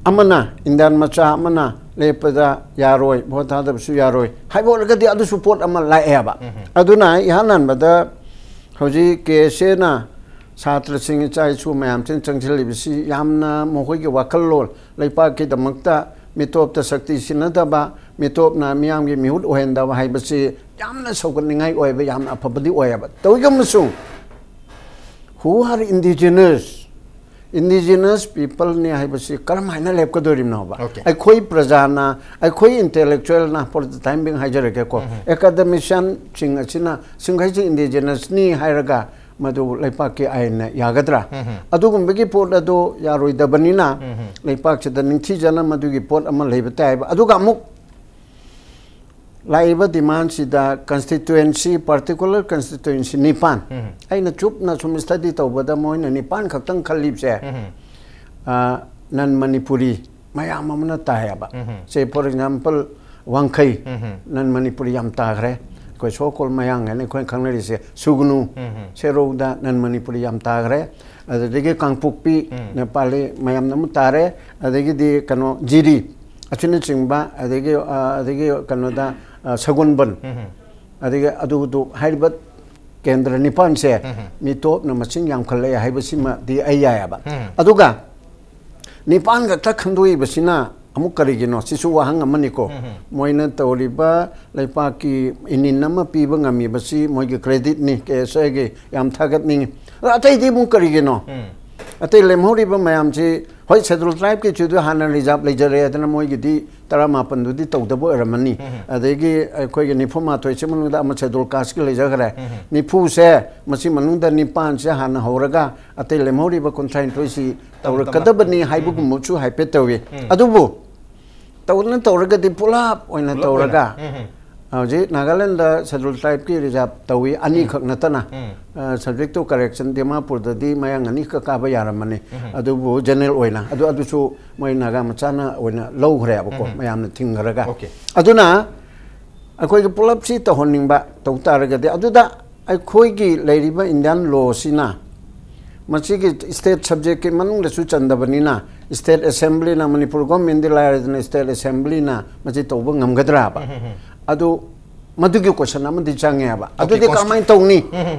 ꯑꯃꯅ, ꯏꯟꯗꯤꯌꯥꯟ ꯃꯆꯥ ꯑꯃꯅ ꯂꯦꯞꯄꯗ ꯌꯥꯔꯣꯏ, ꯚꯣꯠ ꯊꯥꯗꯕꯁꯨ ꯌꯥꯔꯣꯏ ꯍꯥꯏꯕ ꯑꯣꯏꯔꯒꯗꯤ ꯑꯗꯨꯁꯨ ꯄꯣꯠ ꯑꯃ ꯂꯥꯛꯑꯦꯕ꯫ ꯑꯗꯨꯅ ꯏꯍꯥꯟ ꯍꯥꯟꯕꯗ ꯍꯧꯖꯤꯛ ꯀꯦ ꯑꯦꯁ ꯑꯦꯅ ꯁꯥꯇ꯭ꯔꯁꯤꯡ, ꯏꯆꯥ ꯏꯁꯨ ꯃꯌꯥꯝꯁꯤꯅ ꯆꯪꯁꯤꯜꯂꯤꯕꯁꯤ ꯌꯥꯝꯅ ꯃꯈꯣꯏꯒꯤ ꯋꯥꯈꯜꯂꯣꯟ, ꯂꯩꯄꯥꯛꯀꯤꯗꯃꯛꯇ ꯃꯤꯇꯣꯞꯇ ꯁꯛꯇꯤ ꯁꯤꯟꯅꯗꯕ, ꯃꯤꯇꯣꯞꯅ ꯃꯤꯌꯥꯝꯒꯤ ꯃꯤꯍꯨꯠ ꯑꯣꯏꯍꯟꯗꯕ ꯍꯥꯏꯕꯁꯤ ꯌꯥꯝꯅ ꯁꯧꯒꯠꯅꯤꯡꯉꯥꯏ ꯑꯣꯏꯕ, ꯌꯥꯝꯅ ꯑꯐꯕꯗꯤ ꯑꯣꯏꯌꯦꯕ꯫ ꯇꯧꯏꯒꯨꯝꯕꯁꯨ who are indigenous, indigenous peopleꯅꯤ ꯍꯥꯏꯕꯁꯤ ꯀꯔꯝ ꯍꯥꯏꯅ ꯂꯦꯞꯀꯗꯣꯔꯤꯕꯅꯣꯕ? Okay. ꯑꯩꯈꯣꯏ ꯄ꯭ꯔꯖꯥꯅ, ꯑꯩꯈꯣꯏ intellectualꯅ, for the time being ꯍꯥꯏꯖꯔꯒꯦꯀꯣ, academicianꯁꯤꯡ ꯑꯁꯤꯅ ꯁꯤꯡꯈꯩꯁꯤ indigenousꯅꯤ ꯍꯥꯏꯔꯒ ꯃꯗꯨ ꯂꯩꯄꯥꯛꯀꯤ ꯑꯥꯏꯟꯅ ꯌꯥꯒꯗ꯭ꯔꯥ? ꯑꯗꯨꯒꯨꯝꯕꯒꯤ ꯄꯣꯠ ꯑꯗꯨ ꯌꯥꯔꯣꯏꯗꯕꯅꯤꯅ ꯂꯩꯄꯥꯛꯁꯤꯗ ꯅꯤꯡꯊꯤꯖꯅ ꯃꯗꯨꯒꯤ ꯄꯣꯠ ꯑꯃ ꯂꯩꯕ ꯇꯥꯏꯕ꯫ ꯑꯗꯨꯒ ꯑꯃꯨꯛ ꯂꯥꯛꯏꯕ demandꯁꯤꯗ constituency, particular constituency ꯅꯤꯄꯥꯟ, ꯑꯩꯅ ꯆꯨꯞꯅ ꯁꯨꯝ study ꯇꯧꯕꯗ ꯃꯣꯏꯅ ꯅꯤꯄꯥꯟ ꯈꯛꯇꯪ ꯈꯜꯂꯤꯕꯁꯦ, ꯑ, non Manipuri ꯃꯌꯥꯝ ꯑꯃꯅ ꯇꯥꯏꯌꯦꯕ꯫ ꯁꯦ, for example, ꯋꯥꯡꯈꯩ, non Manipuri ꯌꯥꯝ ꯇꯥꯈ꯭ꯔꯦ꯫ ꯑꯩꯈꯣꯏ so called ꯃꯌꯥꯡ ꯍꯥꯏꯅ ꯑꯩꯈꯣꯏꯅ ꯈꯪꯅꯔꯤꯁꯦ, ꯁꯨꯒꯅꯨ, ꯁꯦꯔꯧꯗ non Manipuri ꯌꯥꯝ ꯇꯥꯈ꯭ꯔꯦ꯫ ꯑꯗꯨꯗꯒꯤ ꯀꯥꯡꯄꯣꯛꯄꯤ, ꯅꯦꯄꯥꯂꯤ ꯃꯌꯥꯝꯅ ꯑꯃ ꯇꯥꯔꯦ꯫ ꯑꯗꯒꯤꯗꯤ ꯀꯩꯅꯣ, ꯖꯤꯔꯤ ꯑꯁꯤꯅꯆꯤꯡꯕ, ꯑꯗꯒꯤ, ꯑ, ꯑꯗꯒꯤ ꯀꯩꯅꯣꯗ, ꯑ, ꯁꯒꯣꯜꯕꯟ, ꯑꯗꯒꯤ ꯑꯗꯨꯗꯨ ꯍꯥꯏꯔꯤꯕ ꯀꯦꯟꯗ꯭ꯔ ꯅꯤꯄꯥꯟꯁꯦ ꯃꯤꯇꯣꯞꯅ ꯃꯁꯤꯡ ꯌꯥꯝꯈꯠꯂꯛꯑꯦ ꯍꯥꯏꯕꯁꯤꯃꯗꯤ ꯑꯩ ꯌꯥꯏꯑꯕ꯫ ꯑꯗꯨꯒ ꯅꯤꯄꯥꯟ ꯈꯛꯇ ꯈꯟꯗꯣꯛꯏꯕꯁꯤꯅ ꯑꯃꯨꯛ ꯀꯔꯤꯒꯤꯅꯣ? ꯁꯤꯁꯨ ꯋꯥꯍꯪ ꯑꯃꯅꯤꯀꯣ꯫ ꯃꯣꯏꯅ ꯇꯧꯔꯤꯕ ꯂꯩꯄꯥꯛꯀꯤ ꯏꯅꯤꯟ ꯑꯃ ꯄꯤꯕ ꯉꯝꯃꯤꯕꯁꯤ ꯃꯣꯏꯒꯤ creditꯅꯤ, ꯀꯦ ꯑꯦꯁ ꯑꯦꯒꯤ ꯌꯥꯝ ꯊꯥꯒꯠꯅꯤꯡꯉꯤ꯫ ꯑꯗ ꯑꯇꯩꯗꯤ ꯑꯃꯨꯛ ꯀꯔꯤꯒꯤꯅꯣ? ꯑꯇꯩ ꯂꯦꯝꯍꯧꯔꯤꯕ ꯃꯌꯥꯝꯁꯤ, ꯍꯣꯏ, Scheduled Tribeꯀꯤꯁꯤꯗ ꯍꯥꯟꯅ reserve ꯂꯩꯖꯔꯦ, ꯑꯗꯨꯅ ꯃꯣꯏꯒꯤꯗꯤ ꯇꯔꯥꯃꯥꯄꯟꯗꯨꯗꯤ ꯇꯧꯗꯕ ꯑꯣꯏꯔꯝꯃꯅꯤ꯫ ꯑꯗꯒꯤ ꯑꯩꯈꯣꯏꯒꯤ ꯅꯤꯐꯨꯃꯥꯊꯣꯏꯁꯤ ꯃꯅꯨꯡꯗ ꯑꯃ Scheduled Casteꯀꯤ ꯂꯩꯖꯈ꯭ꯔꯦ꯫ ꯅꯤꯐꯨꯁꯦ, ꯃꯁꯤ ꯃꯅꯨꯡꯗ ꯅꯤꯄꯥꯟꯁꯦ ꯍꯥꯟꯅ ꯍꯧꯔꯒ ꯑꯇꯩ ꯂꯦꯝꯍꯧꯔꯤꯕ ꯀꯨꯟꯊ꯭ꯔꯥꯅꯤꯊꯣꯏꯁꯤ ꯇꯧꯔꯛꯀꯗꯕꯅꯤ ꯍꯥꯏꯕꯒꯨꯝꯕꯁꯨ ꯍꯥꯏꯐꯦꯠ ꯇꯧꯏ꯫ ꯑꯗꯨꯕꯨ ꯇꯧꯅ ꯇꯧꯔꯒꯗꯤ ꯄꯨꯂꯞ ꯑꯣꯏꯅ ꯄꯨꯂꯞ ꯑꯣꯏꯅ꯫ ꯇꯧꯔꯒ ꯍꯧꯖꯤꯛ ꯅꯥꯒꯥꯂꯦꯟꯗ Scheduled Tribeꯀꯤ reserve ꯇꯧꯏ, ꯑꯅꯤꯈꯛ ꯅꯠꯇꯅ꯫ ꯑ, subject to correction, ꯗꯤꯃꯥꯄꯨꯔꯗꯗꯤ ꯃꯌꯥꯡ ꯑꯅꯤꯈꯛ ꯀꯥꯕ ꯌꯥꯔꯝꯃꯅꯤ꯫ ꯑꯗꯨꯕꯨ general ꯑꯣꯏꯅ, ꯑꯗꯨ, ꯑꯗꯨꯁꯨ ꯃꯣꯏ ꯅꯥꯒꯥ ꯃꯆꯥꯅ ꯑꯣꯏꯅ ꯂꯧꯈ꯭ꯔꯦꯕꯀꯣ, ꯃꯌꯥꯝꯅ ꯊꯤꯡꯈ꯭ꯔꯒ꯫ ꯑꯗꯨꯅ ꯑꯩꯈꯣꯏꯒꯤ ꯄꯨꯂꯞꯁꯤ ꯇꯧꯍꯟꯅꯤꯡꯕ ꯇꯧ ꯇꯥꯔꯒꯗꯤ, ꯑꯗꯨꯗ ꯑꯩꯈꯣꯏꯒꯤ ꯂꯩꯔꯤꯕ Indian lawꯁꯤꯅ ꯃꯁꯤꯒꯤ state subjectꯀꯤ ꯃꯅꯨꯡꯗꯁꯨ ꯆꯟꯗꯕꯅꯤꯅ, state assemblyꯅ, ꯃꯅꯤꯄꯨꯔ governmentꯗꯤ ꯂꯥꯏꯔꯗꯅ, state assemblyꯅ ꯃꯁꯤ ꯇꯧꯕ ꯉꯝꯒꯗ꯭ꯔꯥꯕ? ꯑꯗꯨ ꯃꯗꯨꯒꯤ question ꯑꯃꯗꯤ ꯆꯪꯉꯦꯕ꯫ ꯑꯗꯨꯗꯤ consti- ꯀꯃꯥꯏꯅ ꯇꯧꯅꯤ?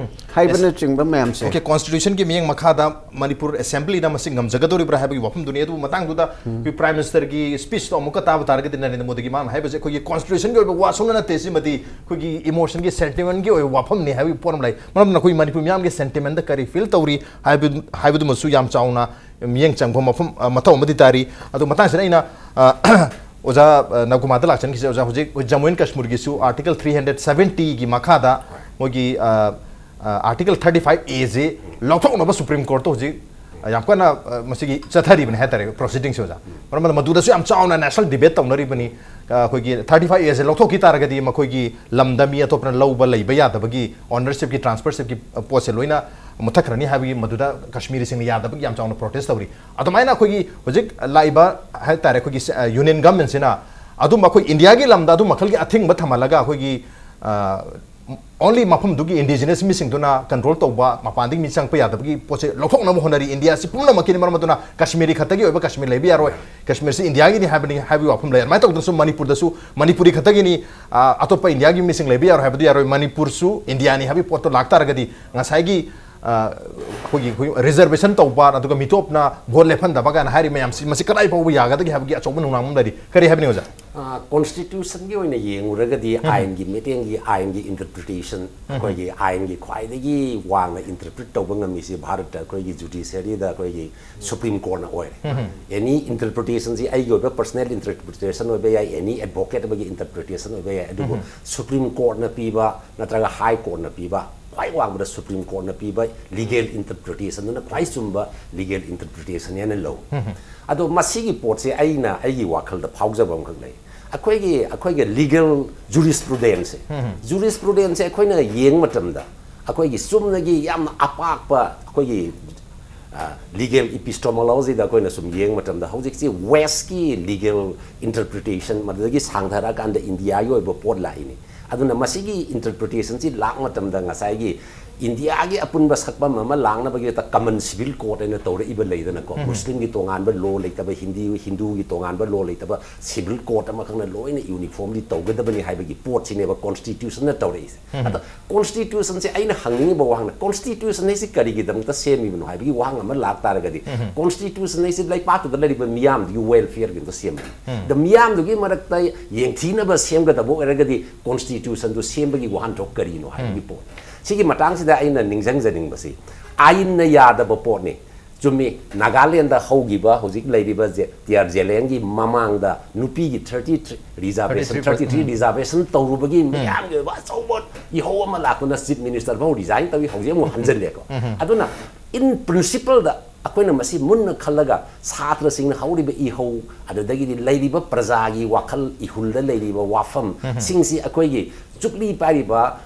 ꯍꯥꯏꯕꯅꯆꯤꯡꯕ ꯃꯌꯥꯝꯁꯦ꯫ Okay, constitutionꯒꯤ ꯃꯤꯠꯌꯦꯡ ꯃꯈꯥꯗ ꯃꯅꯤꯄꯨꯔ assemblyꯅ ꯃꯁꯤ ꯉꯝꯖꯒꯗꯧꯔꯤꯕ꯭ꯔꯥ ꯍꯥꯏꯕꯒꯤ ꯋꯥꯐꯝꯗꯨꯅꯤ꯫ ꯑꯗꯨꯕꯨ ꯃꯇꯥꯡꯗꯨꯗ ꯑꯩꯈꯣꯏ Prime Ministerꯒꯤ speechꯇꯣ ꯑꯃꯨꯛꯀ ꯇꯥꯕ ꯇꯥꯔꯒꯗꯤ, ꯅꯔꯦꯟꯗ꯭ꯔ ꯃꯣꯗꯤꯒꯤ ꯃꯥꯅ ꯍꯥꯏꯕꯁꯦ ꯑꯩꯈꯣꯏꯒꯤ constitutionꯒꯤ ꯑꯣꯏꯕ ꯋꯥ ꯁꯨꯡꯅ ꯅꯠꯇꯦ, ꯁꯤꯃꯗꯤ ꯑꯩꯈꯣꯏꯒꯤ emotionꯒꯤ, sentimentꯀꯤ ꯑꯣꯏꯕ ꯋꯥꯐꯝꯅꯤ ꯍꯥꯏꯕꯒꯤ ꯄꯣꯠ ꯑꯃ ꯂꯩ꯫ ꯃꯔꯝ ꯑꯗꯨꯅ ꯑꯩꯈꯣꯏ ꯃꯅꯤꯄꯨꯔ ꯃꯤꯌꯥꯝꯒꯤ sentimentꯗ ꯀꯔꯤ feel ꯇꯧꯔꯤ ꯍꯥꯏꯕ, ꯍꯥꯏꯕꯗꯨꯃꯁꯨ ꯌꯥꯝ ꯆꯥꯎꯅ ꯃꯤꯠꯌꯦꯡ ꯆꯪꯕ ꯃꯐꯝ, ꯑ, ꯃꯊꯧ ꯑꯃꯗꯤ ꯇꯥꯔꯤ꯫ ꯑꯗꯣ ꯃꯇꯥꯡꯁꯤꯗ ꯑꯩꯅ, ꯑ, ꯑꯣꯖꯥ, ꯑ, ꯅꯕꯀꯨꯃꯥꯔꯗ ꯂꯥꯛꯆꯟꯈꯤꯁꯦ꯫ ꯑꯣꯖꯥ, ꯍꯧꯖꯤꯛ ꯖꯝꯃꯨ ꯑꯦꯟ ꯀꯥꯁꯃꯤꯔꯒꯤꯁꯨ Article three hundred seventyꯒꯤ ꯃꯈꯥꯗ ꯃꯣꯏꯒꯤ, ꯑ, ꯑ, Article thirty-five Aꯁꯦ ꯂꯧꯊꯣꯛꯅꯕ Supreme Courtꯇ ꯍꯧꯖꯤꯛ, ꯑ, ꯌꯥꯝ ꯀꯟꯅ, ꯑ, ꯃꯁꯤꯒꯤ ꯆꯠꯊꯔꯤꯕꯅꯤ ꯍꯥꯏꯇꯥꯔꯦ, proceedingꯁꯦ, ꯑꯣꯖꯥ꯫ ꯃꯔꯝ ꯑꯗꯨꯅ ꯃꯗꯨꯗꯁꯨ ꯌꯥꯝ ꯆꯥꯎꯅ national debate ꯇꯧꯅꯔꯤꯕꯅꯤ꯫ ꯑ, ꯑꯩꯈꯣꯏꯒꯤ thirty-five Aꯁꯦ ꯂꯧꯊꯣꯛꯈꯤ ꯇꯥꯔꯒꯗꯤ ꯃꯈꯣꯏꯒꯤ ꯂꯝꯗ ꯃꯤ ꯑꯇꯣꯞꯄꯅ ꯂꯧꯕ ꯂꯩꯕ ꯌꯥꯗꯕꯒꯤ, ownershipꯀꯤ, transfershipꯀꯤ, ꯑ, ꯄꯣꯠꯁꯦ ꯂꯣꯏꯅ ꯃꯨꯠꯊꯠꯈ꯭ꯔꯅꯤ ꯍꯥꯏꯕꯒꯤ ꯃꯗꯨꯗ ꯀꯥꯁꯃꯤꯔꯤꯁꯤꯡꯅ ꯌꯥꯗꯕꯒꯤ ꯌꯥꯝ ꯆꯥꯎꯅ protest ꯇꯧꯔꯤ꯫ ꯑꯗꯨꯃꯥꯏꯅ ꯑꯩꯈꯣꯏꯒꯤ ꯍꯧꯖꯤꯛ ꯂꯥꯛꯏꯕ ꯍꯥꯏ ꯇꯥꯔꯦ, ꯑꯩꯈꯣꯏꯒꯤ ꯁ-, ꯑ, union governmentꯁꯤꯅ ꯑꯗꯨꯝꯕ ꯑꯩꯈꯣꯏ ꯏꯟꯗꯤꯌꯥꯒꯤ ꯂꯝꯗ ꯑꯗꯨꯝ ꯃꯈꯜꯒꯤ ꯑꯊꯤꯡꯕ ꯊꯝꯍꯜꯂꯒ ꯑꯩꯈꯣꯏꯒꯤ, ꯑ, only ꯃꯐꯝꯗꯨꯒꯤ indigenous ꯃꯤꯁꯤꯡꯗꯨꯅ control ꯇꯧꯕ, ꯃꯄꯥꯟꯗꯒꯤ ꯃꯤ ꯆꯪꯉꯛꯄ ꯌꯥꯗꯕꯒꯤ ꯄꯣꯠꯁꯦ ꯂꯧꯊꯣꯛꯅꯕ ꯍꯣꯠꯅꯔꯤ꯫ ꯏꯟꯗꯤꯌꯥꯁꯤ ꯄꯨꯝꯅꯃꯛꯀꯤꯅꯤ, ꯃꯔꯝ ꯑꯗꯨꯅ ꯀꯥꯁꯃꯤꯔꯤ ꯈꯛꯇꯒꯤ ꯑꯣꯏꯕ ꯀꯥꯁꯃꯤꯔ ꯂꯩꯕ ꯌꯥꯔꯣꯏ, ꯀꯥꯁꯃꯤꯔꯁꯤ ꯏꯟꯗꯤꯌꯥꯒꯤꯅꯤ ꯍꯥꯏꯕꯅꯤ ꯍꯥꯏꯕꯒꯤ ꯋꯥꯐꯝ ꯂꯩ꯫ ꯑꯗꯨꯃꯥꯏꯅ ꯇꯧꯗ꯭ꯔꯁꯨ ꯃꯅꯤꯄꯨꯔꯗꯁꯨ ꯃꯅꯤꯄꯨꯔꯤ ꯈꯛꯇꯒꯤꯅꯤ, ꯑ, ꯑꯇꯣꯞꯄ ꯏꯟꯗꯤꯌꯥꯒꯤ ꯃꯤꯁꯤꯡ ꯂꯩꯕ ꯌꯥꯔꯣꯏ ꯍꯥꯏꯕꯗꯨ ꯌꯥꯔꯣꯏ꯫ ꯃꯅꯤꯄꯨꯔꯁꯨ ꯏꯟꯗꯤꯌꯥꯅꯤ ꯍꯥꯏꯕꯒꯤ ꯄꯣꯠꯇꯣ ꯂꯥꯛꯇꯥꯔꯒꯗꯤ ꯉꯁꯥꯏꯒꯤ, ꯑ, ꯑꯩꯈꯣꯏꯒꯤ, ꯑꯩꯈꯣꯏꯒꯤ reservation ꯇꯧꯕ, ꯑꯗꯨꯒ ꯃꯤꯇꯣꯞꯅ vote ꯂꯦꯞꯍꯟꯗꯕ ꯀꯥꯏꯅ ꯍꯥꯏꯔꯤ ꯃꯌꯥꯝꯁꯤ, ꯃꯁꯤ ꯀꯗꯥꯏ ꯐꯥꯎꯕ ꯌꯥꯒꯗꯒꯦ ꯍꯥꯏꯕꯒꯤ ꯑꯆꯧꯕ ꯅꯨꯡꯅꯥꯡꯕ ꯑꯃ ꯂꯩꯔꯤ꯫ ꯀꯔꯤ ꯍꯥꯏꯕꯅꯤ ꯑꯣꯖꯥ? ꯑ, constitutionꯒꯤ ꯑꯣꯏꯅ ꯌꯦꯡꯉꯨꯔꯒꯗꯤ, ꯎꯝ꯫ ꯑꯥꯏꯟꯒꯤ ꯃꯤꯠꯌꯦꯡꯒꯤ, ꯑꯥꯏꯟꯒꯤ interpretation, ꯎꯝ꯫ ꯑꯩꯈꯣꯏꯒꯤ ꯑꯥꯏꯟꯒꯤ ꯈ꯭ꯋꯥꯏꯗꯒꯤ ꯋꯥꯡꯅ interpret ꯇꯧꯕ ꯉꯝꯃꯤꯁꯤ ꯚꯥꯔꯠꯇ ꯑꯩꯈꯣꯏꯒꯤ judiciaryꯗ ꯑꯩꯈꯣꯏꯒꯤ Supreme Courtꯅ ꯑꯣꯏꯔꯦ꯫ ꯎꯝ꯫ Any interpretationꯁꯤ ꯑꯩꯒꯤ ꯑꯣꯏꯕ personal interpretation ꯑꯣꯏꯕ ꯌꯥꯏ, any advocate ꯑꯃꯒꯤ interpretation ꯑꯣꯏꯕ ꯌꯥꯏ, ꯑꯗꯨꯕꯨ ꯎꯝ꯫ Supreme Courtꯅ ꯄꯤꯕ ꯅꯠꯇ꯭ꯔꯒ High Courtꯅ ꯄꯤꯕ, ꯈ꯭ꯋꯥꯏ ꯋꯥꯡꯕꯗ Supreme Courtꯅ ꯄꯤꯕ legal interpretationꯗꯨꯅ ꯈ꯭ꯋꯥꯏ ꯆꯨꯝꯕ legal interpretation ꯍꯥꯏꯅ ꯂꯧ꯫ ꯎꯝ꯫ ꯑꯗꯣ ꯃꯁꯤꯒꯤ ꯄꯣꯠꯁꯦ ꯑꯩꯅ ꯑꯩꯒꯤ ꯋꯥꯈꯜꯗ ꯐꯥꯎꯖꯕ ꯑꯃꯈꯛ ꯂꯩ꯫ ꯑꯩꯈꯣꯏꯒꯤ, ꯑꯩꯈꯣꯏꯒꯤ legal jurisprudenceꯁꯦ, ꯎꯝ꯫ Jurisprudenceꯁꯦ ꯑꯩꯈꯣꯏꯅ ꯌꯦꯡꯕ ꯃꯇꯝꯗ ꯑꯩꯈꯣꯏꯒꯤ ꯆꯨꯝꯅꯒꯤ ꯌꯥꯝꯅ ꯑꯄꯥꯛꯄ ꯑꯩꯈꯣꯏꯒꯤ, ꯑ, legal epistemologyꯗ ꯑꯩꯈꯣꯏꯅ ꯁꯨꯝ ꯌꯦꯡꯕ ꯃꯇꯝꯗ ꯍꯧꯖꯤꯛꯁꯤ Westꯀꯤ legal interpretation ꯃꯗꯨꯗꯒꯤ ꯁꯥꯡꯊꯔꯛꯑꯀꯥꯟꯗ ꯏꯟꯗꯤꯌꯥꯒꯤ ꯑꯣꯏꯕ ꯄꯣꯠ ꯂꯥꯛꯏꯅꯤ꯫ ꯑꯗꯨꯅ ꯃꯁꯤꯒꯤ interpretationꯁꯤ ꯂꯥꯛ ꯃꯇꯝꯗ ꯉꯁꯥꯏꯒꯤ ꯏꯟꯗꯤꯌꯥꯒꯤ ꯑꯄꯨꯟꯕ ꯁꯛꯐꯝ ꯑꯃ ꯂꯥꯛꯅꯕꯒꯤꯗꯃꯛꯇ common civil court ꯍꯥꯏꯅ ꯇꯧꯔꯛꯏꯕ ꯂꯩꯗꯅꯀꯣ, ꯎꯝ꯫ ꯃꯨꯁꯂꯤꯝꯒꯤ ꯇꯣꯉꯥꯟꯕ law ꯂꯩꯇꯕ, ꯍꯤꯟꯗꯤ, ꯍꯤꯟꯗꯨꯒꯤ ꯇꯣꯉꯥꯟꯕ law ꯂꯩꯇꯕ, civil court ꯑꯃꯈꯛꯅ ꯂꯣꯏꯅ uniformly ꯇꯧꯒꯗꯕꯅꯤ ꯍꯥꯏꯕꯒꯤ ꯄꯣꯠꯁꯤꯅꯦꯕ constitutionꯅ ꯇꯧꯔꯛꯏꯁꯦ꯫ ꯎꯝ꯫ ꯑꯗ constitutionꯁꯦ ꯑꯩꯅ ꯍꯪꯅꯤꯡꯉꯤꯕ ꯋꯥꯍꯪꯅ, constitution ꯍꯥꯏꯁꯤ ꯀꯔꯤꯒꯤꯗꯃꯛꯇ ꯁꯦꯝꯃꯤꯕꯅꯣ ꯍꯥꯏꯕꯒꯤ ꯋꯥꯍꯪ ꯑꯃ ꯂꯥꯛꯇꯥꯔꯒꯗꯤ, ꯎꯝ꯫ Constitution ꯍꯥꯏꯁꯤ ꯂꯩꯄꯥꯛꯇꯨꯗ ꯂꯩꯔꯤꯕ ꯃꯤꯌꯥꯝꯗꯨꯒꯤ welfareꯒꯤꯗꯃꯛꯇ ꯁꯦꯝꯕꯅꯤ꯫ ꯎꯝ꯫ ꯑꯗ ꯃꯤꯌꯥꯝꯗꯨꯒꯤ ꯃꯔꯛꯇ ꯌꯦꯡꯊꯤꯅꯕ ꯁꯦꯝꯒꯗꯕ ꯑꯣꯏꯔꯒꯗꯤ constitutionꯗꯨ ꯁꯦꯝꯕꯒꯤ ꯋꯥꯍꯟꯊꯣꯛ ꯀꯔꯤꯅꯣ ꯍꯥꯏꯕꯒꯤ ꯎꯝ꯫ ꯄꯣꯠ꯫ ꯁꯤꯒꯤ ꯃꯇꯥꯡꯁꯤꯗ ꯑꯩꯅ ꯅꯤꯡꯁꯤꯡꯖꯅꯤꯡꯕꯁꯤ, ꯑꯥꯏꯟꯅ ꯌꯥꯗꯕ ꯄꯣꯠꯅꯤ꯫ ꯆꯨꯝꯃꯤ, ꯅꯥꯒꯥꯂꯦꯟꯗ ꯍꯧꯈꯤꯕ ꯍꯧꯖꯤꯛ ꯂꯩꯔꯤꯕ ꯖꯦ-, ꯇꯤ ꯑꯥꯔ ꯖꯦꯂꯦꯟꯒꯤ ꯃꯃꯥꯡꯗ ꯅꯨꯄꯤꯒꯤ thirty three reservation, thirty three reservation ꯇꯧꯔꯨꯕꯒꯤ ꯎꯝ꯫ ꯃꯌꯥꯝꯒꯤ ꯑꯣꯏꯕ ꯑꯆꯧꯕ ꯏꯍꯧ ꯑꯃ ꯂꯥꯛꯇꯨꯅ chief minister ꯐꯥꯎ resign ꯇꯧꯏ, ꯍꯧꯖꯤꯛ ꯑꯃꯨꯛ ꯍꯟꯖꯤꯜꯂꯦꯀꯣ꯫ ꯎꯝ꯫ ꯑꯗꯨꯅ in principleꯗ ꯑꯩꯈꯣꯏꯅ ꯃꯁꯤ ꯃꯨꯟꯅ ꯈꯜꯂꯒ ꯁꯥꯇ꯭ꯔꯁꯤꯡꯅ ꯍꯧꯔꯤꯕ ꯏꯍꯧ, ꯑꯗꯨꯗꯒꯤꯗꯤ ꯂꯩꯔꯤꯕ ꯄ꯭ꯔꯖꯥꯒꯤ ꯋꯥꯈꯜ, ꯏꯍꯨꯜꯗ ꯂꯩꯔꯤꯕ ꯋꯥꯐꯝ ꯎꯝ꯫ ꯁꯤꯡꯁꯤ ꯑꯩꯈꯣꯏꯒꯤ ꯆꯨꯞꯂꯤ ꯄꯥꯏꯔꯤꯕ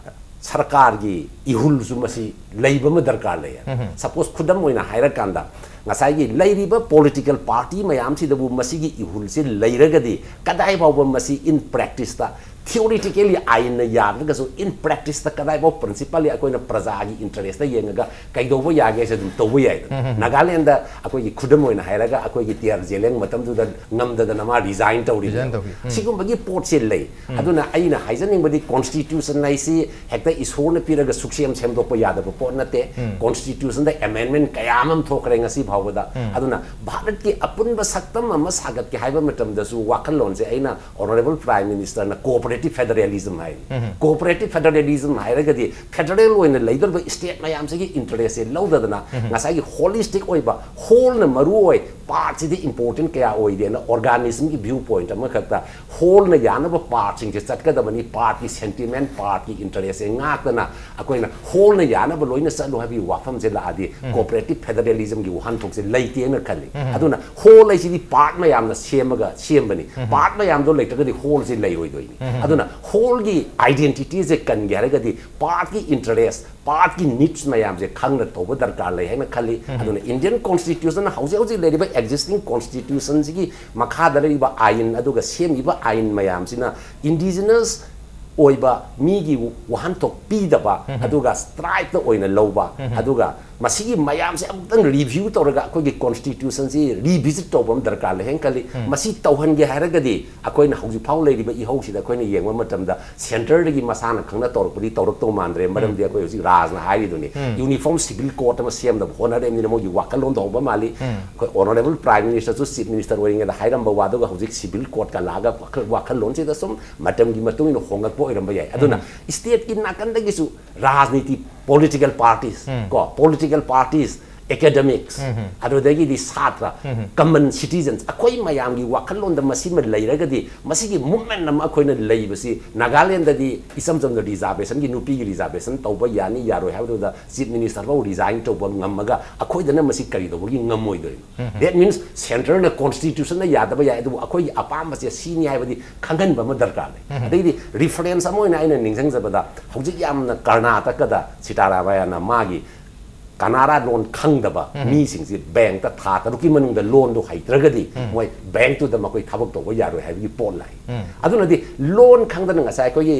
ꯁꯔꯀꯥꯔꯒꯤ ꯏꯍꯨꯜꯁꯨ ꯃꯁꯤ ꯂꯩꯕ ꯑꯃ ꯗꯔꯀꯥꯔ ꯂꯩ꯫ ꯎꯝ꯫ Suppose ꯈꯨꯗꯝ ꯑꯣꯏꯅ ꯍꯥꯏꯔꯀꯥꯟꯗ, ꯉꯁꯥꯏꯒꯤ ꯂꯩꯔꯤꯕ political party ꯃꯌꯥꯝꯁꯤꯗꯕꯨ ꯃꯁꯤꯒꯤ ꯏꯍꯨꯜꯁꯤ ꯂꯩꯔꯒꯗꯤ ꯀꯗꯥꯏ ꯐꯥꯎꯕ ꯃꯁꯤ in practiceꯇ Theoretically ꯑꯥꯏꯟꯅ ꯌꯥꯗ꯭ꯔꯒꯁꯨ in practice ꯇ ꯀꯗꯥꯏꯐꯥꯎ principle ꯂꯤ ꯑꯩꯈꯣꯏꯅ ꯄ꯭ꯔꯖꯥꯒꯤ interest ꯇ ꯌꯦꯡꯉꯒ ꯀꯩꯗꯧꯕ ꯌꯥꯒꯦꯁꯦ ꯑꯗꯨꯝ ꯇꯧꯕ ꯌꯥꯏꯗꯅ꯫ ꯅꯥꯒꯥꯂꯦꯟꯗ ꯑꯩꯈꯣꯏꯒꯤ ꯈꯨꯗꯝ ꯑꯣꯏꯅ ꯍꯥꯏꯔꯒ ꯑꯩꯈꯣꯏꯒꯤ ꯇꯤ ꯑꯥꯔ ꯖꯦꯂꯦꯡ ꯃꯇꯝꯗꯨꯗ ꯉꯝꯗꯗꯅ ꯃꯥ resign ꯇꯧꯔꯤꯗꯅ꯫ Resign ꯇꯧꯈꯤ꯫ ꯎꯝ꯫ ꯁꯤꯒꯨꯝꯕꯒꯤ ꯄꯣꯠꯁꯦ ꯂꯩ꯫ ꯎꯝ꯫ ꯑꯗꯨꯅ ꯑꯩꯅ ꯍꯥꯏꯖꯅꯤꯡꯕꯗꯤ constitution ꯍꯥꯏꯁꯤ ꯍꯦꯛꯇ ꯏꯁꯣꯔꯅ ꯄꯤꯔꯒ ꯁꯨꯛꯁꯦꯝ ꯁꯦꯝꯗꯣꯛꯄ ꯌꯥꯗꯕ ꯄꯣꯠ ꯅꯠꯇꯦ꯫ ꯎꯝ꯫ Constitution ꯗ amendment ꯀꯌꯥ ꯑꯃ ꯊꯣꯛꯈ꯭ꯔꯦ ꯉꯁꯤ ꯐꯥꯎꯕꯗ꯫ ꯎꯝ꯫ ꯑꯗꯨꯅ ꯚꯥꯔꯠꯀꯤ ꯑꯄꯨꯟꯕ ꯁꯛꯇꯝ ꯑꯃ ꯁꯥꯒꯠꯀꯦ ꯍꯥꯏꯕ ꯃꯇꯝꯗꯁꯨ ꯋꯥꯈꯜꯂꯣꯟꯁꯦ ꯑꯩꯅ Honourable Prime Minister ꯅ cooperative federalism ꯍꯥꯏꯔꯤ꯫ ꯎꯝ꯫ Cooperative federalism ꯍꯥꯏꯔꯒꯗꯤ federal ꯑꯣꯏꯅ ꯂꯩꯗꯧꯔꯤꯕ state ꯃꯌꯥꯝꯁꯤꯒꯤ interest ꯁꯦ ꯂꯧꯗꯗꯅ ꯎꯝ꯫ ꯉꯁꯥꯏꯒꯤ holistic ꯑꯣꯏꯕ whole ꯅ ꯃꯔꯨ ꯑꯣꯏ, part ꯁꯤꯗꯤ important ꯀꯌꯥ ꯑꯣꯏꯗꯦꯅ organism ꯒꯤ view point ꯑꯃꯈꯛꯇ whole ꯅ ꯌꯥꯅꯕ part ꯁꯤꯡꯁꯦ ꯆꯠꯀꯗꯕꯅꯤ, part ꯀꯤ sentiment, part ꯀꯤ interest ꯁꯦ ꯉꯥꯛꯇꯅ ꯑꯩꯈꯣꯏꯅ whole ꯅ ꯌꯥꯅꯕ ꯂꯣꯏꯅ ꯆꯠꯂꯨ ꯍꯥꯏꯕꯒꯤ ꯋꯥꯐꯝꯁꯦ ꯂꯥꯛꯑꯗꯤ ꯎꯝ꯫ Cooperative federalism ꯒꯤ ꯋꯥꯍꯟꯊꯣꯛꯁꯦ ꯂꯩꯇꯦꯅ ꯈꯜꯂꯤ꯫ ꯎꯝ꯫ ꯑꯗꯨꯅ whole ꯍꯥꯏꯁꯤꯗꯤ part ꯃꯌꯥꯝꯅ ꯁꯦꯝꯃꯒ ꯁꯦꯝꯕꯅꯤ꯫ ꯎꯝ꯫ Part ꯃꯌꯥꯝꯗꯣ ꯂꯩꯇ꯭ꯔꯒꯗꯤ whole ꯁꯤ ꯂꯩꯔꯣꯏꯗꯣꯏꯅꯤ꯫ ꯎꯝ꯫ ꯑꯗꯨꯅ whole ꯒꯤ identity ꯁꯦ ꯀꯟꯒꯦ ꯍꯥꯏꯔꯒꯗꯤ part ꯀꯤ interest, part ꯀꯤ needs ꯃꯌꯥꯝꯁꯦ ꯈꯪꯅ ꯇꯧꯕ ꯗꯔꯀꯥꯔ ꯂꯩ ꯍꯥꯏꯅ ꯈꯜꯂꯤ꯫ ꯎꯝ꯫ ꯑꯗꯨꯅ Indian Constitution ꯍꯧꯖꯤꯛ ꯍꯧꯖꯤꯛ ꯂꯩꯔꯤꯕ existing constitution ꯁꯤꯒꯤ ꯃꯈꯥꯗ ꯂꯩꯔꯤꯕ ꯑꯥꯏꯟ ꯑꯗꯨꯒ ꯁꯦꯝꯃꯤꯕ ꯑꯥꯏꯟ ꯃꯌꯥꯝꯁꯤꯅ indigenous ꯑꯣꯏꯕ ꯃꯤꯒꯤ ꯋꯥꯍꯟꯊꯣꯛ ꯄꯤꯗꯕ, ꯎꯝ꯫ ꯑꯗꯨꯒ tribe ꯇ ꯑꯣꯏꯅ ꯂꯧꯕ, ꯎꯝ꯫ ꯑꯗꯨꯒ ꯃꯁꯤꯒꯤ ꯃꯌꯥꯝꯁꯦ ꯑꯃꯨꯛꯇꯪ review ꯇꯧꯔꯒ ꯑꯩꯈꯣꯏꯒꯤ constitution ꯁꯤ revisit ꯇꯧꯕ ꯑꯃ ꯗꯔꯀꯥꯔ ꯂꯩ ꯍꯥꯏꯅ ꯈꯜꯂꯤ꯫ ꯎꯝ꯫ ꯃꯁꯤ ꯇꯧꯍꯟꯒꯦ ꯍꯥꯏꯔꯒꯗꯤ ꯑꯩꯈꯣꯏꯅ ꯍꯧꯖꯤꯛ ꯐꯥꯎ ꯂꯩꯔꯤꯕ ꯏꯍꯧꯁꯤꯗ ꯑꯩꯈꯣꯏꯅ ꯌꯦꯡꯕ ꯃꯇꯝꯗ centre ꯗꯒꯤ ꯃꯁꯥꯅ ꯈꯪꯅ ꯇꯧꯔꯛꯄꯗꯤ ꯇꯧꯔꯛꯇꯧ ꯃꯥꯟꯗ꯭ꯔꯦ꯫ ꯃꯔꯝꯗꯤ ꯎꯝ꯫ ꯑꯩꯈꯣꯏ ꯍꯧꯖꯤꯛ ꯔꯥꯖꯅ ꯍꯥꯏꯔꯤꯗꯨꯅꯤ, ꯎꯝ꯫ Uniform civil code ꯑꯃ ꯁꯦꯝꯅꯕ ꯍꯣꯠꯅꯔꯦ ꯃꯤꯅ ꯃꯣꯏꯒꯤ ꯋꯥꯈꯜꯂꯣꯟꯗ ꯍꯧꯕ ꯃꯥꯜꯂꯤ꯫ ꯎꯝ꯫ ꯑꯩꯈꯣꯏ Honourable Prime Minister ꯁꯨ Chief Minister ꯑꯣꯏꯔꯤꯉꯩꯗ ꯍꯥꯏꯔꯝꯕ ꯋꯥꯗꯨꯒ ꯍꯧꯖꯤꯛ civil code ꯀ ꯂꯥꯛꯑꯒ ꯋꯥꯈꯜ-, ꯋꯥꯈꯜꯂꯣꯟꯁꯤꯗ ꯁꯨꯝ ꯃꯇꯝꯒꯤ ꯃꯇꯨꯡ ꯏꯟꯅ ꯍꯣꯡꯂꯛꯄ ꯑꯣꯏꯔꯝꯕ ꯌꯥꯏ꯫ ꯑꯗꯨꯅ ꯎꯝ꯫ State ꯀꯤ ꯅꯥꯀꯟꯗꯒꯤꯁꯨ ꯔꯥꯖꯅꯤꯇꯤ, political parties, ꯎꯝ꯫ ꯀꯣ, political parties, academics, ꯎꯝ꯫ ꯑꯗꯨꯗꯒꯤꯗꯤ ꯁꯥꯇ꯭ꯔ, ꯎꯝ꯫ Common citizens, ꯑꯩꯈꯣꯏ ꯃꯌꯥꯝꯒꯤ ꯋꯥꯈꯜꯂꯣꯟꯗ ꯃꯁꯤꯃ ꯂꯩꯔꯒꯗꯤ ꯃꯁꯤꯒꯤ movement ꯑꯃ ꯑꯩꯈꯣꯏꯅ ꯂꯩꯕꯁꯤ ꯅꯥꯒꯥꯂꯦꯟꯗꯗꯤ ꯏꯆꯝ ꯆꯝꯅ reservation ꯒꯤ, ꯅꯨꯄꯤꯒꯤ reservation ꯇꯧꯕ ꯌꯥꯅꯤ ꯌꯥꯔꯣꯏ ꯍꯥꯏꯕꯗꯨꯗ Chief Minister ꯐꯥꯎ resign ꯇꯧꯕ ꯉꯝꯃꯒ ꯑꯩꯈꯣꯏꯗꯅ ꯃꯁꯤ ꯀꯔꯤ ꯇꯧꯕꯒꯤ ꯉꯝꯃꯣꯏꯗꯣꯏꯅꯣ? ꯎꯝ꯫ That means centre ꯅ constitution ꯅ ꯌꯥꯗꯕ ꯌꯥꯏ, ꯑꯗꯨꯕꯨ ꯑꯩꯈꯣꯏꯒꯤ ꯑꯄꯥꯝꯕꯁꯦ ꯁꯤꯅꯤ ꯍꯥꯏꯕꯗꯤ ꯈꯪꯍꯟꯕ ꯑꯃ ꯗꯔꯀꯥꯔ ꯂꯩ꯫ ꯎꯝ꯫ ꯑꯗꯩꯗꯤ reference ꯑꯃ ꯑꯣꯏꯅ ꯑꯩꯅ ꯅꯤꯡꯁꯤꯡꯖꯕꯗ ꯍꯧꯖꯤꯛ ꯌꯥꯝꯅ ꯀꯔꯅꯥꯇꯀꯗ ꯁꯤꯇꯥꯔꯥꯃꯌꯥꯅ ꯃꯥꯒꯤ ꯀꯅꯥꯔꯥ ꯂꯣꯟ ꯈꯪꯗꯕ ꯃꯤꯁꯤꯡꯁꯤ ꯕꯦꯡꯛꯇ ꯊꯥ ꯇꯔꯨꯛꯀꯤ ꯃꯅꯨꯡꯗ ꯂꯣꯟꯗꯨ ꯍꯩꯇ꯭ꯔꯒꯗꯤ ꯃꯣꯏ ꯕꯦꯡꯛꯇꯨꯗ ꯃꯈꯣꯏ ꯊꯕꯛ ꯇꯧꯕ ꯌꯥꯔꯣꯏ ꯍꯥꯏꯕꯒꯤ ꯄꯣꯠ ꯂꯥꯛꯏ꯫ ꯑꯗꯨꯅꯗꯤ ꯂꯣꯟ ꯈꯪꯗꯅ ꯉꯁꯥꯏ ꯑꯩꯈꯣꯏꯒꯤ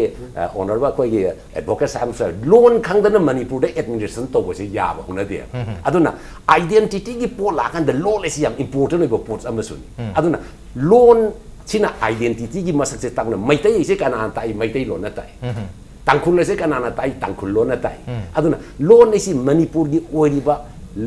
ꯑꯣꯅꯔꯕꯜ ꯑꯩꯈꯣꯏꯒꯤ ꯑꯦꯗꯚꯣꯀꯦꯠ ꯁꯥꯍꯦꯕ ꯑꯃꯁꯨ ꯍꯥꯏ, ꯂꯣꯟ ꯈꯪꯗꯅ ꯃꯅꯤꯄꯨꯔꯗ ꯑꯦꯗꯃꯤꯅꯤꯁꯇ꯭ꯔꯦꯁꯟ ꯇꯧꯕꯁꯦ ꯌꯥꯕ ꯍꯧꯅꯗꯦ꯫ ꯑꯗꯨꯅ ꯑꯥꯏꯗꯦꯟꯇꯤꯇꯤꯒꯤ ꯄꯣꯠ ꯂꯥꯛꯑꯀꯥꯟꯗ ꯂꯣꯟ ꯑꯁꯤ ꯌꯥꯝ ꯏꯝꯄꯣꯔꯇꯦꯟ ꯑꯣꯏꯕ ꯄꯣꯠ ꯑꯃꯁꯨꯅꯤ꯫ ꯑꯗꯨꯅ ꯂꯣꯟ ꯁꯤꯅ ꯑꯥꯏꯗꯦꯟꯇꯤꯇꯤꯒꯤ ꯃꯁꯛꯁꯦ ꯇꯥꯛꯅ, ꯃꯩꯇꯩꯁꯦ ꯀꯅꯥꯅ ꯇꯥꯛꯏ? ꯃꯩꯇꯩꯂꯣꯟꯅ ꯇꯥꯛꯏ꯫ ꯇꯥꯡꯈꯨꯜ ꯑꯁꯦ ꯀꯅꯥꯅ ꯇꯥꯛꯏ? ꯇꯥꯡꯈꯨꯜꯂꯣꯟꯅ ꯇꯥꯛꯏ꯫ ꯑꯗꯨꯅ ꯂꯣꯟ ꯑꯁꯤ ꯃꯅꯤꯄꯨꯔꯒꯤ ꯑꯣꯏꯔꯤꯕ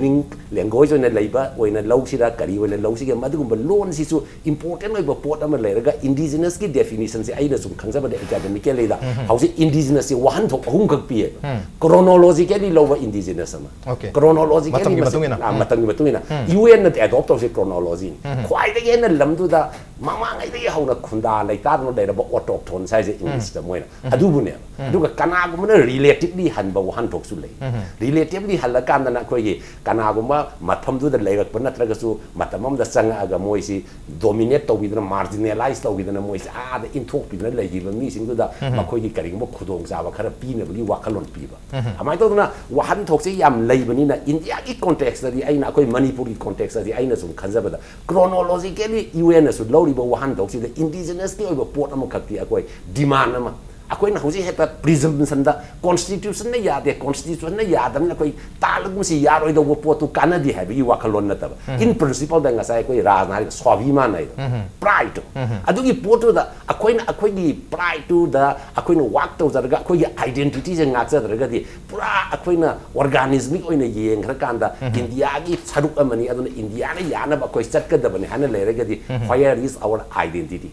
ꯂꯤꯡ ꯂꯦꯡꯒ꯭ꯋꯦꯖ ꯑꯣꯏꯅ ꯂꯩꯕ ꯑꯣꯏꯅ ꯂꯧꯁꯤꯔꯥ, ꯀꯔꯤ ꯑꯣꯏꯅ ꯂꯧꯁꯤꯒꯦ, ꯃꯗꯨꯒꯨꯝꯕ ꯂꯣꯟꯁꯤꯁꯨ ꯏꯝꯄꯣꯔꯇꯦꯟ ꯑꯣꯏꯕ ꯄꯣꯠ ꯑꯃ ꯂꯩꯔꯒ, ꯏꯟꯗꯤꯖꯤꯅꯁꯀꯤ ꯗꯦꯐꯤꯅꯤꯁꯟꯁꯦ ꯑꯩꯅ ꯁꯨꯝ ꯈꯪꯖꯕꯗ ꯑꯦꯀꯥꯗꯃꯤꯀꯦꯜꯂꯤꯗ ꯍꯧꯖꯤꯛ ꯏꯟꯗꯤꯖꯤꯅꯁꯁꯤ ꯋꯥꯍꯟꯊꯣꯛ ꯑꯍꯨꯝꯈꯛ ꯄꯤꯌꯦ꯫ ꯀ꯭ꯔꯣꯅꯣꯂꯣꯖꯤꯀꯦꯜꯂꯤ ꯂꯧꯕ ꯏꯟꯗꯤꯖꯤꯅꯁ ꯑꯃ, Okay. ꯀ꯭ꯔꯣꯅꯣꯂꯣꯖꯤꯀꯦꯜꯂꯤ ꯃꯇꯝꯒꯤ ꯃꯇꯨꯡ ꯏꯟꯅ꯫ ꯃꯇꯝꯒꯤ ꯃꯇꯨꯡ ꯏꯟꯅ ꯌꯨ ꯑꯦꯟꯅ ꯑꯦꯗꯣꯞ ꯇꯧꯔꯤꯁꯦ ꯀ꯭ꯔꯣꯅꯣꯂꯣꯖꯤꯅꯤ꯫ ꯈ꯭ꯋꯥꯏꯗꯒꯤ ꯍꯦꯟꯅ ꯂꯝꯗꯨꯗ ꯃꯃꯥꯡꯉꯩꯗꯒꯤ ꯍꯧꯅ ꯈꯨꯟꯗꯥ ꯂꯩꯇꯥꯗꯅ ꯂꯩꯔꯕ ꯑꯣꯇꯣꯛꯊꯣꯟꯁ ꯍꯥꯏꯁꯦ ꯏꯪꯂꯤꯁꯇ ꯃꯣꯏꯅ ꯑꯗꯨꯕꯨꯅꯦꯕ꯫ ꯑꯗꯨꯒ ꯀꯅꯥꯒꯨꯝꯕꯅ ꯔꯤꯂꯦꯇꯤꯚꯂꯤ ꯍꯟꯕ ꯋꯥꯍꯟꯊꯣꯛꯁꯨ ꯂꯩ꯫ ꯔꯤꯂꯦꯇꯤꯚꯂꯤ ꯍꯜꯂꯀꯥꯟꯗꯅ ꯑꯩꯈꯣꯏꯒꯤ ꯀꯅꯥꯒꯨꯝꯕ ꯃꯐꯝꯗꯨꯗ ꯂꯩꯔꯛꯄ ꯅꯠꯇ꯭ꯔꯒꯁꯨ ꯃꯇꯝ ꯑꯃꯗ ꯆꯪꯉꯛꯑꯒ ꯃꯣꯏꯁꯤ ꯗꯣꯃꯤꯅꯦꯠ ꯇꯧꯕꯤꯗꯅ, ꯃꯥꯔꯖꯤꯅꯦꯂꯥꯏꯁ ꯇꯧꯈꯤꯗꯅ, ꯃꯣꯏꯁꯤ ꯑꯥꯗ ꯏꯟꯊꯣꯛꯄꯤꯗꯅ ꯂꯩꯈꯤꯕ ꯃꯤꯁꯤꯡꯗꯨꯗ ꯃꯈꯣꯏꯒꯤ ꯀꯔꯤꯒꯨꯝꯕ ꯈꯨꯗꯣꯡꯆꯥꯕ ꯈꯔ ꯄꯤꯅꯕꯒꯤ ꯋꯥꯈꯜꯂꯣꯟ ꯄꯤꯕ꯫ ꯑꯗꯨꯃꯥꯏꯅ ꯇꯧꯗꯅ ꯋꯥꯍꯟꯊꯣꯛꯁꯦ ꯌꯥꯝ ꯂꯩꯕꯅꯤꯅ, ꯏꯟꯗꯤꯌꯥꯒꯤ ꯀꯣꯟꯇꯦꯛꯁꯇꯗꯤ ꯑꯩꯅ, ꯑꯩꯈꯣꯏ ꯃꯅꯤꯄꯨꯔꯒꯤ ꯀꯣꯟꯇꯦꯛꯁꯇꯗꯤ ꯑꯩꯅ ꯁꯨꯝ ꯈꯟꯖꯕꯗ, ꯀ꯭ꯔꯣꯅꯣꯂꯣꯖꯤꯀꯦꯜꯂꯤ ꯌꯨ ꯑꯦꯟꯅꯁꯨ ꯂꯧꯔꯤꯕ ꯋꯥꯍꯟꯊꯣꯛꯁꯤꯗ ꯏꯟꯗꯤꯖꯤꯅꯁꯀꯤ ꯑꯣꯏꯕ ꯄꯣꯠ ꯑꯃꯈꯛꯇꯤ ꯑꯩꯈꯣꯏ ꯗꯤꯃꯥꯟ ꯑꯃ, ꯑꯩꯈꯣꯏꯅ ꯍꯧꯖꯤꯛ ꯍꯦꯛꯇ ꯄ꯭ꯔꯤꯖꯝꯁꯟꯗ ꯀꯣꯟꯁꯇꯤꯇ꯭ꯌꯨꯁꯟꯅ ꯌꯥꯗꯦ, ꯀꯣꯟꯁꯇꯤꯇ꯭ꯌꯨꯁꯟꯅ ꯌꯥꯗꯕꯅꯤꯅ ꯑꯩꯈꯣꯏ ꯇꯥꯜꯂꯒꯨꯝꯁꯤ ꯌꯥꯔꯣꯏꯗꯧꯕ ꯄꯣꯠꯇꯨ ꯀꯥꯟꯅꯗꯦ ꯍꯥꯏꯕꯒꯤ ꯋꯥꯈꯜꯂꯣꯟ ꯅꯠꯇꯕ, ꯏꯟ ꯄ꯭ꯔꯤꯟꯁꯤꯄꯜꯗ ꯉꯁꯥꯏ ꯑꯩꯈꯣꯏ ꯔꯥꯖꯅ ꯍꯥꯏꯔꯤꯕ ꯁ꯭ꯋꯥꯚꯤꯃꯥꯟ ꯍꯥꯏꯗꯣ, ꯄ꯭ꯔꯥꯏꯗꯇꯣ, ꯑꯗꯨꯒꯤ ꯄꯣꯠꯇꯨꯗ ꯑꯩꯈꯣꯏꯅ ꯑꯩꯈꯣꯏꯒꯤ ꯄ꯭ꯔꯥꯏꯗꯇꯨꯗ ꯑꯩꯈꯣꯏꯅ ꯋꯥꯛ ꯇꯧꯖꯔꯒ ꯑꯩꯈꯣꯏꯒꯤ ꯑꯥꯏꯗꯦꯟꯇꯤꯇꯤꯁꯦ ꯉꯥꯛꯆꯗ꯭ꯔꯒꯗꯤ, ꯄꯨꯔꯥ ꯑꯩꯈꯣꯏꯅ ꯑꯣꯔꯒꯥꯅꯤꯖꯃꯤꯛ ꯑꯣꯏꯅ ꯌꯦꯡꯈ꯭ꯔꯀꯥꯟꯗ ꯏꯟꯗꯤꯌꯥꯒꯤ ꯁꯔꯨꯛ ꯑꯃꯅꯤ, ꯑꯗꯨꯅ ꯏꯟꯗꯤꯌꯥꯅ ꯌꯥꯅꯕ ꯑꯩꯈꯣꯏ ꯆꯠꯀꯗꯕꯅꯤ ꯍꯥꯏꯅ ꯂꯩꯔꯒꯗꯤ, where is our identity?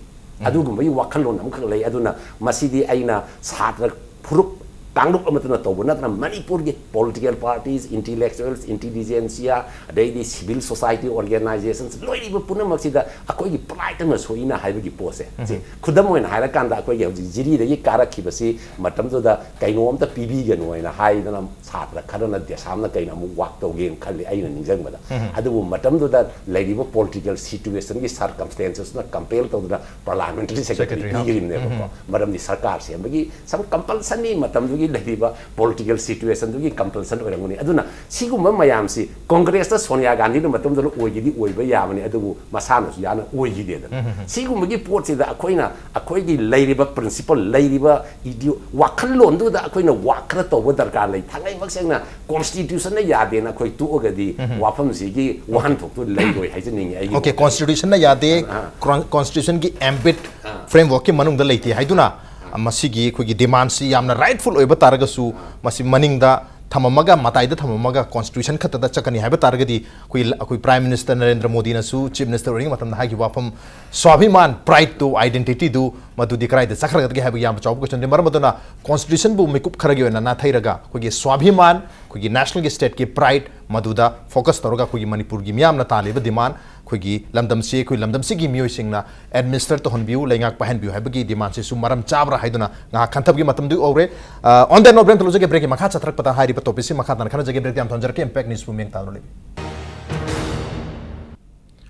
ꯑꯗꯨꯒꯨꯝꯕꯒꯤ ꯋꯥꯈꯜꯂꯣꯟ ꯑꯃꯈꯛ ꯂꯩ꯫ ꯑꯗꯨꯅ ꯃꯁꯤꯗꯤ ꯑꯩꯅ ꯁꯥꯇ꯭ꯔ ꯐꯨꯔꯨꯞ ꯀꯥꯡꯂꯨꯞ ꯑꯃꯠꯇꯅ ꯇꯧꯕ ꯅꯠꯇꯅ, ꯃꯅꯤꯄꯨꯔꯒꯤ ꯄꯣꯂꯤꯇꯤꯀꯦꯜ ꯄꯥꯔꯇꯤꯁ, ꯏꯟꯇꯤꯂꯦꯛꯆꯨꯋꯦꯜꯁ, ꯏꯟꯇꯤꯂꯤꯖꯦꯟꯁꯤꯌꯥ, ꯑꯗꯩꯗꯤ ꯁꯤꯚꯤꯜ ꯁꯣꯁꯥꯏꯇꯤ ꯑꯣꯔꯒꯦꯅꯥꯏꯖꯦꯁꯟꯁ, ꯂꯣꯏꯔꯤꯕ ꯄꯨꯝꯅꯃꯛꯁꯤꯗ ꯑꯩꯈꯣꯏꯒꯤ ꯄ꯭ꯔꯥꯏꯗ ꯑꯃ ꯁꯣꯛꯏꯅ ꯍꯥꯏꯕꯒꯤ ꯄꯣꯠꯁꯦ, ꯁꯤ ꯈꯨꯗꯝ ꯑꯣꯏꯅ ꯍꯥꯏꯔꯀꯥꯟꯗ, ꯑꯩꯈꯣꯏꯒꯤ ꯍꯧꯖꯤꯛ ꯖꯤꯔꯤꯗꯒꯤ ꯀꯥꯔꯛꯈꯤꯕꯁꯤ ꯃꯇꯝꯗꯨꯗ ꯀꯩꯅꯣꯝꯇ ꯄꯤꯕꯤꯒꯅꯨ ꯍꯥꯏꯅ ꯍꯥꯏꯗꯅ ꯁꯥꯇ꯭ꯔ ꯈꯔꯅ ꯗꯦꯁꯥꯝꯅ ꯀꯩꯅ ꯑꯃꯨꯛ ꯋꯥꯛ ꯇꯧꯒꯦꯅ ꯈꯜꯂꯤ ꯑꯩꯅ ꯅꯤꯡꯁꯤꯡꯕꯗ꯫ ꯑꯗꯨꯕꯨ ꯃꯇꯝꯗꯨꯗ ꯂꯩꯔꯤꯕ ꯄꯣꯂꯤꯇꯤꯀꯦꯜ ꯁꯤꯆꯨꯋꯦꯁꯟꯒꯤ ꯁꯔꯀꯝꯁꯇꯦꯟꯁꯦꯁꯅ ꯀꯝꯄꯦꯜ ꯇꯧꯗꯅ ꯄꯥꯔꯂꯥꯃꯦꯟꯇꯔꯤ ꯁꯦꯀ꯭ꯔꯦꯇꯔꯤ ꯄꯤꯈꯤꯕꯅꯦꯕꯀꯣ꯫ ꯃꯔꯝꯗꯤ ꯁꯔꯀꯥꯔ ꯁꯦꯝꯕꯒꯤ ꯁꯝ ꯀꯝꯄꯜꯁꯟꯅꯤ ꯃꯇꯝꯗꯨꯒꯤ ꯂꯩꯔꯤꯕ ꯄꯣꯂꯤꯇꯤꯀꯦꯜ ꯁꯤꯆꯨꯋꯦꯁꯟꯗꯨꯒꯤ ꯀꯝꯄꯜꯁꯟ ꯑꯣꯏꯔꯝꯒꯅꯤ꯫ ꯑꯗꯨꯅ ꯁꯤꯒꯨꯝꯕ ꯃꯌꯥꯝꯁꯤ ꯀꯣꯡꯒ꯭ꯔꯦꯁꯇ ꯁꯣꯅꯤꯌꯥ ꯒꯥꯟꯙꯤꯅ ꯃꯇꯝꯗꯨꯗ ꯑꯣꯏꯒꯦꯗꯤ ꯑꯣꯏꯕ ꯌꯥꯕꯅꯤ, ꯑꯗꯨꯕꯨ ꯃꯁꯥꯅꯁꯨ ꯌꯥꯅ ꯑꯣꯏꯈꯤꯗꯦꯗꯅ꯫ ꯁꯤꯒꯨꯝꯕꯒꯤ ꯄꯣꯠꯁꯤꯗ ꯑꯩꯈꯣꯏꯅ ꯑꯩꯈꯣꯏꯒꯤ ꯂꯩꯔꯤꯕ ꯄ꯭ꯔꯤꯟꯁꯤꯄꯜ, ꯂꯩꯔꯤꯕ ꯏꯗꯤꯑꯣ, ꯋꯥꯈꯜꯂꯣꯟꯗꯨꯗ ꯑꯩꯈꯣꯏꯅ ꯋꯥꯛ ꯈꯔ ꯇꯧꯕ ꯗꯔꯀꯥꯔ ꯂꯩ꯫ ꯊꯥꯡꯉꯩꯃꯛ ꯁꯦꯡꯅ ꯀꯣꯟꯁꯇꯤꯇ꯭ꯌꯨꯁꯟꯅ ꯌꯥꯗꯦꯅ ꯑꯩꯈꯣꯏ ꯇꯣꯛꯑꯒꯗꯤ ꯋꯥꯐꯝꯁꯤꯒꯤ ꯋꯥꯍꯟꯊꯣꯛꯇꯨ ꯂꯩꯔꯣꯏ ꯍꯥꯏꯖꯅꯤꯡꯉꯤ ꯑꯩꯒꯤ ꯑꯣꯀꯦ, ꯃꯣꯠꯇꯗꯤ꯫ ꯀꯣꯟꯁꯇꯤꯇ꯭ꯌꯨꯁꯟꯅ ꯌꯥꯗꯦ, ꯑꯥ꯫ ꯀ꯭ꯔꯣꯟ-, ꯀꯣꯟꯁꯇꯤꯇ꯭ꯌꯨꯁꯟꯒꯤ ꯑꯦꯝꯕꯤꯠ ꯑꯥ꯫ ꯐ꯭ꯔꯦꯝꯋꯔꯛꯀꯤ ꯃꯅꯨꯡꯗ ꯂꯩꯇꯦ ꯍꯥꯏꯗꯨꯅ, ꯑꯥ꯫ ꯃꯁꯤꯒꯤ ꯑꯩꯈꯣꯏꯒꯤ ꯗꯤꯃꯥꯟꯁꯤ ꯌꯥꯝꯅ ꯔꯥꯏꯠꯐꯨꯜ ꯑꯣꯏꯕ ꯇꯥꯔꯒꯁꯨ, ꯑꯥ꯫ ꯃꯁꯤ ꯃꯅꯤꯡꯗ ꯊꯝꯃꯝꯃꯒ, ꯃꯇꯥꯏꯗ ꯊꯝꯃꯝꯃꯒ ꯀꯣꯟꯁꯇꯤꯇ꯭ꯌꯨꯁꯟ ꯈꯛꯇꯗ ꯆꯠꯀꯅꯤ ꯍꯥꯏꯕ ꯇꯥꯔꯒꯗꯤ, ꯑꯩꯈꯣꯏ, ꯑꯩꯈꯣꯏ ꯄ꯭ꯔꯥꯏꯝ ꯃꯤꯅꯤꯁꯇꯔ ꯅꯔꯦꯟꯗ꯭ꯔ ꯃꯣꯗꯤꯅꯁꯨ ꯆꯤꯐ ꯃꯤꯅꯤꯁꯇꯔ ꯑꯣꯏꯔꯤꯉꯩ ꯃꯇꯝꯗ ꯍꯥꯏꯈꯤꯕ ꯋꯥꯐꯝ, ꯁ꯭ꯋꯥꯚꯤꯃꯥꯟ, ꯄ꯭ꯔꯥꯏꯗꯇꯨ, ꯑꯥꯏꯗꯦꯟꯇꯤꯇꯤꯗꯨ ꯃꯗꯨꯗꯤ ꯀꯗꯥꯏꯗ ꯆꯠꯈ꯭ꯔꯒꯗꯒꯦ ꯍꯥꯏꯕꯒꯤ ꯌꯥꯝꯅ ꯆꯥꯎꯕ ꯀꯣꯏꯁꯟꯅꯤ꯫ ꯃꯔꯝ ꯑꯗꯨꯅ ꯀꯣꯟꯁꯇꯤꯇ꯭ꯌꯨꯁꯟꯕꯨ ꯃꯤꯀꯨꯞ ꯈꯔꯒꯤ ꯑꯣꯏꯅ ꯅꯥꯊꯩꯔꯒ ꯑꯩꯈꯣꯏꯒꯤ ꯁ꯭ꯋꯥꯚꯤꯃꯥꯟ, ꯑꯩꯈꯣꯏꯒꯤ ꯅꯦꯁꯅꯦꯜꯒꯤ ꯁ꯭ꯇꯦꯠꯀꯤ ꯄ꯭ꯔꯥꯏꯗ ꯃꯗꯨꯗ ꯐꯣꯀꯁ ꯇꯧꯔꯒ ꯑꯩꯈꯣꯏꯒꯤ ꯃꯅꯤꯄꯨꯔꯒꯤ ꯃꯤꯌꯥꯝꯅ ꯇꯥꯜꯂꯤꯕ ꯗꯤꯃꯥꯟ, ꯑꯩꯈꯣꯏꯒꯤ ꯂꯝꯗꯝꯁꯤ, ꯑꯩꯈꯣꯏ ꯂꯝꯗꯝꯁꯤꯒꯤ ꯃꯤꯑꯣꯏꯁꯤꯡꯅ ꯑꯦꯗꯃꯤꯅꯤꯁꯇꯔ ꯇꯧꯍꯟꯕꯤꯌꯨ, ꯂꯩꯉꯥꯛ ꯄꯥꯏꯍꯟꯕꯤꯌꯨ ꯍꯥꯏꯕꯒꯤ ꯗꯤꯃꯥꯟꯁꯤꯁꯨ ꯃꯔꯝ ꯆꯥꯕ꯭ꯔꯥ ꯍꯥꯏꯗꯨꯅ ꯉꯥꯏꯍꯥꯛ ꯈꯟꯊꯕꯒꯤ ꯃꯇꯝꯗꯨ ꯌꯧꯔꯦ꯫ ꯑ, on that note, ꯕ꯭ꯔꯦꯛ ꯇꯧꯖꯒꯦ꯫ ꯕ꯭ꯔꯦꯛꯀꯤ ꯃꯈꯥ ꯆꯠꯊꯔꯛꯄꯗ ꯍꯥꯏꯔꯤꯕ ꯇꯣꯄꯤꯛꯁꯤ ꯃꯈꯥ ꯇꯥꯅ ꯈꯟꯅꯖꯒꯦ꯫ ꯕ꯭ꯔꯦꯛꯇꯤ ꯌꯥꯝ ꯊꯝꯖꯔꯛꯀꯦ꯫ ꯏꯝꯄꯦꯛ ꯅ꯭ꯌꯨꯁꯄꯨ ꯃꯤꯠꯌꯦꯡ ꯇꯥꯗꯨꯅ ꯂꯩꯕꯤꯌꯨ꯫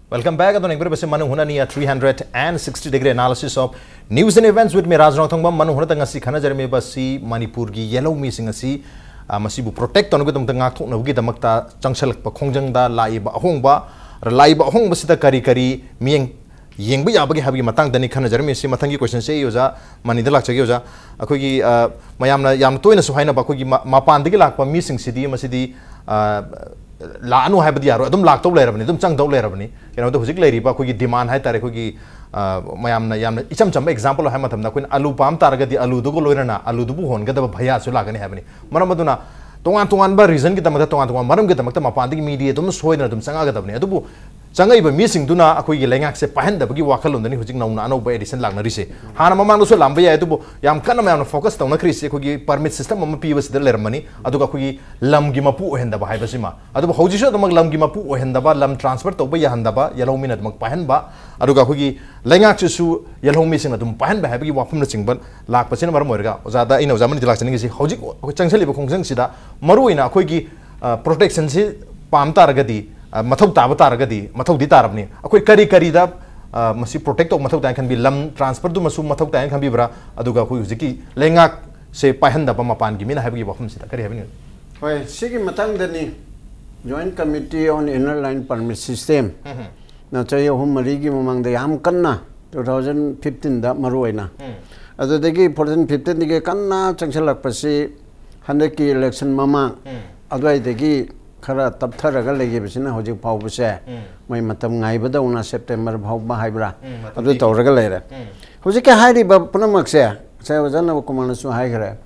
Welcome back. ꯑꯗꯣ ꯌꯦꯡꯕꯤꯔꯤꯕꯁꯤ ꯃꯅꯨꯡ ꯍꯨꯠꯅꯅꯤ three hundred and sixty degree analysis of news and events with me, ꯔꯥꯖ ꯔꯣꯡꯊꯣꯡꯕꯝ꯫ ꯃꯅꯨꯡ ꯍꯨꯠꯅꯗ ꯉꯁꯤ ꯈꯟꯅꯖꯔꯝꯃꯤꯕꯁꯤ ꯃꯅꯤꯄꯨꯔꯒꯤ ꯌꯦꯜꯍꯧꯃꯤꯁꯤꯡ ꯑꯁꯤ, ꯑ, ꯃꯁꯤꯕꯨ ꯄ꯭ꯔꯣꯇꯦꯛ ꯇꯧꯅꯕꯒꯤꯗꯃꯛꯇ, ꯉꯥꯛꯊꯣꯛꯅꯕꯒꯤꯗꯃꯛꯇ ꯆꯪꯁꯜꯂꯛꯄ ꯈꯣꯡꯖꯪꯗ ꯂꯥꯛꯏꯕ ꯑꯍꯣꯡꯕ, ꯂꯥꯛꯏꯕ ꯑꯍꯣꯡꯕꯁꯤꯗ ꯀꯔꯤ ꯀꯔꯤ ꯃꯤꯠꯌꯦꯡ ꯌꯦꯡꯕ ꯌꯥꯕꯒꯦ ꯍꯥꯏꯕꯒꯤ ꯃꯇꯥꯡꯗꯅꯤ ꯈꯟꯅꯖꯔꯝꯃꯤꯁꯤ꯫ ꯃꯊꯪꯒꯤ ꯀꯣꯏꯁꯟꯁꯦ ꯑꯩ ꯑꯣꯖꯥ ꯃꯅꯤꯗ ꯂꯥꯛꯆꯒꯦ꯫ ꯑꯣꯖꯥ, ꯑꯩꯈꯣꯏꯒꯤ, ꯑ, ꯃꯌꯥꯝꯅ ꯌꯥꯝꯅ ꯇꯣꯏꯅꯁꯨ ꯍꯥꯏꯅꯕ ꯑꯩꯈꯣꯏꯒꯤ ꯃ-, ꯃꯄꯥꯟꯗꯒꯤ ꯂꯥꯛꯄ ꯃꯤꯁꯤꯡꯁꯤꯗꯤ ꯃꯁꯤꯗꯤ, ꯑ, ꯂꯥꯛꯑꯅꯨ ꯍꯥꯏꯕꯗꯤ ꯌꯥꯔꯣꯏ, ꯑꯗꯨꯝ ꯂꯥꯛꯇꯧ ꯂꯩꯔꯕꯅꯤ, ꯑꯗꯨꯝ ꯆꯪꯗꯧ ꯂꯩꯔꯕꯅꯤ꯫ ꯀꯩꯅꯣꯗ ꯍꯧꯖꯤꯛ ꯂꯩꯔꯤꯕ ꯑꯩꯈꯣꯏꯒꯤ ꯗꯤꯃꯥꯟ ꯍꯥꯏ ꯇꯥꯔꯦ, ꯑꯩꯈꯣꯏꯒꯤ, ꯑ, ꯃꯌꯥꯝꯅ ꯌꯥꯝꯅ ꯏꯆꯝ ꯆꯝꯕ ꯑꯦꯛꯖꯥꯝꯄꯜ ꯍꯥꯏꯕ ꯃꯇꯝꯗ ꯑꯩꯈꯣꯏꯅ ꯑꯂꯨ ꯄꯥꯝ ꯇꯥꯔꯒꯗꯤ ꯑꯂꯨꯗꯨꯒ ꯂꯣꯏꯅꯅ ꯑꯂꯨꯗꯨꯕꯨ ꯍꯣꯟꯒꯗꯕ ꯚꯩꯌꯥꯁꯨ ꯂꯥꯛꯀꯅꯤ ꯍꯥꯏꯕꯅꯤ꯫ ꯃꯔꯝ ꯑꯗꯨꯅ ꯇꯣꯉꯥꯟ ꯇꯣꯉꯥꯟꯕ ꯔꯤꯖꯟꯒꯤꯗꯃꯛꯇ, ꯇꯣꯉꯥꯟ ꯇꯣꯉꯥꯟꯕ ꯃꯔꯝꯒꯤꯗꯃꯛꯇ ꯃꯄꯥꯟꯗꯒꯤ ꯃꯤꯗꯤ ꯑꯗꯨꯝ ꯁꯣꯏꯗꯅ ꯑꯗꯨꯝ ꯆꯪꯉꯛꯀꯗꯕꯅꯤ꯫ ꯑꯗꯨꯕꯨ ꯆꯪꯉꯛꯏꯕ ꯃꯤꯁꯤꯡꯗꯨꯅ ꯑꯩꯈꯣꯏꯒꯤ ꯂꯩꯉꯥꯛꯁꯦ ꯄꯥꯏꯍꯟꯗꯕꯒꯤ ꯋꯥꯈꯜꯂꯣꯟꯗꯅꯤ ꯍꯧꯖꯤꯛ ꯅꯧꯅ ꯑꯅꯧꯕ ꯑꯦꯗꯤꯁꯟ ꯂꯥꯛꯅꯔꯤꯁꯦ꯫ ꯍꯥꯟꯅ ꯃꯃꯥꯡꯗꯁꯨ ꯂꯥꯛꯑꯝꯕ ꯌꯥꯏ, ꯑꯗꯨꯕꯨ ꯌꯥꯝ ꯀꯟꯅ ꯃꯌꯥꯝꯅ ꯐꯣꯀꯁ ꯇꯧꯅꯈ꯭ꯔꯤꯁꯦ ꯑꯩꯈꯣꯏꯒꯤ ꯄꯔꯃꯤꯠ ꯁꯤꯁꯇꯦꯝ ꯑꯃ ꯄꯤꯕꯁꯤꯗ ꯂꯩꯔꯝꯕꯅꯤ, ꯑꯗꯨꯒ ꯑꯩꯈꯣꯏꯒꯤ ꯂꯝꯒꯤ ꯃꯄꯨ ꯑꯣꯏꯍꯟꯗꯕ ꯍꯥꯏꯕꯁꯤꯃ꯫ ꯑꯗꯨꯕꯨ ꯍꯧꯖꯤꯛꯁꯨ ꯑꯗꯨꯃꯛ ꯂꯝꯒꯤ ꯃꯄꯨ ꯑꯣꯏꯍꯟꯗꯕ, ꯂꯝ ꯇ꯭ꯔꯥꯟꯁꯐꯔ ꯇꯧꯕ ꯌꯥꯍꯟꯗꯕ, ꯌꯦꯜꯍꯧꯃꯤꯅ ꯑꯗꯨꯃꯛ ꯄꯥꯏꯍꯟꯕ, ꯑꯗꯨꯒ ꯑꯩꯈꯣꯏꯒꯤ ꯂꯩꯉꯥꯛꯁꯤꯁꯨ ꯌꯦꯜꯍꯧꯃꯤꯁꯤꯡꯅ ꯑꯗꯨꯝ ꯄꯥꯏꯍꯟꯕ ꯍꯥꯏꯕꯒꯤ ꯋꯥꯐꯝꯅꯆꯤꯡꯕ ꯂꯥꯛꯄꯁꯤꯅ ꯃꯔꯝ ꯑꯣꯏꯔꯒ, ꯑꯣꯖꯥꯗ ꯑꯩꯅ ꯑꯣꯖꯥ ꯃꯅꯤꯗ ꯂꯥꯛꯆꯅꯤꯡꯉꯤꯁꯤ, ꯍꯧꯖꯤꯛ ꯑꯩꯈꯣꯏ ꯆꯪꯁꯤꯜꯂꯤꯕ ꯈꯣꯡꯖꯪꯁꯤꯗ ꯃꯔꯨꯑꯣꯏꯅ ꯑꯩꯈꯣꯏꯒꯤ, ꯑ, ꯄ꯭ꯔꯣꯇꯦꯛꯁꯟꯁꯤ ꯄꯥꯝ ꯇꯥꯔꯒꯗꯤ, ꯑ, ꯃꯊꯧ ꯇꯥꯕ ꯇꯥꯔꯒꯗꯤ, ꯃꯊꯧꯗꯤ ꯇꯥꯔꯕꯅꯤ, ꯑꯩꯈꯣꯏ ꯀꯔꯤ ꯀꯔꯤꯗ, ꯑ, ꯃꯁꯤ ꯄ꯭ꯔꯣꯇꯦꯛ ꯇꯧꯕ ꯃꯊꯧ ꯇꯥꯏꯅ ꯈꯟꯕꯤ? ꯂꯝ ꯇ꯭ꯔꯥꯟꯁꯐꯔꯗꯨꯃꯁꯨ ꯃꯊꯧ ꯇꯥꯏꯅ ꯈꯟꯕꯤꯕ꯭ꯔꯥ? ꯑꯗꯨꯒ ꯑꯩꯈꯣꯏ ꯍꯧꯖꯤꯛꯀꯤ ꯂꯩꯉꯥꯛ ꯁꯦ ꯄꯥꯏꯍꯟꯗꯕ ꯃꯄꯥꯟꯒꯤ ꯃꯤꯅ ꯍꯥꯏꯕꯒꯤ ꯋꯥꯐꯝꯁꯤꯗ ꯀꯔꯤ ꯍꯥꯏꯕꯤꯅꯤꯡꯉꯤ? ꯍꯣꯏ, ꯁꯤꯒꯤ ꯃꯇꯥꯡꯗꯅꯤ Joint Committee on Inner Line Permit System ꯅ ꯆꯍꯤ ꯑꯍꯨꯝ ꯃꯔꯤꯒꯤ ꯃꯃꯥꯡꯗ ꯌꯥꯝ ꯀꯟꯅ, two thousand fifteen ꯗ ꯃꯔꯨ ꯑꯣꯏꯅ, ꯑꯗꯨꯗꯒꯤ fourteen fifteen ꯗꯒꯤ ꯀꯟꯅ ꯆꯪꯁꯤꯜꯂꯛꯄꯁꯤ ꯍꯟꯗꯛꯀꯤ election ꯃꯃꯥꯡ ꯑꯗꯨꯋꯥꯏꯗꯒꯤ ꯈꯔ ꯇꯞꯊꯔꯒ ꯂꯩꯈꯤꯕꯁꯤꯅ ꯍꯧꯖꯤꯛ ꯐꯥꯎꯕꯁꯦ ꯃꯣꯏ ꯃꯇꯝ ꯉꯥꯏꯕꯗꯧꯅ September ꯐꯥꯎꯕ ꯍꯥꯏꯕ꯭ꯔꯥ, ꯑꯗꯨ ꯇꯧꯔꯒ ꯂꯩꯔꯦ꯫ ꯍꯧꯖꯤꯛꯀꯤ ꯍꯥꯏꯔꯤꯕ ꯄꯨꯝꯅꯃꯛꯁꯦ ꯉꯁꯥꯏ ꯑꯣꯖꯥ ꯅꯕꯀꯨꯃꯥꯔꯅꯁꯨ ꯍꯥꯏꯈ꯭ꯔꯦ,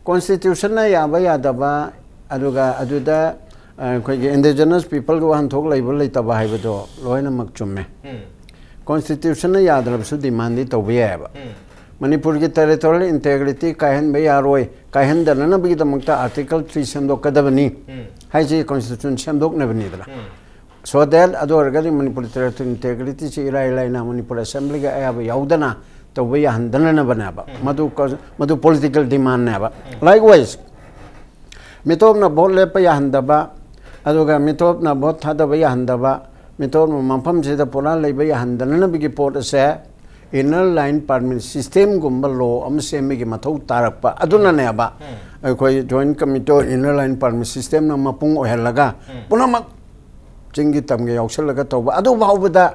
Constitution ꯅ ꯌꯥꯕ ꯌꯥꯗꯕ, ꯑꯗꯨꯒ ꯑꯗꯨꯗ ꯑꯩꯈꯣꯏꯒꯤ indigenous people ꯒꯤ ꯋꯥꯍꯟꯊꯣꯛ ꯂꯩꯕ ꯂꯩꯇꯕ ꯍꯥꯏꯕꯗꯣ ꯂꯣꯏꯅꯃꯛ ꯆꯨꯝꯃꯦ꯫ Constitution ꯅ ꯌꯥꯗ꯭ꯔꯕꯁꯨ demand ꯗꯤ ꯇꯧꯕ ꯌꯥꯏꯑꯕ꯫ ꯃꯅꯤꯄꯨꯔꯒꯤ territorial integrity ꯀꯥꯏꯍꯟꯕ ꯌꯥꯔꯣꯏ, ꯀꯥꯏꯍꯟꯗꯅꯅꯕꯒꯤꯗꯃꯛꯇ Article three ꯁꯦꯝꯗꯣꯛꯀꯗꯕꯅꯤ ꯍꯥꯏꯁꯤ Constitution ꯁꯦꯝꯗꯣꯛꯅꯕꯅꯤꯗꯅ꯫ So that ꯑꯗꯨ ꯑꯣꯏꯔꯒꯗꯤ ꯃꯅꯤꯄꯨꯔ territorial integrity ꯁꯤ ꯏꯔꯥꯏ ꯂꯥꯏꯅ ꯃꯅꯤꯄꯨꯔ Assembly ꯒꯤ ꯑꯌꯥꯕ ꯌꯥꯎꯗꯅ ꯇꯧꯕ ꯌꯥꯍꯟꯗꯅꯅꯕꯅꯦꯕ꯫ ꯃꯗꯨ ꯀ-, ꯃꯗꯨ political demand ꯅꯦꯕ꯫ Likewise, ꯃꯤꯇꯣꯞꯅ vote ꯂꯦꯞꯄ ꯌꯥꯍꯟꯗꯕ, ꯑꯗꯨꯒ ꯃꯤꯇꯣꯞꯅ vote ꯊꯥꯗꯕ ꯌꯥꯍꯟꯗꯕ, ꯃꯤꯇꯣꯞꯅ ꯃꯐꯝꯁꯤꯗ ꯄꯨꯔꯥ ꯂꯩꯕ ꯌꯥꯍꯟꯗꯅꯅꯕꯒꯤ ꯄꯣꯠ ꯑꯁꯦ Inner Line Permit System ꯒꯨꯝꯕ law ꯑꯃ ꯁꯦꯝꯕꯒꯤ ꯃꯊꯧ ꯇꯥꯔꯛꯄ ꯑꯗꯨꯅꯅꯦꯕ꯫ ꯑꯩꯈꯣꯏ Joint Committee on Inner Line Permit System ꯅ ꯃꯄꯨꯡ ꯑꯣꯏꯍꯜꯂꯒ ꯄꯨꯝꯅꯃꯛ ꯆꯤꯡꯒꯤ ꯇꯝꯒꯤ ꯌꯥꯎꯁꯜꯂꯒ ꯇꯧꯕ꯫ ꯑꯗꯨ ꯐꯥꯎꯕꯗ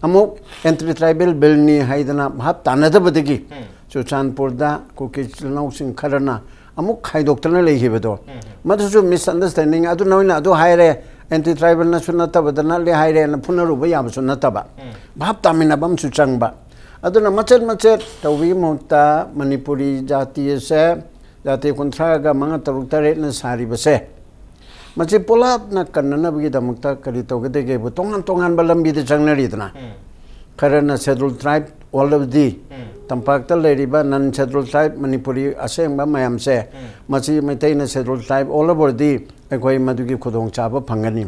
ꯑꯃꯨꯛ Anti Tribal Bill ꯅꯤ ꯍꯥꯏꯗꯅ ꯚꯥꯞ ꯇꯥꯅꯗꯕꯗꯒꯤ ꯆꯨꯔꯆꯥꯟꯄꯨꯔꯗ ꯀꯨꯀꯤ ꯏꯆꯤꯜ ꯏꯅꯥꯎꯁꯤꯡ ꯈꯔꯅ ꯑꯃꯨꯛ ꯈꯥꯏꯗꯣꯛꯇꯅ ꯂꯩꯈꯤꯕꯗꯣ, ꯃꯗꯨꯁꯨ misunderstanding꯫ ꯑꯗꯨ ꯅꯣꯏꯅ ꯑꯗꯨ ꯍꯥꯏꯔꯦ, Anti Tribal ꯅꯁꯨ ꯅꯠꯇꯕꯗ ꯅꯠꯂꯦ ꯍꯥꯏꯔꯦꯅ ꯐꯨꯅꯔꯨꯕ ꯌꯥꯕꯁꯨ ꯅꯠꯇꯕ꯫ ꯚꯥꯞ ꯇꯥꯃꯤꯟꯅꯕ ꯑꯃꯁꯨ ꯆꯪꯕ꯫ ꯑꯗꯨꯅ ꯃꯆꯦꯠ ꯃꯆꯦꯠ ꯇꯧꯕꯒꯤ ꯃꯍꯨꯠꯇ ꯃꯅꯤꯄꯨꯔꯤ ꯖꯥꯇꯤ ꯑꯁꯦ ꯖꯥꯇꯤ ꯀꯨꯟꯊ꯭ꯔꯥꯒ ꯃꯉꯥ, ꯇꯔꯨꯛ, ꯇꯔꯦꯠꯅ ꯁꯥꯔꯤꯕꯁꯦ, ꯃꯁꯤ ꯄꯨꯂꯞꯅ ꯀꯟꯅꯅꯕꯒꯤꯗꯃꯛꯇ ꯀꯔꯤ ꯇꯧꯒꯗꯒꯦꯕꯨ ꯇꯣꯉꯥꯟ ꯇꯣꯉꯥꯟꯕ ꯂꯝꯕꯤꯗ ꯆꯪꯅꯔꯤꯗꯅ꯫ ꯈꯔꯅ Scheduled Tribe ꯑꯣꯜꯂꯕꯗꯤ, ꯇꯝꯄꯥꯛꯇ ꯂꯩꯔꯤꯕ non Scheduled Tribe ꯃꯅꯤꯄꯨꯔꯤ ꯑꯁꯦꯡꯕ ꯃꯌꯥꯝꯁꯦ, ꯃꯁꯤ ꯃꯩꯇꯩꯅ Scheduled Tribe ꯑꯣꯜꯂꯕꯗꯤ ꯑꯩꯈꯣꯏ ꯃꯗꯨꯒꯤ ꯈꯨꯗꯣꯡꯆꯥꯕ ꯐꯪꯒꯅꯤ꯫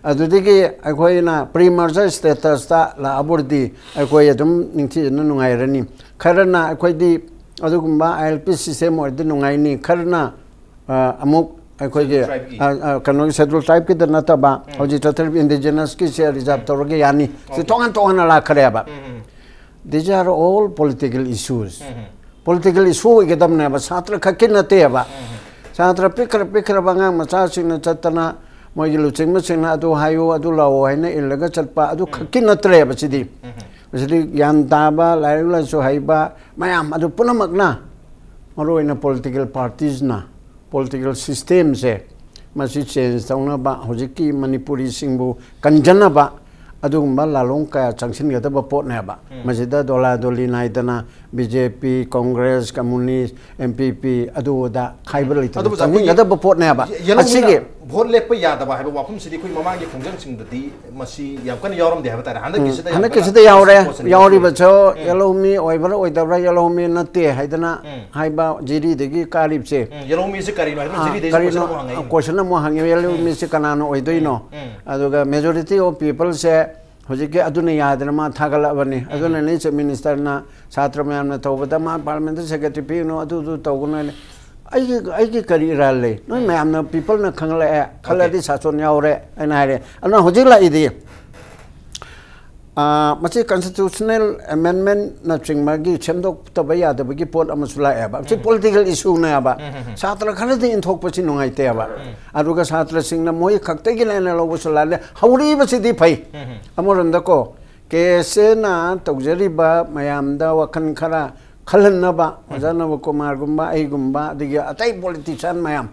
ꯑꯗꯨꯗꯒꯤ ꯑꯩꯈꯣꯏꯅ pre-merger status ꯇ ꯂꯥꯛꯑꯕꯗꯤ ꯑꯩꯈꯣꯏ ꯑꯗꯨꯝ ꯅꯤꯡꯊꯤꯖꯅ ꯅꯨꯡꯉꯥꯏꯔꯅꯤ꯫ ꯈꯔꯅ ꯑꯩꯈꯣꯏꯗꯤ ꯑꯗꯨꯒꯨꯝꯕ I L P system ꯑꯣꯏꯔꯗꯤ ꯅꯨꯡꯉꯥꯏꯅꯤ, ꯈꯔꯅ ꯑ, ꯑꯃꯨꯛ ꯑꯩꯈꯣꯏꯒꯤ, Scheduled Tribe ꯒꯤ꯫ ꯑ, ꯑ, ꯀꯩꯅꯣꯒꯤ Scheduled Tribe ꯀꯤꯗ ꯅꯠꯇꯕ, ꯍꯧꯖꯤꯛ ꯆꯠꯊꯔꯤꯕ Indigenous ꯀꯤꯁꯦ reserve ꯇꯧꯔꯒ ꯌꯥꯅꯤ꯫ ꯁꯤ Okay. ꯇꯣꯉꯥꯟ ꯇꯣꯉꯥꯟꯅ ꯂꯥꯛꯈ꯭ꯔꯦꯕ꯫ These are all political issues꯫ Political ꯏꯁꯨ ꯑꯣꯏꯒꯗꯕꯅꯦꯕ, ꯁꯥꯇ꯭ꯔ ꯈꯛꯀꯤ ꯅꯠꯇꯦꯕ꯫ ꯁꯥꯇ꯭ꯔ ꯄꯤꯛꯈ꯭ꯔ ꯄꯤꯛꯈ꯭ꯔꯕ ꯑꯉꯥꯡ ꯃꯆꯥꯁꯤꯡꯅ ꯆꯠꯇꯅ ꯃꯣꯏꯒꯤ ꯂꯨꯆꯤꯡꯕꯁꯤꯡꯅ ꯑꯗꯨ ꯍꯥꯏꯌꯨ, ꯑꯗꯨ ꯂꯥꯛꯑꯣ ꯍꯥꯏꯅ ꯏꯜꯂꯒ ꯆꯠꯄ ꯑꯗꯨ ꯈꯛꯀꯤ ꯅꯠꯇ꯭ꯔꯦꯕ ꯁꯤꯗꯤ꯫ ꯃꯁꯤꯗꯤ ꯒ꯭ꯌꯥꯟ ꯇꯥꯕ, ꯂꯥꯏꯔꯤꯛ ꯂꯥꯏꯁꯨ ꯍꯩꯕ ꯃꯌꯥꯝ ꯑꯗꯨ ꯄꯨꯝꯅꯃꯛꯅ, ꯃꯔꯨꯑꯣꯏꯅ ꯄꯣꯂꯤꯇꯤꯀꯦꯜ ꯄꯥꯔꯇꯤꯁꯅ, ꯄꯣꯂꯤꯇꯤꯀꯦꯜ ꯁꯤꯁꯇꯦꯝꯁꯦ ꯃꯁꯤ ꯆꯦꯟꯖ ꯇꯧꯅꯕ, ꯍꯧꯖꯤꯛꯀꯤ ꯃꯅꯤꯄꯨꯔꯤꯁꯤꯡꯕꯨ ꯀꯟꯖꯅꯕ ꯑꯗꯨꯒꯨꯝꯕ ꯂꯥꯂꯣꯡ ꯀꯌꯥ ꯆꯪꯁꯤꯟꯒꯗꯕ ꯄꯣꯠꯅꯦꯕ꯫ ꯃꯁꯤꯗ ꯗꯣꯂꯥꯗꯣꯂꯤ ꯅꯥꯏꯗꯅ ꯕꯤ ꯖꯦ ꯄꯤ, ꯀꯣꯡꯒ꯭ꯔꯦꯁ, ꯀꯝꯃꯨꯅꯤꯁ, ꯑꯦꯝ ꯄꯤ ꯄꯤ, ꯑꯗꯨ ꯑꯗꯥ ꯈꯥꯏꯕ ꯂꯩꯇꯅ ꯑꯗꯨꯕꯨ ꯑꯩꯈꯣꯏꯒꯤ ꯆꯪꯁꯤꯟꯒꯗꯕ ꯄꯣꯠꯅꯦꯕ꯫ ꯌꯦ-, ꯌꯦꯂꯧꯃꯤꯅ ꯑꯁꯤꯒꯤ ꯚꯣꯠ ꯂꯦꯞꯄ ꯌꯥꯗꯕ ꯍꯥꯏꯕ ꯋꯥꯐꯝꯁꯤꯗꯤ ꯑꯩꯈꯣꯏ ꯃꯃꯥꯡꯒꯤ ꯈꯣꯡꯖꯪꯁꯤꯡꯗꯗꯤ ꯃꯁꯤ ꯌꯥꯝ ꯀꯟꯅ ꯌꯥꯎꯔꯝꯗꯦ ꯍꯥꯏꯕ ꯇꯥꯔꯦ꯫ ꯎꯝ, ꯍꯟꯗꯛꯀꯤꯁꯤꯗ ꯌꯥꯝ ꯍꯟꯗꯛꯀꯤꯁꯤꯗ ꯀꯟꯅ ꯌꯥꯎꯔꯦ꯫ ꯄꯣꯠꯁꯤꯡ ꯌꯥꯎꯔꯤꯕꯁꯦ ꯎꯝ꯫ ꯌꯦꯂꯧꯃꯤ ꯑꯣꯏꯕ꯭ꯔꯥ ꯑꯣꯏꯗꯕ꯭ꯔꯥ, ꯌꯦꯂꯧꯃꯤ ꯅꯠꯇꯦ ꯍꯥꯏꯗꯅ ꯎꯝ꯫ ꯍꯥꯏꯕ ꯖꯤꯔꯤꯗꯒꯤ ꯀꯥꯔꯤꯕꯁꯦ꯫ ꯎꯝ, ꯌꯦꯂꯧꯃꯤꯁꯦ ꯀꯔꯤꯅꯣ ꯍꯥꯏꯕꯅ ꯑꯥ, ꯖꯤꯔꯤꯗꯩꯁꯨ ꯀꯔꯤꯅꯣ? ꯀꯣꯏꯁꯟ ꯑꯃ ꯍꯪꯉꯛꯏ꯫ ꯀꯣꯏꯁꯟ ꯑꯃꯨꯛ ꯍꯪꯉꯦ, ꯌꯦꯂꯧꯃꯤꯁꯦ ꯀꯅꯥꯅ ꯑꯣꯏꯗꯣꯏꯅꯣ? ꯎꯝ꯫ ꯑꯗꯨꯒ majority of peopleꯁꯦ ꯍꯧꯖꯤꯛꯀꯤ ꯑꯗꯨꯅ ꯌꯥꯗꯅ ꯃꯥ ꯊꯥꯒꯠꯂꯛꯑꯕꯅꯤ꯫ ꯑꯗꯨꯅꯅꯤ ꯆꯤꯐ ꯃꯤꯅꯤꯁꯇꯔꯅ ꯁꯥꯇ꯭ꯔ ꯃꯌꯥꯝꯅ ꯇꯧꯕꯗ ꯃꯥ ꯄꯥꯔꯂꯤꯌꯥꯃꯦꯟꯇꯔꯤ ꯁꯦꯀ꯭ꯔꯦꯇꯔꯤ ꯄꯤꯒꯅꯨ, ꯑꯗꯨꯗꯨ ꯇꯧꯒꯅꯨ ꯍꯥꯏꯅ꯫ ꯑꯩꯒꯤ, ꯑꯩꯒꯤ ꯀꯔꯤ ꯏꯔꯥꯜ ꯂꯩ? ꯅꯣꯏ ꯃꯌꯥꯝꯅ ꯄꯤꯄꯜꯅ ꯈꯪꯂꯛꯑꯦ, ꯈꯜꯂꯗꯤ ꯁꯥꯁꯣꯟ ꯌꯥꯎꯔꯦ ꯍꯥꯏꯅ ꯍꯥꯏꯔꯦ꯫ ꯑꯗꯨꯅ ꯍꯧꯖꯤꯛ ꯂꯥꯛꯏꯗꯤ, ꯑꯥ, ꯃꯁꯤ constitutional amendmentꯅꯆꯤꯡꯕꯒꯤ ꯁꯦꯝꯗꯣꯛꯇꯕ ꯌꯥꯗꯕꯒꯤ ꯄꯣꯠ ꯑꯃꯁꯨ ꯂꯥꯛꯑꯦꯕ꯫ ꯃꯁꯤ political issueꯅꯦꯕ꯫ ꯁꯥꯇ꯭ꯔ ꯈꯔꯗꯤ ꯏꯟꯊꯣꯛꯄꯁꯤ ꯅꯨꯡꯉꯥꯏꯇꯦꯕ꯫ ꯑꯗꯨꯒ ꯁꯥꯇ꯭ꯔꯁꯤꯡꯅ ꯃꯣꯏ ꯈꯛꯇꯒꯤ ꯂꯥꯏꯅ ꯂꯧꯕꯁꯨ ꯂꯥꯜꯂꯦ꯫ ꯍꯧꯔꯛꯏꯕꯁꯤꯗꯤ ꯐꯩ꯫ ꯑꯃꯔꯣꯝꯗꯀꯣ, ꯀꯦ ꯑꯦꯁ ꯑꯦꯅ ꯇꯧꯖꯔꯤꯕ ꯃꯌꯥꯝꯗ ꯋꯥꯈꯜ ꯈꯔ ꯈꯜꯍꯟꯅꯕ, ꯑꯣꯖꯥ ꯅꯕꯀꯨꯃꯥꯔꯒꯨꯝꯕ, ꯑꯩꯒꯨꯝꯕ, ꯑꯗꯒꯤ ꯑꯇꯩ politician ꯃꯌꯥꯝ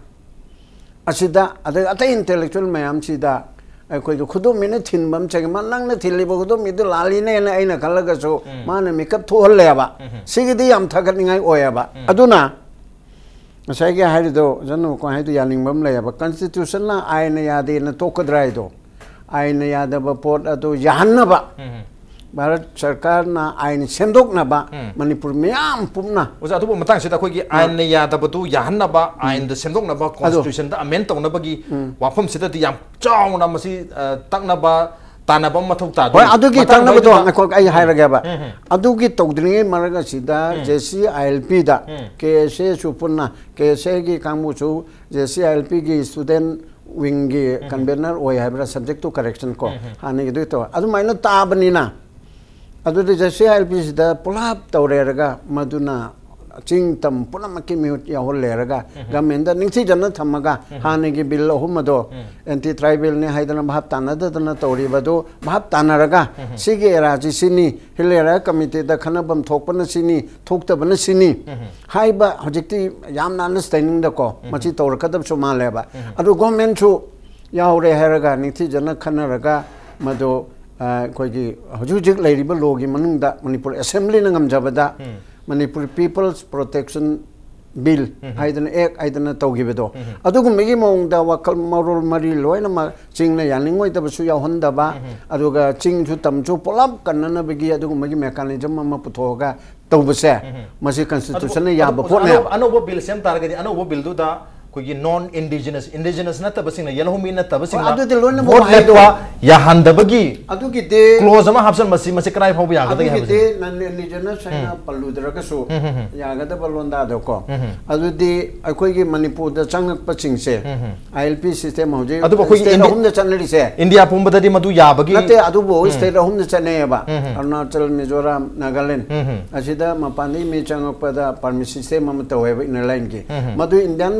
ꯑꯁꯤꯗ, ꯑꯗꯩ ꯑꯇꯩ intellectual ꯃꯌꯥꯝꯁꯤꯗ ꯑꯩꯈꯣꯏꯗ ꯈꯨꯗꯣꯝꯕꯤꯅ ꯊꯤꯟꯕ ꯑꯃ ꯆꯪꯉꯤ꯫ ꯃꯥ ꯅꯪꯅ ꯊꯤꯜꯂꯤꯕ ꯈꯨꯗꯣꯝꯕꯤꯗꯨ ꯂꯥꯜꯂꯤꯅꯦꯅ ꯑꯩꯅ ꯈꯜꯂꯒꯁꯨ, ꯃꯥꯅ ꯃꯤꯀꯞ ꯊꯣꯛꯍꯜꯂꯦꯕ꯫ ꯁꯤꯒꯤꯗꯤ ꯌꯥꯝ ꯊꯥꯒꯠꯅꯤꯡꯉꯥꯏ ꯑꯣꯏꯌꯦꯕ꯫ ꯑꯗꯨꯅ ꯉꯁꯥꯏꯒꯤ ꯍꯥꯏꯔꯤꯗꯣ, ꯑꯣꯖꯥ ꯅꯕꯀꯨꯃꯥꯔ ꯍꯥꯏꯗꯣ ꯌꯥꯅꯤꯡꯕ ꯑꯃ ꯂꯩꯌꯦꯕ꯫ Constitutionꯅ ꯑꯥꯏꯟꯅ ꯌꯥꯗꯦꯅ ꯇꯣꯛꯀꯗ꯭ꯔꯥ ꯍꯥꯏꯗꯣ, ꯑꯥꯏꯟꯅ ꯌꯥꯗꯕ ꯄꯣꯠ ꯑꯗꯨ ꯌꯥꯍꯟꯅꯕ ꯚꯥꯔꯠ ꯁꯔꯀꯥꯔꯅ ꯑꯥꯏꯟ ꯁꯦꯝꯗꯣꯛꯅꯕ ꯃꯅꯤꯄꯨꯔ ꯃꯤꯌꯥꯝ ꯄꯨꯝꯅ ꯑꯣꯖꯥ, ꯑꯗꯨꯕꯨ ꯃꯇꯥꯡꯁꯤꯗ ꯑꯩꯈꯣꯏꯒꯤ ꯑꯥ꯫ ꯑꯥꯏꯟꯅ ꯌꯥꯗꯕꯗꯨ ꯌꯥꯍꯟꯅꯕ, ꯑꯥꯏꯟꯗ ꯁꯦꯝꯗꯣꯛꯅꯕ, ꯑꯗꯣ constitutionꯗ amend ꯇꯧꯅꯕꯒꯤ ꯋꯥꯐꯝꯁꯤꯗꯗꯤ ꯌꯥꯝ ꯆꯥꯎꯅ ꯃꯁꯤ, ꯑ, ꯇꯛꯅꯕ, ꯇꯥꯟꯅꯕ ꯑꯃ ꯃꯊꯧ ꯇꯥꯗꯣꯏꯅꯤ꯫ ꯍꯣꯏ, ꯑꯗꯨꯒꯤ ꯃꯇꯥꯡ ꯇꯛꯅꯕꯗꯣ ꯃꯔꯤꯗ ꯑꯩꯈꯣꯏ, ꯑꯩ ꯍꯥꯏꯔꯒꯦꯕ꯫ ꯎꯝ, ꯎꯝ꯫ ꯑꯗꯨꯒꯤ ꯇꯧꯗ꯭ꯔꯤꯉꯩ ꯃꯔꯛ ꯑꯁꯤꯗ ꯎꯝ꯫ ꯖꯦ ꯁꯤ ꯑꯥꯏ ꯑꯦꯜ ꯄꯤꯗ, ꯎꯝ꯫ ꯀꯦ ꯑꯦꯁ ꯑꯦꯁꯨ ꯄꯨꯟꯅ, ꯀꯦ ꯑꯦꯁ ꯑꯦꯒꯤ ꯀꯥꯡꯕꯨꯁꯨ, ꯖꯦ ꯁꯤ ꯑꯥꯏ ꯑꯦꯜ ꯄꯤꯒꯤ student wingꯒꯤ convener ꯑꯣꯏ ꯍꯥꯏꯕ꯭ꯔꯥ, subject to correction ꯀꯣ, ꯍꯥꯟꯅꯒꯤꯗꯨ ꯇꯧ-, ꯑꯗꯨꯃꯥꯏꯅ ꯇꯥꯕꯅꯤꯅ, ꯑꯗꯨꯗꯤ ꯖꯦ ꯁꯤ ꯑꯥꯏ ꯑꯦꯜ ꯄꯤꯁꯤꯗ ꯄꯨꯂꯞ ꯇꯧꯔꯦꯔꯒ ꯃꯗꯨꯅ ꯆꯤꯡ ꯇꯝ ꯄꯨꯝꯅꯃꯛꯀꯤ ꯃꯤꯍꯨꯠ ꯌꯥꯎꯍꯜꯂꯦꯔꯒ ꯒꯃꯦꯟꯗ ꯅꯤꯡꯊꯤꯖꯅ ꯊꯝꯃꯒ ꯍꯥꯟꯅꯒꯤ ꯕꯤꯜ ꯑꯍꯨꯝ ꯑꯗꯣ ꯑꯦꯟꯇꯤ ꯇ꯭ꯔꯥꯏꯕꯦꯜꯅꯤ ꯍꯥꯏꯗꯅ ꯚꯥꯞ ꯇꯥꯅꯗꯗꯅ ꯇꯧꯔꯤꯕ ꯑꯗꯨ ꯚꯥꯞ ꯇꯥꯅꯔꯒ ꯁꯤꯒꯤ ꯑꯦꯔꯥꯁꯤ ꯁꯤꯅꯤ, ꯍꯤꯜ ꯑꯦꯔꯤꯌꯥ ꯀꯃꯤꯇꯤꯗ ꯈꯟꯅꯐꯝ ꯊꯣꯛꯄꯅ ꯁꯤꯅꯤ, ꯊꯣꯛꯇꯕꯅ ꯁꯤꯅꯤ ꯍꯥꯏꯕ ꯍꯧꯖꯤꯛꯇꯤ ꯌꯥꯝꯅ ꯑꯟꯗꯔꯁꯇꯦꯟꯗꯤꯡꯗꯀꯣ ꯃꯁꯤ ꯇꯧꯔꯛꯀꯗꯕꯁꯨ ꯃꯥꯜꯂꯦꯕ꯫ ꯑꯗꯨ ꯒꯣꯔꯃꯦꯟꯁꯨ ꯌꯥꯎꯔꯦ ꯍꯥꯏꯔꯒ ꯅꯤꯡꯊꯤꯖꯅ ꯈꯟꯅꯔꯒ ꯃꯗꯨ ꯑ, ꯑꯩꯈꯣꯏꯒꯤ ꯍꯧꯖꯤꯛ ꯍꯧꯖꯤꯛ ꯂꯩꯔꯤꯕ ꯂꯣꯒꯤ ꯃꯅꯨꯡꯗ ꯃꯅꯤꯄꯨꯔ ꯑꯦꯁꯦꯝꯕ꯭ꯂꯤꯅ ꯉꯝꯖꯕꯗ ꯃꯅꯤꯄꯨꯔ ꯄꯤꯄꯜꯁ ꯄ꯭ꯔꯣꯇꯦꯛꯁꯟ ꯕꯤꯜ ꯍꯥꯏꯗꯅ ꯑꯦꯛ ꯍꯥꯏꯗꯅ ꯇꯧꯈꯤꯕꯗꯣ ꯑꯗꯨꯒꯨꯝꯕꯒꯤ ꯃꯑꯣꯡꯗ ꯋꯥꯈꯜ ꯃꯔꯣꯜ ꯃꯔꯤ ꯂꯣꯏꯅꯃꯛ ꯆꯤꯡꯅ ꯌꯥꯅꯤꯡꯉꯣꯏꯗꯕꯁꯨ ꯌꯥꯎꯍꯟꯗꯕ ꯑꯗꯨꯒ ꯆꯤꯡꯁꯨ ꯇꯝꯁꯨ ꯄꯨꯂꯞ ꯀꯟꯅꯅꯕꯒꯤ ꯑꯗꯨꯒꯨꯝꯕꯒꯤ ꯃꯦꯀꯥꯅꯤꯖꯝ ꯑꯃ ꯄꯨꯊꯣꯛꯑꯒ ꯇꯧꯕꯁꯦ ꯃꯁꯤ ꯀꯟꯁꯇꯤꯇ꯭ꯌꯨꯁꯟꯅ ꯌꯥꯕ ꯄꯣꯠꯅꯦꯕ꯫ ꯑꯅꯧꯕ ꯕꯤꯜ ꯁꯦꯝ ꯇꯥꯔꯒꯗꯤ ꯑꯅꯧꯕ ꯕꯤꯜꯗꯨꯗ ꯑꯩꯈꯣꯏꯒꯤ ꯅꯣꯟ ꯏꯟꯗꯤꯖꯤꯅꯁ ꯏꯟꯗꯤꯖꯤꯅꯁ ꯅꯠꯇꯕꯁꯤꯡꯅ ꯌꯦꯜꯍꯧꯃꯤ ꯅꯠꯇꯕꯁꯤꯡꯅ ꯑꯗꯨꯗꯤ ꯂꯣꯏꯅꯃꯛ ꯚꯣꯠ ꯂꯦꯞꯄ ꯍꯥꯏꯗꯣ- ꯌꯥꯍꯟꯗꯕꯒꯤ ꯑꯗꯨꯒꯤꯗꯤ ꯀ꯭ꯂꯣꯖ ꯑꯃ ꯍꯥꯞꯆꯟꯕꯁꯤ ꯃꯁꯤ ꯀꯗꯥꯏ ꯐꯥꯎꯕ ꯌꯥꯒꯗꯒꯦ ꯑꯗꯨꯒꯤꯗꯤ ꯍꯥꯏꯕꯁꯤ ꯅꯟ ꯏꯟꯗꯤꯖꯤꯅꯁ ꯍꯥꯏꯅ ꯄꯜꯂꯨꯗ꯭ꯔꯒꯁꯨ ꯌꯥꯒꯗꯕ ꯂꯣꯟꯗꯥꯗꯀꯣ ꯑꯗꯨꯗꯤ ꯑꯩꯈꯣꯏꯒꯤ ꯃꯅꯤꯄꯨꯔꯗ ꯆꯪꯉꯛꯄꯁꯤꯡꯁꯦ ꯑꯥꯏ ꯑꯦꯜ ꯄꯤ ꯁꯤꯁꯇꯦꯝ ꯍꯧꯖꯤꯛ ꯑꯗꯨꯕꯨ ꯑꯩꯈꯣꯏꯒꯤ ꯁ꯭ꯇꯦꯠ ꯏꯟꯗꯤ- ꯑꯍꯨꯝꯗ ꯆꯠꯅꯔꯤꯁꯦ ꯏꯟꯗꯤꯌꯥ ꯄꯨꯝꯕꯗꯗꯤ ꯃꯗꯨ ꯌꯥꯕꯒꯤ ꯅꯠꯇꯦ ꯑꯗꯨꯕꯨ ꯁ꯭ꯇꯦꯠ ꯑꯍꯨꯝꯗ ꯆꯠꯅꯩꯌꯦꯕ ꯑꯔꯨꯅꯥꯆꯜ, ꯃꯤꯖꯣꯔꯥꯝ, ꯅꯥꯒꯥꯂꯦꯟ꯫ ꯑꯁꯤꯗ ꯃꯄꯥꯟꯗꯒꯤ ꯃꯤ ꯆꯪꯉꯛꯄꯗ ꯄꯥꯔꯃꯤꯠ ꯁꯤꯁꯇꯦꯝ ꯑꯃ ꯇꯧꯋꯦꯕ ꯏꯟꯅꯔ ꯂꯥꯏꯟꯒꯤ꯫ ꯃꯗꯨ ꯏꯟꯗꯤꯌꯥꯟ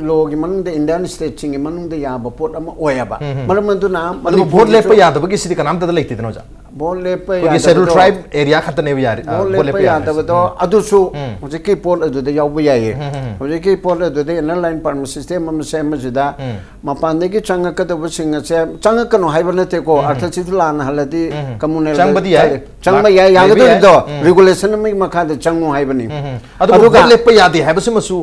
ꯂꯣꯒꯤ ꯃꯅꯨꯡꯗ ꯏꯟꯗꯤꯌꯥꯟ ꯁ꯭ꯇꯦꯠꯁꯤꯡꯒꯤ ꯃꯅꯨꯡꯗ ꯌꯥꯕ ꯄꯣꯠ ꯑꯃ ꯑꯣꯏꯌꯦꯕ꯫ ꯃꯔꯝ ꯑꯗꯨꯅ ꯑꯗꯨꯕꯨ ꯚꯣꯠ ꯃꯅꯤꯄꯨꯔꯒꯤꯁꯨ ꯂꯦꯞꯄ ꯌꯥꯗꯕꯒꯤꯁꯤꯗꯤ ꯀꯅꯥꯝꯇꯗ ꯂꯩꯇꯦꯗꯅ ꯑꯣꯖꯥ? ꯚꯣꯠ ꯂꯦꯞꯄ ꯑꯩꯈꯣꯏꯒꯤ ꯁꯦꯗꯨꯜ ꯌꯥꯗꯕꯗꯣ- ꯇ꯭ꯔꯥꯏꯕ ꯑꯦꯔꯤꯌꯥ ꯈꯛꯇꯅꯦꯕ ꯌꯥꯔꯤ ꯑ, ꯚꯣꯠ ꯚꯣꯠ ꯂꯦꯞꯄ ꯂꯦꯞꯄ ꯌꯥꯗꯕꯁꯦ꯫ ꯌꯥꯗꯕꯗꯣ ꯑꯗꯨꯁꯨ ꯍꯧꯖꯤꯛꯀꯤ ꯄꯣꯠ ꯑꯗꯨꯗ ꯌꯥꯎꯕ ꯌꯥꯏꯌꯦ꯫ ꯍꯧꯖꯤꯛꯀꯤ ꯄꯣꯠ ꯑꯗꯨꯗ ꯏꯟꯅꯔ ꯂꯥꯏꯟ ꯄꯥꯔꯃꯤꯠ ꯁꯤꯁꯇꯦꯝ ꯑꯃ ꯁꯦꯝꯕꯁꯤꯗ ꯃꯄꯥꯟꯗꯒꯤ ꯆꯪꯉꯛꯀꯗꯕꯁꯤꯡ ꯑꯁꯦ ꯆꯪꯉꯛꯀꯅꯨ ꯍꯥꯏꯕ ꯅꯠꯇꯦꯀꯣ, ꯑꯥꯔꯊꯁꯤꯁꯨ ꯂꯥꯟꯅ ꯍꯜꯂꯗꯤ ꯀꯝꯃꯨꯅꯦꯜ ꯆꯪꯕꯗꯤ ꯌꯥꯏ꯫ ꯆꯪꯕ ꯌꯥꯏ, ꯂꯩꯕ ꯌꯥꯏ꯫ ꯌꯥꯒꯗꯧꯔꯤꯗꯣ ꯔꯤꯒꯨꯂꯦꯁꯟ ꯑꯃꯒꯤ ꯃꯈꯥꯗ ꯆꯪꯉꯨ ꯍꯥꯏꯕꯅꯤ꯫ ꯑꯗꯨꯕꯨ ꯑꯗꯨꯒ ꯚꯣꯠ ꯂꯦꯞꯄ ꯌꯥꯗꯦ ꯍꯥꯏꯕꯁꯤꯃꯁꯨ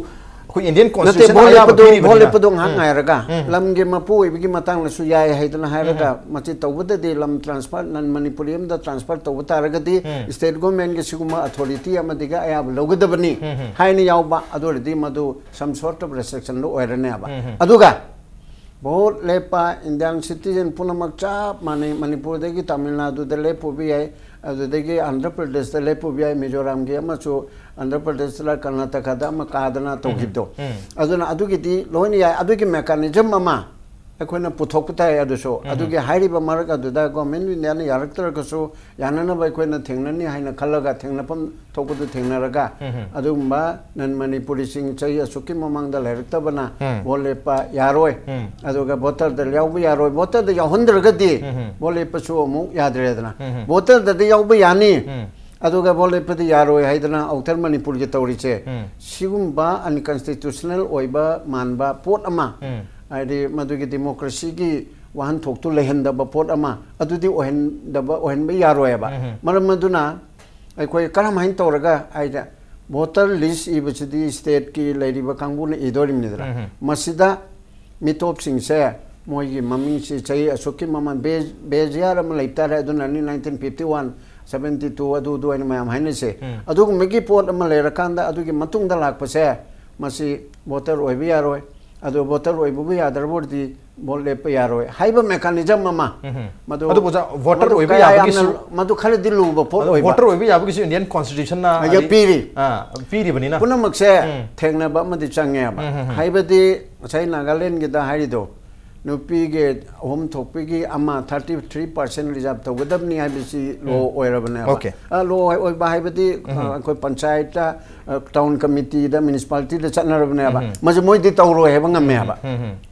ꯑꯩꯈꯣꯏ ꯏꯟꯗꯤꯌꯟ ꯅꯠꯇꯦ, ꯀꯣꯟꯁꯇꯤꯇ꯭ꯌꯨꯁꯟ ꯚꯣꯠ ꯑꯌꯥꯕ ꯂꯦꯞꯄꯗꯣ ꯚꯣꯠ ꯄꯤꯔꯤꯕꯅꯤꯅ꯫ ꯂꯦꯞꯄꯗꯣ ꯉꯥꯏꯍꯥꯛ ꯉꯥꯏꯔꯒ ꯂꯝꯒꯤ ꯃꯄꯨ ꯑꯣꯏꯕꯒꯤ ꯃꯇꯥꯡꯗꯁꯨ ꯌꯥꯏ ꯍꯥꯏꯗꯅ ꯍꯥꯏꯔꯒ ꯃꯁꯤ ꯇꯧꯕꯗꯗꯤ ꯂꯝ ꯇ꯭ꯔꯥꯟꯁꯐꯔ ꯅꯟ ꯃꯅꯤꯄꯨꯔꯤ ꯑꯃꯗ ꯇ꯭ꯔꯥꯟꯁꯐꯔ ꯇꯧꯕ ꯇꯥꯔꯒꯗꯤ ꯁ꯭ꯇꯦꯠ ꯒꯣꯔꯃꯦꯟꯒꯤ ꯁꯤꯒꯨꯝꯕ ꯑꯊꯣꯔꯤꯇꯤ ꯑꯃꯗꯒꯤ ꯑꯌꯥꯕ ꯂꯧꯒꯗꯕꯅꯤ ꯍꯥꯏꯅ ꯌꯥꯎꯕ ꯑꯗꯨ ꯑꯣꯏꯔꯗꯤ ꯃꯗꯨ some sort of restrictionꯗꯨ ꯑꯣꯏꯔꯅꯦꯕ꯫ ꯑꯗꯨꯒ ꯚꯣꯠ ꯂꯦꯞꯄ ꯏꯟꯗꯤꯌꯥꯟ ꯁꯤꯇꯤꯖꯦꯟ ꯄꯨꯝꯅꯃꯛ ꯆꯞ ꯃꯥꯟꯅꯩ꯫ ꯃꯅꯤꯄꯨꯔꯗꯒꯤ ꯇꯥꯃꯤꯜ ꯅꯥꯗꯨꯗ ꯂꯦꯞꯄꯨꯕ ꯌꯥꯏ, ꯑꯗꯨꯗꯒꯤ ꯑꯟꯙ꯭ꯔ ꯄ꯭ꯔꯗꯦꯁꯇ ꯂꯦꯞꯄꯨꯕ ꯌꯥꯏ, ꯃꯤꯖꯣꯔꯥꯝꯒꯤ ꯑꯃꯁꯨ ꯑꯟꯙ꯭ꯔ ꯄ꯭ꯔꯗꯦꯁꯇ ꯀꯔꯅꯥꯇꯀꯥꯗ ꯑꯃ ꯀꯥꯗꯅ ꯇꯧꯈꯤꯕꯗꯣ꯫ ꯑꯗꯨꯅ ꯑꯗꯨꯒꯤꯗꯤ ꯂꯣꯏꯅ ꯌꯥꯏ꯫ ꯑꯗꯨꯒꯤ ꯃꯦꯀꯥꯅꯤꯖꯝ ꯑꯃ ꯑꯩꯈꯣꯏꯅ ꯄꯨꯊꯣꯛꯄ ꯇꯥꯏ꯫ ꯑꯗꯨꯁꯨ ꯑꯗꯨꯒꯤ ꯍꯥꯏꯔꯤꯕ ꯃꯔꯛ ꯑꯗꯨꯗ government of India ꯅ ꯌꯥꯔꯛꯇ꯭ꯔꯒꯁꯨ ꯌꯥꯅꯅꯕ ꯑꯩꯈꯣꯏꯅ ꯊꯦꯡꯅꯅꯤ ꯍꯥꯏꯅ ꯈꯜꯂꯒ ꯊꯦꯡꯅꯐꯝ ꯊꯣꯛꯄꯗꯨ ꯊꯦꯡꯅꯔꯒ ꯑꯗꯨꯒꯨꯝꯕ non Manipuri ꯁꯤꯡ ꯆꯍꯤ ꯑꯁꯨꯛꯀꯤ ꯃꯃꯥꯡꯗ ꯂꯩꯔꯛꯇꯕꯅ vote ꯂꯦꯞꯄ ꯌꯥꯔꯣꯏ꯫ ꯑꯗꯨꯒ voter ꯗ ꯌꯥꯎꯕ ꯌꯥꯔꯣꯏ꯫ Voter ꯗ ꯌꯥꯎꯍꯟꯗ꯭ꯔꯒꯗꯤ vote ꯂꯦꯞꯄꯁꯨ ꯑꯃꯨꯛ ꯌꯥꯗ꯭ꯔꯦꯗꯅ꯫ Voter ꯗꯗꯤ ꯌꯥꯎꯕ ꯌꯥꯅꯤ꯫ ꯑꯗꯨꯒ vote ꯂꯦꯞꯄꯗꯤ ꯌꯥꯔꯣꯏ ꯍꯥꯏꯗꯅ Outer Manipur ꯒꯤ ꯇꯧꯔꯤꯁꯦ, ꯁꯤꯒꯨꯝꯕ unconstitutional ꯑꯣꯏꯕ ꯃꯥꯟꯕ ꯄꯣꯠ ꯑꯃ, ꯍꯥꯏꯗꯤ ꯃꯗꯨꯒꯤ democracy ꯒꯤ ꯋꯥꯍꯟꯊꯣꯛꯇꯨ ꯂꯩꯍꯟꯗꯕ ꯄꯣꯠ ꯑꯃ, ꯑꯗꯨꯗꯤ ꯑꯣꯏꯍꯟꯗꯕ, ꯑꯣꯏꯍꯟꯕ ꯌꯥꯔꯣꯏꯕ꯫ ꯃꯔꯝ ꯑꯗꯨꯅ ꯑꯩꯈꯣꯏ ꯀꯔꯝꯍꯥꯏꯅ ꯇꯧꯔꯒ ꯍꯥꯏꯗꯤ voter list ꯏꯕꯁꯤꯗꯤ state ꯀꯤ ꯂꯩꯔꯤꯕ ꯀꯥꯡꯕꯨꯅ ꯏꯗꯣꯔꯤꯕꯅꯤꯗꯅ꯫ ꯃꯁꯤꯗ ꯃꯤꯇꯣꯞꯁꯤꯡꯁꯦ ꯃꯣꯏꯒꯤ ꯃꯃꯤꯡꯁꯤ ꯆꯍꯤ ꯑꯁꯨꯛꯀꯤ ꯃꯃꯥꯡ base, base year ꯑꯃ ꯂꯩꯕ ꯇꯥꯔꯦ, ꯑꯗꯨꯅ nineteen fifty one, seventy two, ꯑꯗꯨ ꯑꯗꯨ ꯍꯥꯏꯅ ꯃꯌꯥꯝ ꯍꯥꯏꯅꯁꯦ꯫ ꯑꯗꯨꯒꯨꯝꯕꯒꯤ ꯄꯣꯠ ꯑꯃ ꯂꯩꯔꯀꯥꯟꯗ ꯑꯗꯨꯒꯤ ꯃꯇꯨꯡꯗ ꯂꯥꯛꯄꯁꯦ ꯃꯁꯤ voter ꯑꯣꯏꯕ ꯌꯥꯔꯣꯏ꯫ ꯑꯗꯣ voter ꯑꯣꯏꯕꯕꯨ ꯌꯥꯗ꯭ꯔꯕ ꯑꯣꯏꯔꯗꯤ vote ꯂꯦꯞꯄ ꯌꯥꯔꯣꯏ ꯍꯥꯏꯕ mechanism ꯑꯃ꯫ ꯃꯗꯨ, ꯑꯗꯨꯕꯨ ꯑꯣꯖꯥ, voter ꯃꯗꯨ ꯑꯣꯏꯕ ꯀꯌꯥ ꯌꯥꯕꯒꯤꯁꯨ ꯌꯥꯝꯅ, ꯃꯗꯨ ꯈꯔꯗꯤ ꯂꯨꯕ ꯄꯣꯠ ꯑꯗꯣ ꯑꯣꯏꯕ꯫ Voter ꯑꯣꯏꯕ ꯌꯥꯕꯒꯤꯁꯨ Indian Constitution ꯅ ꯍꯥꯏꯗꯤ ꯍꯥꯏꯗꯤ, ꯄꯤꯔꯤ꯫ ꯑꯥ, ꯄꯤꯔꯤꯕꯅꯤꯅ꯫ ꯄꯨꯝꯅꯃꯛꯁꯦ ꯊꯦꯡꯅꯕ ꯑꯃꯗꯤ ꯆꯪꯉꯦꯕ꯫ ꯍꯥꯏꯕꯗꯤ ꯉꯁꯥꯏ ꯅꯥꯒꯥꯂꯦꯟꯒꯤꯗ ꯍꯥꯏꯔꯤꯗꯣ, ꯅꯨꯄꯤꯒꯤ ꯑꯍꯨꯝ ꯊꯣꯛꯄꯒꯤ ꯑꯃ, thirty three percent reserve ꯇꯧꯒꯗꯕꯅꯤ ꯍꯥꯏꯕꯁꯤ law ꯑꯣꯏꯔꯕꯅꯦꯕ꯫ Okay꯫ ꯑ, law ꯑꯣꯏꯕ ꯍꯥꯏꯕꯗꯤ, ꯑ, ꯑꯩꯈꯣꯏ ꯄꯟꯆꯥꯌꯠꯇ, ꯑ, town committee ꯗ, municipality ꯗ ꯆꯠꯅꯔꯕꯅꯦꯕ꯫ ꯃꯁꯤ ꯃꯣꯏꯗꯤ ꯇꯧꯔꯣꯏ ꯍꯥꯏꯕ ꯉꯝꯃꯦꯕ꯫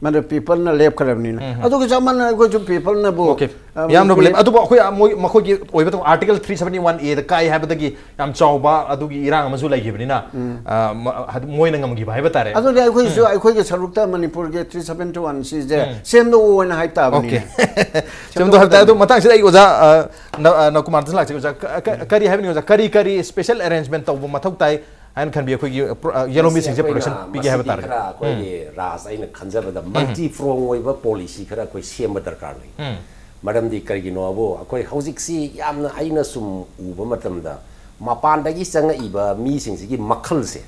ꯃꯗꯨ people ꯅ ꯂꯦꯞꯈ꯭ꯔꯕꯅꯤꯅ꯫ ꯑꯗꯨꯒ ꯆꯞ ꯃꯥꯟꯅꯅ ꯑꯩꯈꯣꯏꯁꯨ people ꯅꯕꯨ, Okay꯫ ꯑ, ꯌꯥꯝꯅꯕꯨ ꯃꯣꯏꯒꯤ ꯂꯦꯞ-, ꯑꯗꯨꯕꯨ ꯑꯩꯈꯣꯏ, ꯑ, ꯃꯣꯏ, ꯃꯈꯣꯏꯒꯤ ꯑꯣꯏꯕ ꯊꯕꯛ Article three seventy one A ꯗ ꯀꯥꯏ ꯍꯥꯏꯕꯗꯒꯤ ꯌꯥꯝ ꯆꯥꯎꯕ ꯑꯗꯨꯒꯤ ꯏꯔꯥꯡ ꯑꯃꯁꯨ ꯂꯩꯈꯤꯕꯅꯤꯅ, ꯑ, ꯃ-, ꯍꯥꯏꯗꯤ ꯃꯣꯏꯅ ꯉꯝꯈꯤꯕ ꯍꯥꯏꯕ ꯇꯥꯔꯦ꯫ ꯑꯗꯨꯗꯤ ꯑꯩꯈꯣꯏꯁꯨ, ꯑꯩꯈꯣꯏꯒꯤ ꯁꯔꯨꯛꯇ ꯃꯅꯤꯄꯨꯔꯒꯤ three seventy one C ꯁꯦ ꯁꯦꯝꯗꯣꯛꯑꯣ ꯍꯥꯏꯅ ꯍꯥꯏ ꯇꯥꯕꯅꯤꯅꯦ꯫ Okay꯫ ꯁꯦꯝꯗꯣꯛꯑꯣ ꯍꯥꯏꯕ ꯇꯥꯔꯦ꯫ ꯑꯗꯣ ꯃꯇꯥꯡꯁꯤꯗ ꯑꯩ ꯑꯣꯖꯥ, ꯑ, ꯅ-, ꯑ, ꯅꯀꯨꯃꯥꯔꯗꯁꯨ ꯂꯥꯛꯆꯒꯦ ꯑꯣꯖꯥ꯫ ꯀ-, ꯀ-, ꯀꯔꯤ ꯍꯥꯏꯕꯅꯤ ꯑꯣꯖꯥ? ꯀꯔꯤ, ꯀꯔꯤ special arrangement ꯇꯧꯕ ꯃꯊꯧ ꯇꯥꯏ ꯍꯥꯏꯅ ꯈꯟꯕꯤ? ꯑꯩꯈꯣꯏꯒꯤ, ꯄ꯭ꯔ-, ꯑ, ꯌꯦꯜꯍꯧꯃꯤꯁꯤꯡꯁꯦ ꯃꯁꯤ ꯑꯩꯈꯣꯏꯅ protection ꯄꯤꯒꯦ ꯍꯥꯏꯕ ꯃꯁꯤꯗꯤ ꯇꯥꯔꯒꯗꯤ꯫ ꯈꯔ ꯑꯩꯈꯣꯏꯒꯤ ꯔꯥꯖ, ꯑꯩꯅ ꯈꯟꯖꯕꯗ multi prong ꯑꯣꯏꯕ policy ꯈꯔ ꯑꯩꯈꯣꯏ ꯁꯦꯝꯕ ꯗꯔꯀꯥꯔ ꯂꯩ꯫ ꯃꯔꯝꯗꯤ ꯀꯔꯤꯒꯤꯅꯣꯕꯨ, ꯑꯩꯈꯣꯏ ꯍꯧꯖꯤꯛꯁꯤ ꯌꯥꯝꯅ, ꯑꯩꯅ ꯁꯨꯝ ꯎꯕ ꯃꯇꯝꯗ, ꯃꯄꯥꯟꯗꯒꯤ ꯆꯪꯉꯛꯏꯕ ꯃꯤꯁꯤꯡꯁꯤꯒꯤ ꯃꯈꯜꯁꯦ,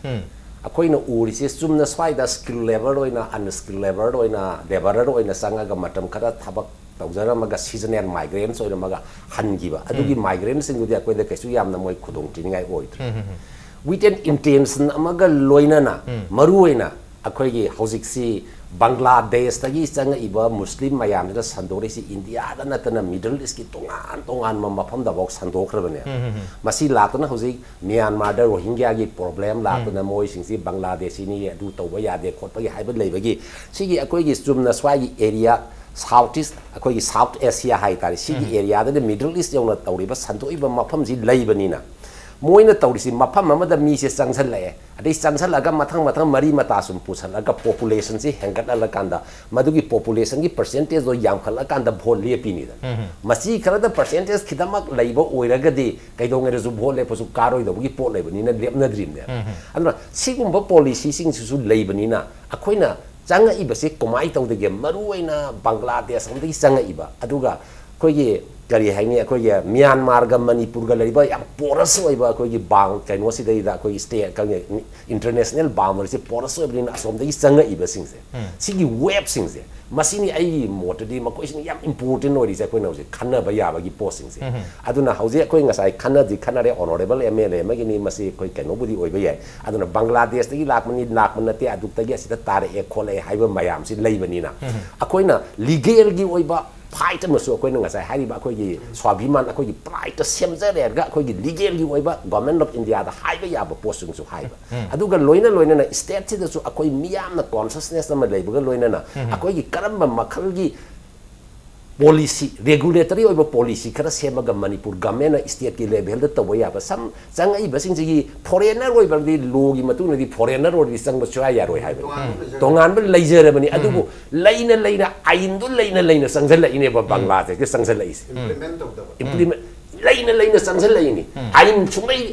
ꯑꯩꯈꯣꯏꯅ ꯎꯔꯤꯁꯦ ꯆꯨꯝꯅ ꯁ꯭ꯋꯥꯏꯗ skilled labour ꯑꯣꯏꯅ, unskilled labour ꯑꯣꯏꯅ, labourer ꯑꯣꯏꯅ ꯆꯪꯉꯒ ꯃꯇꯝ ꯈꯔ ꯊꯕꯛ ꯇꯧꯖꯔꯝꯃꯒ seasonal migrants ꯑꯣꯏꯔꯝꯃꯒ ꯍꯟꯈꯤꯕ, ꯑꯗꯨꯒꯤ migrant ꯁꯤꯡꯗꯨꯗꯤ ꯑꯩꯈꯣꯏꯗ ꯀꯩꯁꯨ ꯌꯥꯝꯅ ꯃꯣꯏ ꯈꯨꯗꯣꯡ ꯊꯤꯅꯤꯡꯉꯥꯏ ꯑꯣꯏꯗ꯭ꯔꯦ꯫ With an intention ꯑꯃꯒ ꯂꯣꯏꯅꯅ, ꯃꯔꯨꯑꯣꯏꯅ ꯑꯩꯈꯣꯏꯒꯤ ꯍꯧꯖꯤꯛꯁꯤ ꯕꯪꯒ꯭ꯂꯥꯗꯦꯁꯇꯒꯤ ꯆꯪꯉꯛꯏꯕ ꯃꯨꯁꯂꯤꯝ ꯃꯌꯥꯝꯁꯤꯅ ꯁꯟꯗꯣꯔꯛꯏꯁꯤ ꯏꯟꯗꯤꯌꯥꯗ ꯅꯠꯇꯅ ꯃꯤꯗꯜ ꯏꯁꯀꯤ ꯇꯣꯉꯥꯟ ꯇꯣꯉꯥꯟꯕ ꯃꯐꯝꯗꯐꯥꯎ ꯁꯟꯗꯣꯛꯈ꯭ꯔꯕꯅꯦ꯫ ꯃꯁꯤ ꯂꯥꯛꯇꯨꯅ ꯍꯧꯖꯤꯛ ꯃ꯭ꯌꯥꯟꯃꯥꯔꯗ ꯔꯣꯍꯤꯡꯒ꯭ꯌꯥꯒꯤ ꯄ꯭ꯔꯣꯕ꯭ꯂꯦꯝ ꯂꯥꯛꯇꯨꯅ ꯃꯣꯏꯁꯤꯡꯁꯤ ꯕꯪꯒ꯭ꯂꯥꯗꯦꯁꯤꯅꯤ, ꯑꯗꯨ ꯇꯧꯕ ꯌꯥꯗꯦ ꯈꯣꯠꯄꯒꯤ ꯍꯥꯏꯕ ꯂꯩꯕꯒꯤ, ꯁꯤꯒꯤ ꯑꯩꯈꯣꯏꯒꯤ ꯆꯨꯝꯅ ꯁ꯭ꯋꯥꯏꯒꯤ ꯑꯦꯔꯤꯌꯥ, ꯁꯥꯎꯠ ꯏꯁ, ꯑꯩꯈꯣꯏꯒꯤ ꯁꯥꯎꯠ ꯑꯦꯁꯤꯌꯥ ꯍꯥꯏꯇꯥꯔꯦ, ꯁꯤꯒꯤ ꯑꯦꯔꯤꯌꯥꯗꯗꯤ ꯃꯤꯗꯜ ꯏꯁ ꯌꯧꯅ ꯇꯧꯔꯤꯕ ꯁꯟꯗꯣꯛꯏꯕ ꯃꯐꯝꯁꯤ ꯂꯩꯕꯅꯤꯅ, ꯃꯣꯏꯅ ꯇꯧꯔꯤꯁꯤ ꯃꯐꯝ ꯑꯃꯗ ꯃꯤꯁꯦ ꯆꯪꯁꯜꯂꯛꯑꯦ, ꯑꯗꯩ ꯆꯪꯁꯜꯂꯒ ꯃꯊꯪ ꯃꯊꯪ ꯃꯔꯤ ꯃꯇꯥ ꯁꯨꯝ ꯄꯨꯁꯜꯂꯒ ꯄꯣꯄꯨꯂꯦꯁꯟꯁꯤ ꯍꯦꯟꯒꯠꯍꯜꯂꯀꯥꯟꯗ ꯃꯗꯨꯒꯤ ꯄꯣꯄꯨꯂꯦꯁꯟꯒꯤ ꯄꯔꯁꯦꯟꯇꯦꯖꯇꯣ ꯌꯥꯝꯈꯠꯂꯀꯥꯟꯗ ꯚꯣꯠ ꯂꯦꯞꯄꯤꯅꯤꯗꯅ꯫ ꯃꯁꯤ ꯈꯔꯗ ꯄꯔꯁꯦꯟꯇꯦꯖ ꯈꯤꯇꯃꯛ ꯂꯩꯕ ꯑꯣꯏꯔꯒꯗꯤ ꯀꯩꯗꯧꯉꯩꯗꯁꯨ ꯚꯣꯠ ꯂꯦꯞꯄꯁꯨ ꯀꯥꯔꯣꯏꯗꯧꯕꯒꯤ ꯄꯣꯠ ꯂꯩꯕꯅꯤꯅ ꯂꯦꯞꯅꯗ꯭ꯔꯤꯕꯅꯦ꯫ ꯑꯗꯨꯅ ꯁꯤꯒꯨꯝꯕ ꯄꯣꯂꯤꯁꯤꯁꯤꯡꯁꯤꯁꯨ ꯂꯩꯕꯅꯤꯅ ꯑꯩꯈꯣꯏꯅ ꯆꯪꯉꯛꯏꯕꯁꯤ ꯀꯃꯥꯏꯅ ꯇꯧꯗꯒꯦ? ꯃꯔꯨ ꯑꯣꯏꯅ ꯕꯪꯒ꯭ꯂꯥꯗꯦꯁ ꯑꯃꯗꯒꯤ ꯆꯪꯉꯛꯏꯕ, ꯑꯗꯨꯒ ꯑꯩꯈꯣꯏꯒꯤ ꯀꯔꯤ ꯍꯥꯏꯅꯤ, ꯑꯩꯈꯣꯏꯒꯤ ꯃ꯭ꯌꯥꯟꯃꯥꯔꯒ ꯃꯅꯤꯄꯨꯔꯒ ꯂꯩꯔꯤꯕ ꯌꯥꯝ ꯄꯣꯔꯁ ꯑꯣꯏꯕ ꯑꯩꯈꯣꯏꯒꯤ ꯕꯥꯎꯟ-, ꯀꯩꯅꯣꯁꯤꯗꯩꯗ ꯑꯩꯈꯣꯏꯒꯤ ꯁ꯭ꯇꯦꯠ, ꯏꯟꯇꯔꯅꯦꯁꯅꯦꯜ ꯕꯥꯎꯟꯗꯔꯤꯁꯦ ꯄꯣꯔꯁ ꯑꯣꯏꯕꯅꯤꯅ ꯑꯁꯣꯝꯗꯒꯤ ꯆꯪꯉꯛꯏꯕꯁꯤꯡꯁꯦ, ꯁꯤꯒꯤ ꯋꯦꯕꯁꯤꯡꯁꯦ, ꯃꯁꯤꯅꯤ ꯑꯩꯒꯤ ꯃꯣꯠꯇꯗꯤ ꯃꯈꯣꯏꯁꯤꯅ ꯌꯥꯝ ꯏꯝꯄꯣꯔꯇꯦꯟ ꯑꯣꯏꯔꯤꯁꯦ ꯑꯩꯈꯣꯏꯅ ꯍꯧꯖꯤꯛ ꯈꯟꯅꯕ ꯌꯥꯕꯒꯤ ꯄꯣꯠꯁꯤꯡꯁꯦ꯫ ꯑꯗꯨꯅ ꯍꯧꯖꯤꯛ ꯑꯩꯈꯣꯏ ꯉꯁꯥꯏ ꯈꯟꯅꯗꯤ ꯈꯟꯅꯔꯦ, ꯑꯣꯅꯔꯦꯕꯜ ꯑꯦꯝ ꯑꯦꯜ ꯑꯦ ꯑꯃꯒꯤꯅꯤ, ꯃꯁꯤ ꯑꯩꯈꯣꯏ ꯀꯩꯅꯣꯕꯨꯗꯤ ꯑꯣꯏꯕ ꯌꯥꯏ꯫ ꯑꯗꯨꯅ ꯕꯪꯒ꯭ꯂꯥꯗꯦꯁꯇꯒꯤ ꯂꯥꯛꯄꯅꯤ, ꯂꯥꯛꯄ ꯅꯠꯇꯦ, ꯑꯗꯨꯛꯇꯒꯤ ꯑꯁꯤꯗ ꯇꯥꯔꯛꯑꯦ ꯈꯣꯠꯂꯛꯑꯦ ꯍꯥꯏꯕ ꯃꯌꯥꯝꯁꯤ ꯂꯩꯕꯅꯤꯅ, ꯑꯩꯈꯣꯏꯅ ꯂꯤꯒꯦꯜꯒꯤ ꯑꯣꯏꯕ ꯐꯥꯏꯠ ꯑꯃꯁꯨ ꯑꯩꯈꯣꯏꯅ ꯉꯁꯥꯏ ꯍꯥꯏꯔꯤꯕ ꯑꯩꯈꯣꯏꯒꯤ ꯁ꯭ꯋꯥꯚꯤꯃꯥꯟ, ꯑꯩꯈꯣꯏꯒꯤ ꯄ꯭ꯔꯥꯏꯠꯇ ꯁꯦꯝꯖꯔꯦꯒ ꯑꯩꯈꯣꯏꯒꯤ ꯂꯤꯒꯦꯜꯒꯤ ꯑꯣꯏꯕ ꯒꯣꯔꯃꯦꯟ ꯑꯣꯐ ꯏꯟꯗꯤꯌꯥꯗ ꯍꯥꯏꯕ ꯌꯥꯕ ꯄꯣꯠꯁꯤꯡꯁꯨ ꯍꯥꯏꯕ꯫ ꯑꯗꯨꯒ ꯂꯣꯏꯅ ꯂꯣꯏꯅꯅ ꯁ꯭ꯇꯦꯠꯁꯤꯗꯁꯨ ꯑꯩꯈꯣꯏ ꯃꯤꯌꯥꯝꯅ ꯀꯣꯟꯁꯤꯌꯁꯅꯦꯁ ꯑꯃ ꯂꯩꯕꯒ ꯂꯣꯏꯅꯅ ꯑꯩꯈꯣꯏꯒꯤ ꯀꯔꯝꯕ ꯃꯈꯜꯒꯤ ꯄꯣꯂꯤꯁꯤ, ꯔꯦꯒꯨꯂꯦꯇꯔꯤ ꯑꯣꯏꯕ ꯄꯣꯂꯤꯁꯤ ꯈꯔ ꯁꯦꯝꯃꯒ ꯃꯅꯤꯄꯨꯔ ꯒꯃꯦꯟꯅ ꯁ꯭ꯇꯦꯠꯀꯤ ꯂꯦꯚꯦꯜꯗ ꯇꯧꯕ ꯌꯥꯕ, ꯁꯝ ꯆꯪꯉꯛꯏꯕꯁꯤꯡꯁꯤꯒꯤ ꯐꯣꯔꯦꯟꯅꯔ ꯑꯣꯏꯕꯗꯤ ꯂꯣꯒꯤ ꯃꯇꯨꯡ ꯏꯟꯅꯗꯤ ꯐꯣꯔꯦꯟꯅꯔ ꯑꯣꯏꯔꯗꯤ ꯆꯪꯕ ꯁꯨꯡꯌꯥ ꯌꯥꯔꯣꯏ ꯍꯥꯏꯕꯅꯤ꯫ ꯇꯣꯉꯥꯟꯕ ꯂꯩꯖꯔꯦ꯫ ꯇꯣꯉꯥꯟꯕ ꯂꯩꯖꯔꯕꯅꯤ꯫ ꯑꯗꯨꯕꯨ ꯂꯩꯅ ꯂꯩꯅ, ꯑꯥꯏꯟꯗꯨ ꯂꯩꯅ ꯂꯩꯅ ꯆꯪꯁꯤꯜꯂꯛꯏꯅꯦꯕ ꯕꯪꯒ꯭ꯂꯥꯗꯦꯁꯀꯤ ꯆꯪꯁꯤꯜꯂꯛꯏꯁꯦ꯫ ꯏꯝꯄ꯭ꯂꯤꯃꯦꯟ ꯇꯧꯗꯕ꯫ ꯏꯝꯄ꯭ꯂꯤꯃꯦꯟ ꯂꯩꯅ ꯂꯩꯅ ꯆꯪꯁꯤꯜꯂꯛꯏꯅꯤ꯫ ꯑꯥꯏꯟ ꯁꯨꯡꯂꯩ,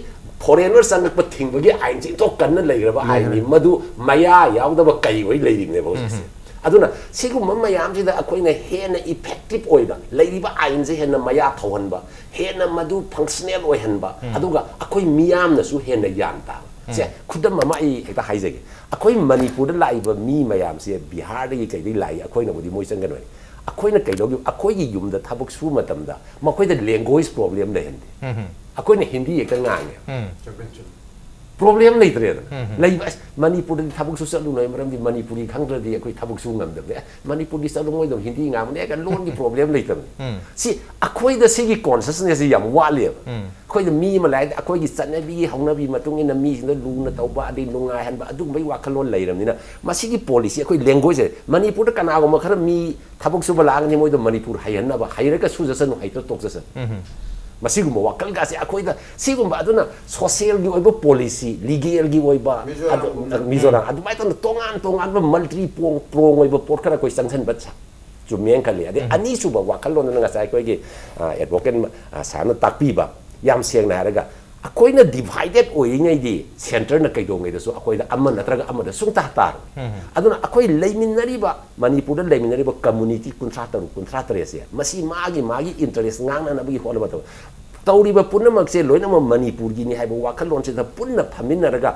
ꯐꯣꯔꯦꯟꯅꯔ ꯆꯪꯉꯛꯄ ꯊꯤꯡꯕꯒꯤ ꯑꯥꯏꯟꯁꯦ ꯏꯊꯣꯛ ꯀꯟꯅ ꯂꯩꯈ꯭ꯔꯕ ꯂꯩꯈ꯭ꯔꯦ꯫ ꯑꯥꯏꯟꯅꯤ꯫ ꯃꯗꯨ ꯃꯌꯥ ꯌꯥꯎꯗꯕ ꯀꯩ ꯑꯣꯏ ꯂꯩꯔꯤꯕꯅꯦꯕ ꯍꯧꯖꯤꯛꯁꯦ꯫ ꯑꯗꯨꯅ ꯁꯤꯒꯨꯝꯕ ꯃꯌꯥꯝꯁꯤꯗ ꯑꯩꯈꯣꯏꯅ ꯍꯦꯟꯅ ꯏꯐꯦꯛꯇꯤꯞ ꯑꯣꯏꯅ ꯂꯩꯔꯤꯕ ꯑꯥꯏꯟꯁꯦ ꯍꯦꯟꯅ ꯃꯌꯥ ꯊꯧꯍꯟꯕ, ꯍꯦꯟꯅ ꯃꯗꯨ ꯐꯪꯁꯅꯦꯜ ꯑꯣꯏꯍꯟꯕ, ꯑꯗꯨꯒ ꯑꯩꯈꯣꯏ ꯃꯤꯌꯥꯝꯅꯁꯨ ꯍꯦꯟꯅ ꯒ꯭ꯌꯥꯟ ꯇꯥꯕ꯫ ꯁꯦ, ꯈꯨꯗꯝ ꯑꯃ ꯑꯩ ꯍꯦꯛꯇ ꯍꯥꯏꯖꯒꯦ꯫ ꯑꯩꯈꯣꯏ ꯃꯅꯤꯄꯨꯔꯗ ꯂꯥꯛꯏꯕ ꯃꯤ ꯃꯌꯥꯝꯁꯦ ꯕꯤꯍꯥꯔꯗꯒꯤ ꯀꯩꯗꯒꯤ ꯂꯥꯛꯏ, ꯑꯩꯈꯣꯏꯅꯕꯨꯗꯤ ꯃꯣꯏ ꯆꯪꯒꯅꯣꯏ꯫ ꯑꯩꯈꯣꯏꯅ ꯀꯩꯗꯧꯒꯦ? ꯑꯩꯈꯣꯏꯒꯤ ꯌꯨꯝꯗ ꯊꯕꯛ ꯁꯨꯕ ꯃꯇꯝꯗ ꯃꯈꯣꯏꯗ ꯂꯦꯡꯒ꯭ꯋꯦꯖ ꯄ꯭ꯔꯣꯕ꯭ꯂꯦꯝ ꯂꯩꯍꯟꯗꯦ꯫ ꯑꯩꯈꯣꯏꯅ ꯍꯤꯟꯗꯤ ꯍꯦꯛꯇ ꯉꯥꯡꯉꯦ꯫ ꯆꯨꯝꯃꯦ, ꯆꯨꯝꯃꯦ꯫ ꯄ꯭ꯔꯣꯕ꯭ꯂꯦꯝ ꯂꯩꯇ꯭ꯔꯦꯗꯅ꯫ ꯎꯝ, ꯎꯝ꯫ ꯂꯩꯕ, ꯑꯁ, ꯃꯅꯤꯄꯨꯔꯗꯗꯤ ꯊꯕꯛꯁꯨ ꯆꯠꯂꯨꯅꯣꯏ, ꯃꯔꯝꯗꯤ ꯃꯅꯤꯄꯨꯔꯤ ꯈꯪꯗ꯭ꯔꯗꯤ ꯑꯩꯈꯣꯏ ꯊꯕꯛ ꯁꯨ ꯉꯝꯗꯕꯅꯦ꯫ ꯑꯦ, ꯃꯅꯤꯄꯨꯔꯗꯤ ꯆꯠꯂꯨ, ꯃꯣꯏꯗꯣ ꯍꯤꯟꯗꯤ ꯉꯥꯡꯕꯅꯦ, ꯀ ꯂꯣꯟꯒꯤ ꯄ꯭ꯔꯣꯕ꯭ꯂꯦꯝ ꯂꯩꯇꯕꯅꯤ꯫ ꯎꯝ꯫ ꯁꯤ ꯑꯩꯈꯣꯏꯗ ꯁꯤꯒꯤ ꯀꯣꯟꯁꯤꯌꯁꯅꯦꯁꯁꯤ ꯌꯥꯝ ꯋꯥꯠꯂꯦꯕ꯫ ꯎꯝ꯫ ꯑꯩꯈꯣꯏꯗ ꯃꯤ ꯑꯃ ꯂꯥꯛꯑꯗꯤ ꯑꯩꯈꯣꯏꯒꯤ ꯆꯠꯅꯕꯤꯒꯤ ꯍꯧꯅꯕꯤ ꯃꯇꯨꯡ ꯏꯟꯅ ꯃꯤꯁꯤꯡꯗ ꯂꯨꯅ ꯇꯧꯕ, ꯑꯗꯩ ꯅꯨꯡꯉꯥꯏꯍꯟꯕ, ꯑꯗꯨꯒꯨꯝꯕꯒꯤ ꯋꯥꯈꯜꯂꯣꯟ ꯂꯩꯔꯕꯅꯤꯅ ꯃꯁꯤꯒꯤ ꯄꯣꯂꯤꯁꯤ ꯑꯩꯈꯣꯏ ꯂꯦꯡꯒ꯭ꯋꯦꯖꯁꯦ, ꯃꯅꯤꯄꯨꯔꯗ ꯀꯅꯥꯒꯨꯝꯕ ꯈꯔ ꯃꯤ ꯊꯕꯛ ꯁꯨꯕ ꯂꯥꯛꯑꯒꯅꯤ, ꯃꯣꯏꯗꯣ ꯃꯅꯤꯄꯨꯔ ꯍꯩꯍꯟꯅꯕ, ꯍꯩꯔꯒ ꯁꯨꯖꯁꯅꯨ, ꯍꯩꯇ꯭ꯔ ꯇꯣꯛꯆꯁꯅꯨ꯫ ꯎꯝ꯫ ꯃꯁꯤꯒꯨꯝꯕ ꯋꯥꯈꯜꯒꯁꯦ ꯑꯩꯈꯣꯏꯗ, ꯁꯤꯒꯨꯝꯕ ꯑꯗꯨꯅ ꯁꯣꯁꯤꯌꯦꯜꯒꯤ ꯑꯣꯏꯕ ꯄꯣꯂꯤꯁꯤ, ꯂꯤꯒꯦꯜꯒꯤ ꯑꯣꯏꯕ, ꯃꯤꯖꯣꯔꯥꯝꯒꯨꯝꯅ꯫ ꯑꯗꯨ, ꯃꯤꯖꯣꯔꯥꯝ, ꯑꯗꯨꯃꯥꯏꯅ ꯇꯧꯅ ꯇꯣꯉꯥꯟ ꯇꯣꯉꯥꯟꯕ ꯃꯜꯇ꯭ꯔꯤ ꯄ꯭ꯔꯣꯡ, ꯄ꯭ꯔꯣꯡ ꯑꯣꯏꯕ ꯄꯣꯠ ꯈꯔ ꯑꯩꯈꯣꯏ ꯆꯪꯁꯤꯟꯕ ꯁ-, ꯆꯨꯝꯃꯦꯅ ꯈꯜꯂꯤ꯫ ꯑꯗꯩ ꯎꯝ꯫ ꯑꯅꯤꯁꯨꯕ ꯋꯥꯈꯜꯂꯣꯟꯗꯨꯅ ꯉꯁꯥꯏ ꯑꯩꯈꯣꯏꯒꯤ, ꯑ, ꯑꯦꯗꯚꯣꯀꯦꯠ ꯃ-, ꯑ, ꯁꯥꯔꯅ ꯇꯥꯛꯄꯤꯕ, ꯌꯥꯝ ꯁꯦꯡꯅ ꯍꯥꯏꯔꯒ, ꯑꯩꯈꯣꯏꯅ ꯗꯤꯚꯥꯏꯗꯦꯠ ꯑꯣꯏꯔꯤꯉꯩꯗꯤ ꯁꯦꯟꯇꯔꯅ ꯀꯩꯗꯧꯉꯩꯗꯁꯨ ꯑꯩꯈꯣꯏꯗ ꯑꯃ ꯅꯠꯇ꯭ꯔꯒ ꯑꯃꯗ ꯁꯨꯡꯇꯥ ꯇꯥꯔꯣꯏ꯫ ꯎꯝ꯫ ꯑꯗꯨꯅ ꯑꯩꯈꯣꯏ ꯂꯩꯃꯤꯟꯅꯔꯤꯕ, ꯃꯅꯤꯄꯨꯔꯗ ꯂꯩꯃꯤꯟꯅꯔꯤꯕ ꯀꯝꯃꯨꯅꯤꯇꯤ ꯀꯨꯟꯊ꯭ꯔꯥ ꯇꯔꯨꯛ, ꯀꯨꯟꯊ꯭ꯔꯥ ꯇꯔꯦꯠꯁꯦ, ꯃꯁꯤ ꯃꯥꯒꯤ, ꯃꯥꯒꯤ ꯏꯟꯇꯔꯦꯁ ꯉꯥꯛꯅꯅꯕꯒꯤ ꯍꯣꯠꯅꯕ ꯇꯧ-, ꯇꯧꯔꯤꯕ ꯄꯨꯝꯅꯃꯛꯁꯦ ꯂꯣꯏꯅꯃꯛ ꯃꯅꯤꯄꯨꯔꯒꯤꯅꯤ ꯍꯥꯏꯕ ꯋꯥꯈꯜꯂꯣꯟꯁꯤꯗ ꯄꯨꯟꯅ ꯐꯝꯃꯤꯟꯅꯔꯒ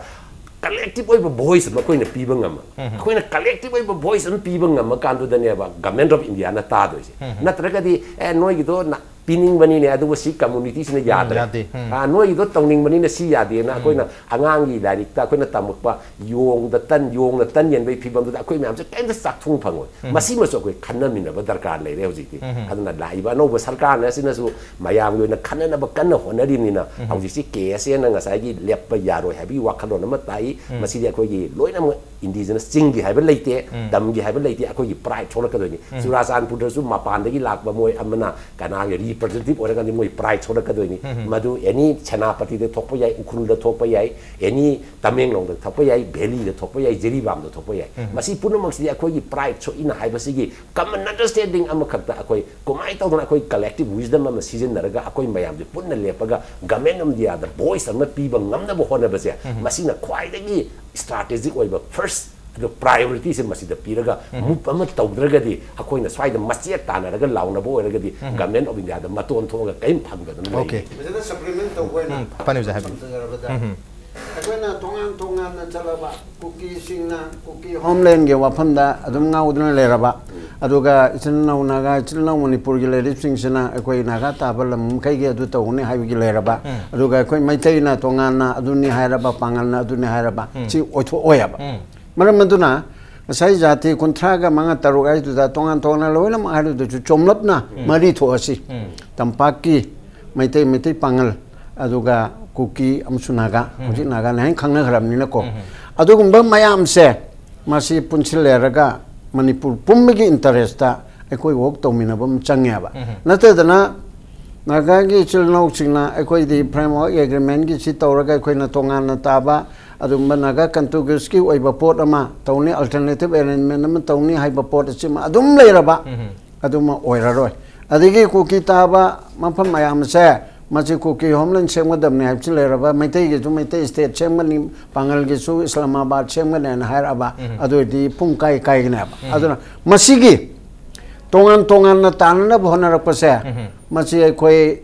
ꯀꯂꯦꯛꯇꯤꯚ ꯑꯣꯏꯕ ꯚꯣꯏꯁ ꯑꯃ ꯑꯩꯈꯣꯏꯅ ꯄꯤꯕ ꯉꯝꯃ-, ꯎꯝ꯫ ꯑꯩꯈꯣꯏꯅ ꯀꯂꯦꯛꯇꯤꯚ ꯑꯣꯏꯕ ꯚꯣꯏꯁ ꯑꯃ ꯄꯤꯕ ꯉꯝꯃ ꯀꯥꯟꯗꯨꯗꯅꯦꯕ ꯒꯃꯦꯟ ꯑꯣꯐ ꯏꯟꯗꯤꯌꯥꯅ ꯇꯥꯗꯣꯏꯁꯦ꯫ ꯎꯝ꯫ ꯅꯠꯇ꯭ꯔꯒꯗꯤ, "ꯑꯦ, ꯅꯣꯏꯒꯤꯗꯣ ꯅ-, ꯄꯤꯅꯤꯡꯕꯅꯤꯅꯦ, ꯑꯗꯨꯕꯨ ꯁꯤ ꯀꯝꯃꯨꯅꯤꯇꯤꯁꯤꯅ ꯎꯝ, ꯌꯥꯗ꯭ꯔꯦ꯫ ꯌꯥꯗꯦ꯫ ꯎꯝ꯫ ꯑ, ꯅꯣꯏꯒꯤꯗꯣ ꯇꯧꯅꯤꯡꯕꯅꯤꯅ ꯁꯤ ꯌꯥꯗꯦꯅ" ꯎꯝ꯫ ꯑꯩꯈꯣꯏꯅ ꯑꯉꯥꯡꯒꯤ ꯂꯥꯏꯔꯤꯛꯇ ꯑꯩꯈꯣꯏꯅ ꯇꯝꯃꯛꯄ ꯌꯣꯡꯗ ꯇꯟ, ꯌꯣꯡꯅ ꯇꯟ ꯌꯦꯟꯕꯒꯤ ꯐꯤꯕꯝꯗꯨꯗ ꯑꯩꯈꯣꯏ ꯃꯌꯥꯝꯁꯦ ꯀꯔꯤꯝꯇ ꯆꯥꯛꯊꯨꯡ ꯐꯪꯉꯣꯏ꯫ ꯎꯝ꯫ ꯃꯁꯤꯃꯁꯨ ꯑꯩꯈꯣꯏ ꯈꯟꯅꯃꯤꯟꯅꯕ ꯗꯔꯀꯥꯔ ꯂꯩꯔꯦ ꯍꯧꯖꯤꯛꯇꯤ꯫ ꯎꯝ꯫ ꯑꯗꯨꯅ ꯂꯥꯛꯏꯕ ꯑꯅꯧꯕ ꯁꯔꯀꯥꯔꯅ ꯑꯁꯤꯅꯁꯨ ꯃꯌꯥꯝꯒꯤ ꯑꯣꯏꯅ ꯈꯟꯅꯅꯕ ꯀꯟꯅ ꯍꯣꯠꯅꯔꯤꯕꯅꯤꯅ ꯎꯝ꯫ ꯍꯧꯖꯤꯛꯁꯤ ꯀꯦ ꯑꯦꯁ ꯑꯦꯅ ꯉꯁꯥꯏꯒꯤ ꯂꯦꯞꯄ ꯌꯥꯔꯣꯏ ꯍꯥꯏꯕꯒꯤ ꯋꯥꯈꯜꯂꯣꯟ ꯑꯃ ꯇꯥꯛꯏ꯫ ꯎꯝ꯫ ꯃꯁꯤꯗꯤ ꯑꯩꯈꯣꯏꯒꯤ ꯂꯣꯏꯅꯃꯛ ꯏꯟꯗꯤꯖꯤꯅꯁ ꯆꯤꯡꯒꯤ ꯍꯥꯏꯕ ꯂꯩꯇꯦ, ꯎꯝ꯫ ꯇꯝꯒꯤ ꯍꯥꯏꯕ ꯂꯩꯇꯦ, ꯑꯩꯈꯣꯏꯒꯤ ꯄ꯭ꯔꯥꯏꯗ ꯊꯣꯛꯂꯛꯀꯗꯣꯏꯅꯤ꯫ ꯎꯝ꯫ ꯆꯨꯔꯥꯆꯥꯟꯄꯨꯔꯗꯁꯨ ꯃꯄꯥꯟꯗꯒꯤ ꯂꯥꯛꯄ ꯃꯣꯏ ꯑꯃꯅ ꯀꯅꯥꯒꯤ ꯔꯤꯄ꯭ꯔꯖꯦꯟꯇꯦꯇꯤꯚ ꯑꯣꯏꯔꯒꯗꯤ ꯃꯣꯏ ꯄ꯭ꯔꯥꯏꯗ ꯊꯣꯛꯂꯛꯀꯗꯣꯏꯅꯤ꯫ ꯎꯝ꯫ ꯃꯗꯨ ꯑꯦꯅꯤ ꯁꯦꯅꯥꯄꯇꯤꯗ ꯊꯣꯛꯄ ꯌꯥꯏ, ꯎꯈ꯭ꯔꯨꯜꯗ ꯊꯣꯛꯄ ꯌꯥꯏ, ꯑꯦꯅꯤ ꯇꯃꯦꯡꯂꯣꯡꯗ ꯊꯣꯛꯄ ꯌꯥꯏ, ꯚꯦꯂꯤꯗ ꯊꯣꯛꯄ ꯌꯥꯏ, ꯖꯤꯔꯤꯕꯥꯝꯗ ꯊꯣꯛꯄ ꯌꯥꯏ꯫ ꯎꯝ꯫ ꯃꯁꯤ ꯄꯨꯝꯅꯃꯛꯁꯤꯗꯤ ꯑꯩꯈꯣꯏꯒꯤ ꯄ꯭ꯔꯥꯏꯗ ꯊꯣꯛꯏꯅ ꯍꯥꯏꯕꯁꯤꯒꯤ ꯀꯃꯟ ꯑꯟꯗꯔꯁ꯭ꯇꯦꯟꯗꯤꯡ ꯑꯃꯈꯛꯇ ꯑꯩꯈꯣꯏ ꯀꯃꯥꯏꯅ ꯇꯧꯗꯅ ꯑꯩꯈꯣꯏ ꯀꯂꯦꯛꯇꯤꯚ ꯋꯤꯁꯗꯝ ꯑꯃ ꯁꯤꯖꯤꯟꯅꯔꯒ ꯑꯩꯈꯣꯏ ꯃꯌꯥꯝꯁꯦ ꯄꯨꯟꯅ ꯂꯦꯞꯄꯒ ꯒꯃꯦꯟ ꯑꯣꯐ ꯏꯟꯗꯤꯌꯥꯗ ꯚꯣꯏꯁ ꯑꯃ ꯄꯤꯕ ꯉꯝꯅꯕ ꯍꯣꯠꯅꯕꯁꯦ, ꯎꯝ꯫ ꯃꯁꯤꯅ ꯈ꯭ꯋꯥꯏꯗꯒꯤ ꯏꯁꯇ꯭ꯔꯥꯇꯦꯖꯤꯛ ꯑꯣꯏꯕ ꯐꯥꯔꯁ ꯑꯗꯣ ꯄ꯭ꯔꯥꯏꯌꯣꯔꯤꯇꯤꯁꯦ ꯃꯁꯤꯗ ꯄꯤꯔꯒ ꯎꯝ꯫ ꯃꯨꯚ ꯑꯃ ꯇꯧꯗ꯭ꯔꯒꯗꯤ ꯑꯩꯈꯣꯏꯅ ꯁ꯭ꯋꯥꯏꯗ ꯃꯆꯦꯠ ꯇꯥꯟꯅꯔꯒ ꯂꯥꯎꯅꯕ ꯑꯣꯏꯔꯒꯗꯤ ꯎꯝ꯫ ꯒꯃꯦꯟ ꯑꯣꯐ ꯏꯟꯗꯤꯌꯥꯗ ꯃꯇꯣꯟ ꯊꯣꯛꯑꯒ ꯀꯔꯤꯝ ꯐꯪꯗꯗꯅ ꯑꯣꯀꯦ꯫ ꯂꯩꯒꯅꯤ꯫ ꯃꯁꯤꯗ ꯁꯄ꯭ꯂꯤꯃꯦꯟ ꯇꯧꯕ ꯑꯣꯏꯅ ꯎꯝ, ꯐꯅꯤ ꯑꯣꯖꯥ, ꯍꯥꯏꯕꯤꯌꯨ꯫ ꯊꯝꯖꯔꯕꯗ ꯎꯝ, ꯎꯝ꯫ ꯑꯩꯈꯣꯏꯅ ꯇꯣꯉꯥꯟ ꯇꯣꯉꯥꯟꯅ ꯆꯠꯂꯕ, ꯀꯨꯀꯤꯁꯤꯡꯅ ꯀꯨꯀꯤ ꯍꯣꯝꯂꯦꯟꯒꯤ ꯋꯥꯐꯝꯗ ꯑꯗꯨꯝ ꯉꯥꯎꯗꯨꯅ ꯂꯩꯔꯕ, ꯑꯗꯨꯒ ꯏꯆꯤꯜ ꯏꯅꯥꯎ ꯅꯥꯒꯥ, ꯏꯆꯤꯜ ꯏꯅꯥꯎ ꯃꯅꯤꯄꯨꯔꯒꯤ ꯂꯩꯔꯤꯕꯁꯤꯡꯁꯤꯅ ꯑꯩꯈꯣꯏ ꯅꯥꯒꯥ ꯇꯥꯕ ꯂꯝ ꯃꯈꯩꯒꯤ ꯑꯗꯨ ꯇꯧꯒꯅꯤ ꯍꯥꯏꯕꯒꯤ ꯂꯩꯔꯕ, ꯑꯗꯨꯒ ꯑꯩꯈꯣꯏ ꯃꯩꯇꯩꯅ ꯇꯣꯉꯥꯟꯅ ꯑꯗꯨꯅꯤ ꯍꯥꯏꯔꯕ, ꯄꯥꯉꯜꯅ ꯑꯗꯨꯅꯤ ꯍꯥꯏꯔꯕ, ꯁꯤ ꯑꯣꯏꯊꯣꯛꯑꯣꯏꯕ꯫ ꯃꯔꯝ ꯑꯗꯨꯅ ꯉꯁꯥꯏ ꯖꯥꯇꯤ ꯀꯨꯟꯊ꯭ꯔꯥꯒ ꯃꯉꯥ ꯇꯔꯨꯛ ꯍꯥꯏꯗꯨꯗ ꯇꯣꯉꯥꯟ ꯇꯣꯉꯥꯟꯅ ꯂꯣꯏꯅꯃꯛ ꯍꯥꯏꯔꯨꯗꯁꯨ ꯆꯣꯝꯂꯞꯅ ꯃꯔꯤ ꯊꯣꯛꯑꯁꯤ꯫ ꯇꯝꯄꯥꯛꯀꯤ ꯃꯩꯇꯩ, ꯃꯩꯇꯩ ꯄꯥꯉꯜ, ꯑꯗꯨꯒ ꯀꯨꯀꯤ ꯑꯃꯁꯨꯡ ꯅꯥꯒꯥ, ꯍꯧꯖꯤꯛ ꯅꯥꯒꯥꯅꯤ ꯍꯥꯏꯅ ꯈꯪꯅꯈ꯭ꯔꯕꯅꯤꯅꯀꯣ꯫ ꯑꯗꯨꯒꯨꯝꯕ ꯃꯌꯥꯝꯁꯦ ꯃꯁꯤ ꯄꯨꯟꯁꯤꯜꯂꯦꯔꯒ ꯃꯅꯤꯄꯨꯔ ꯄꯨꯝꯕꯒꯤ interest ꯑꯩꯈꯣꯏ work ꯇꯧꯃꯤꯟꯅꯕ ꯑꯃ ꯆꯪꯉꯦꯕ꯫ ꯅꯠꯇꯗꯅ ꯅꯥꯒꯥꯒꯤ ꯏꯆꯤꯜ ꯏꯅꯥꯎꯁꯤꯡꯅ ꯑꯩꯈꯣꯏꯗꯤ framework agreement ꯀꯤ ꯁꯤ ꯇꯧꯔꯒ ꯑꯩꯈꯣꯏꯅ ꯇꯣꯉꯥꯟꯅ ꯇꯥꯕ ꯑꯗꯨꯒꯨꯝꯕ ꯅꯥꯒꯥ contiguous ꯀꯤ ꯑꯣꯏꯕ ꯄꯣꯠ ꯑꯃ ꯇꯧꯅꯤ, alternative arrangement ꯑꯃ ꯇꯧꯅꯤ ꯍꯥꯏꯕ ꯄꯣꯠ ꯑꯁꯤꯃ ꯑꯗꯨꯝ ꯂꯩꯔꯕ, ꯑꯗꯨꯃ ꯑꯣꯏꯔꯔꯣꯏ꯫ ꯑꯗꯒꯤ ꯀꯨꯀꯤ ꯇꯥꯕ ꯃꯐꯝ ꯃꯌꯥꯝ ꯑꯁꯦ ꯃꯁꯤ ꯀꯨꯀꯤ homeland ꯁꯦꯝꯒꯗꯕꯅꯤ ꯍꯥꯏꯕꯁꯤ ꯂꯩꯔꯕ, ꯃꯩꯇꯩꯒꯤꯁꯨ ꯃꯩꯇꯩ state ꯁꯦꯝꯒꯅꯤ, ꯄꯥꯉꯜꯒꯤꯁꯨ ꯏꯁꯂꯥꯃꯥꯕꯥꯗ ꯁꯦꯝꯒꯅꯤ ꯍꯥꯏꯅ ꯍꯥꯏꯔꯛꯑꯕ, ꯑꯗꯨ ꯑꯣꯏꯔꯗꯤ ꯄꯨꯡ ꯀꯥꯏ ꯀꯥꯏꯒꯅꯦꯕ꯫ ꯑꯗꯨꯅ ꯃꯁꯤꯒꯤ ꯇꯣꯉꯥꯟ ꯇꯣꯉꯥꯟꯅ ꯇꯥꯅꯅꯕ ꯍꯣꯠꯅꯔꯛꯄꯁꯦ, ꯃꯁꯤ ꯑꯩꯈꯣꯏ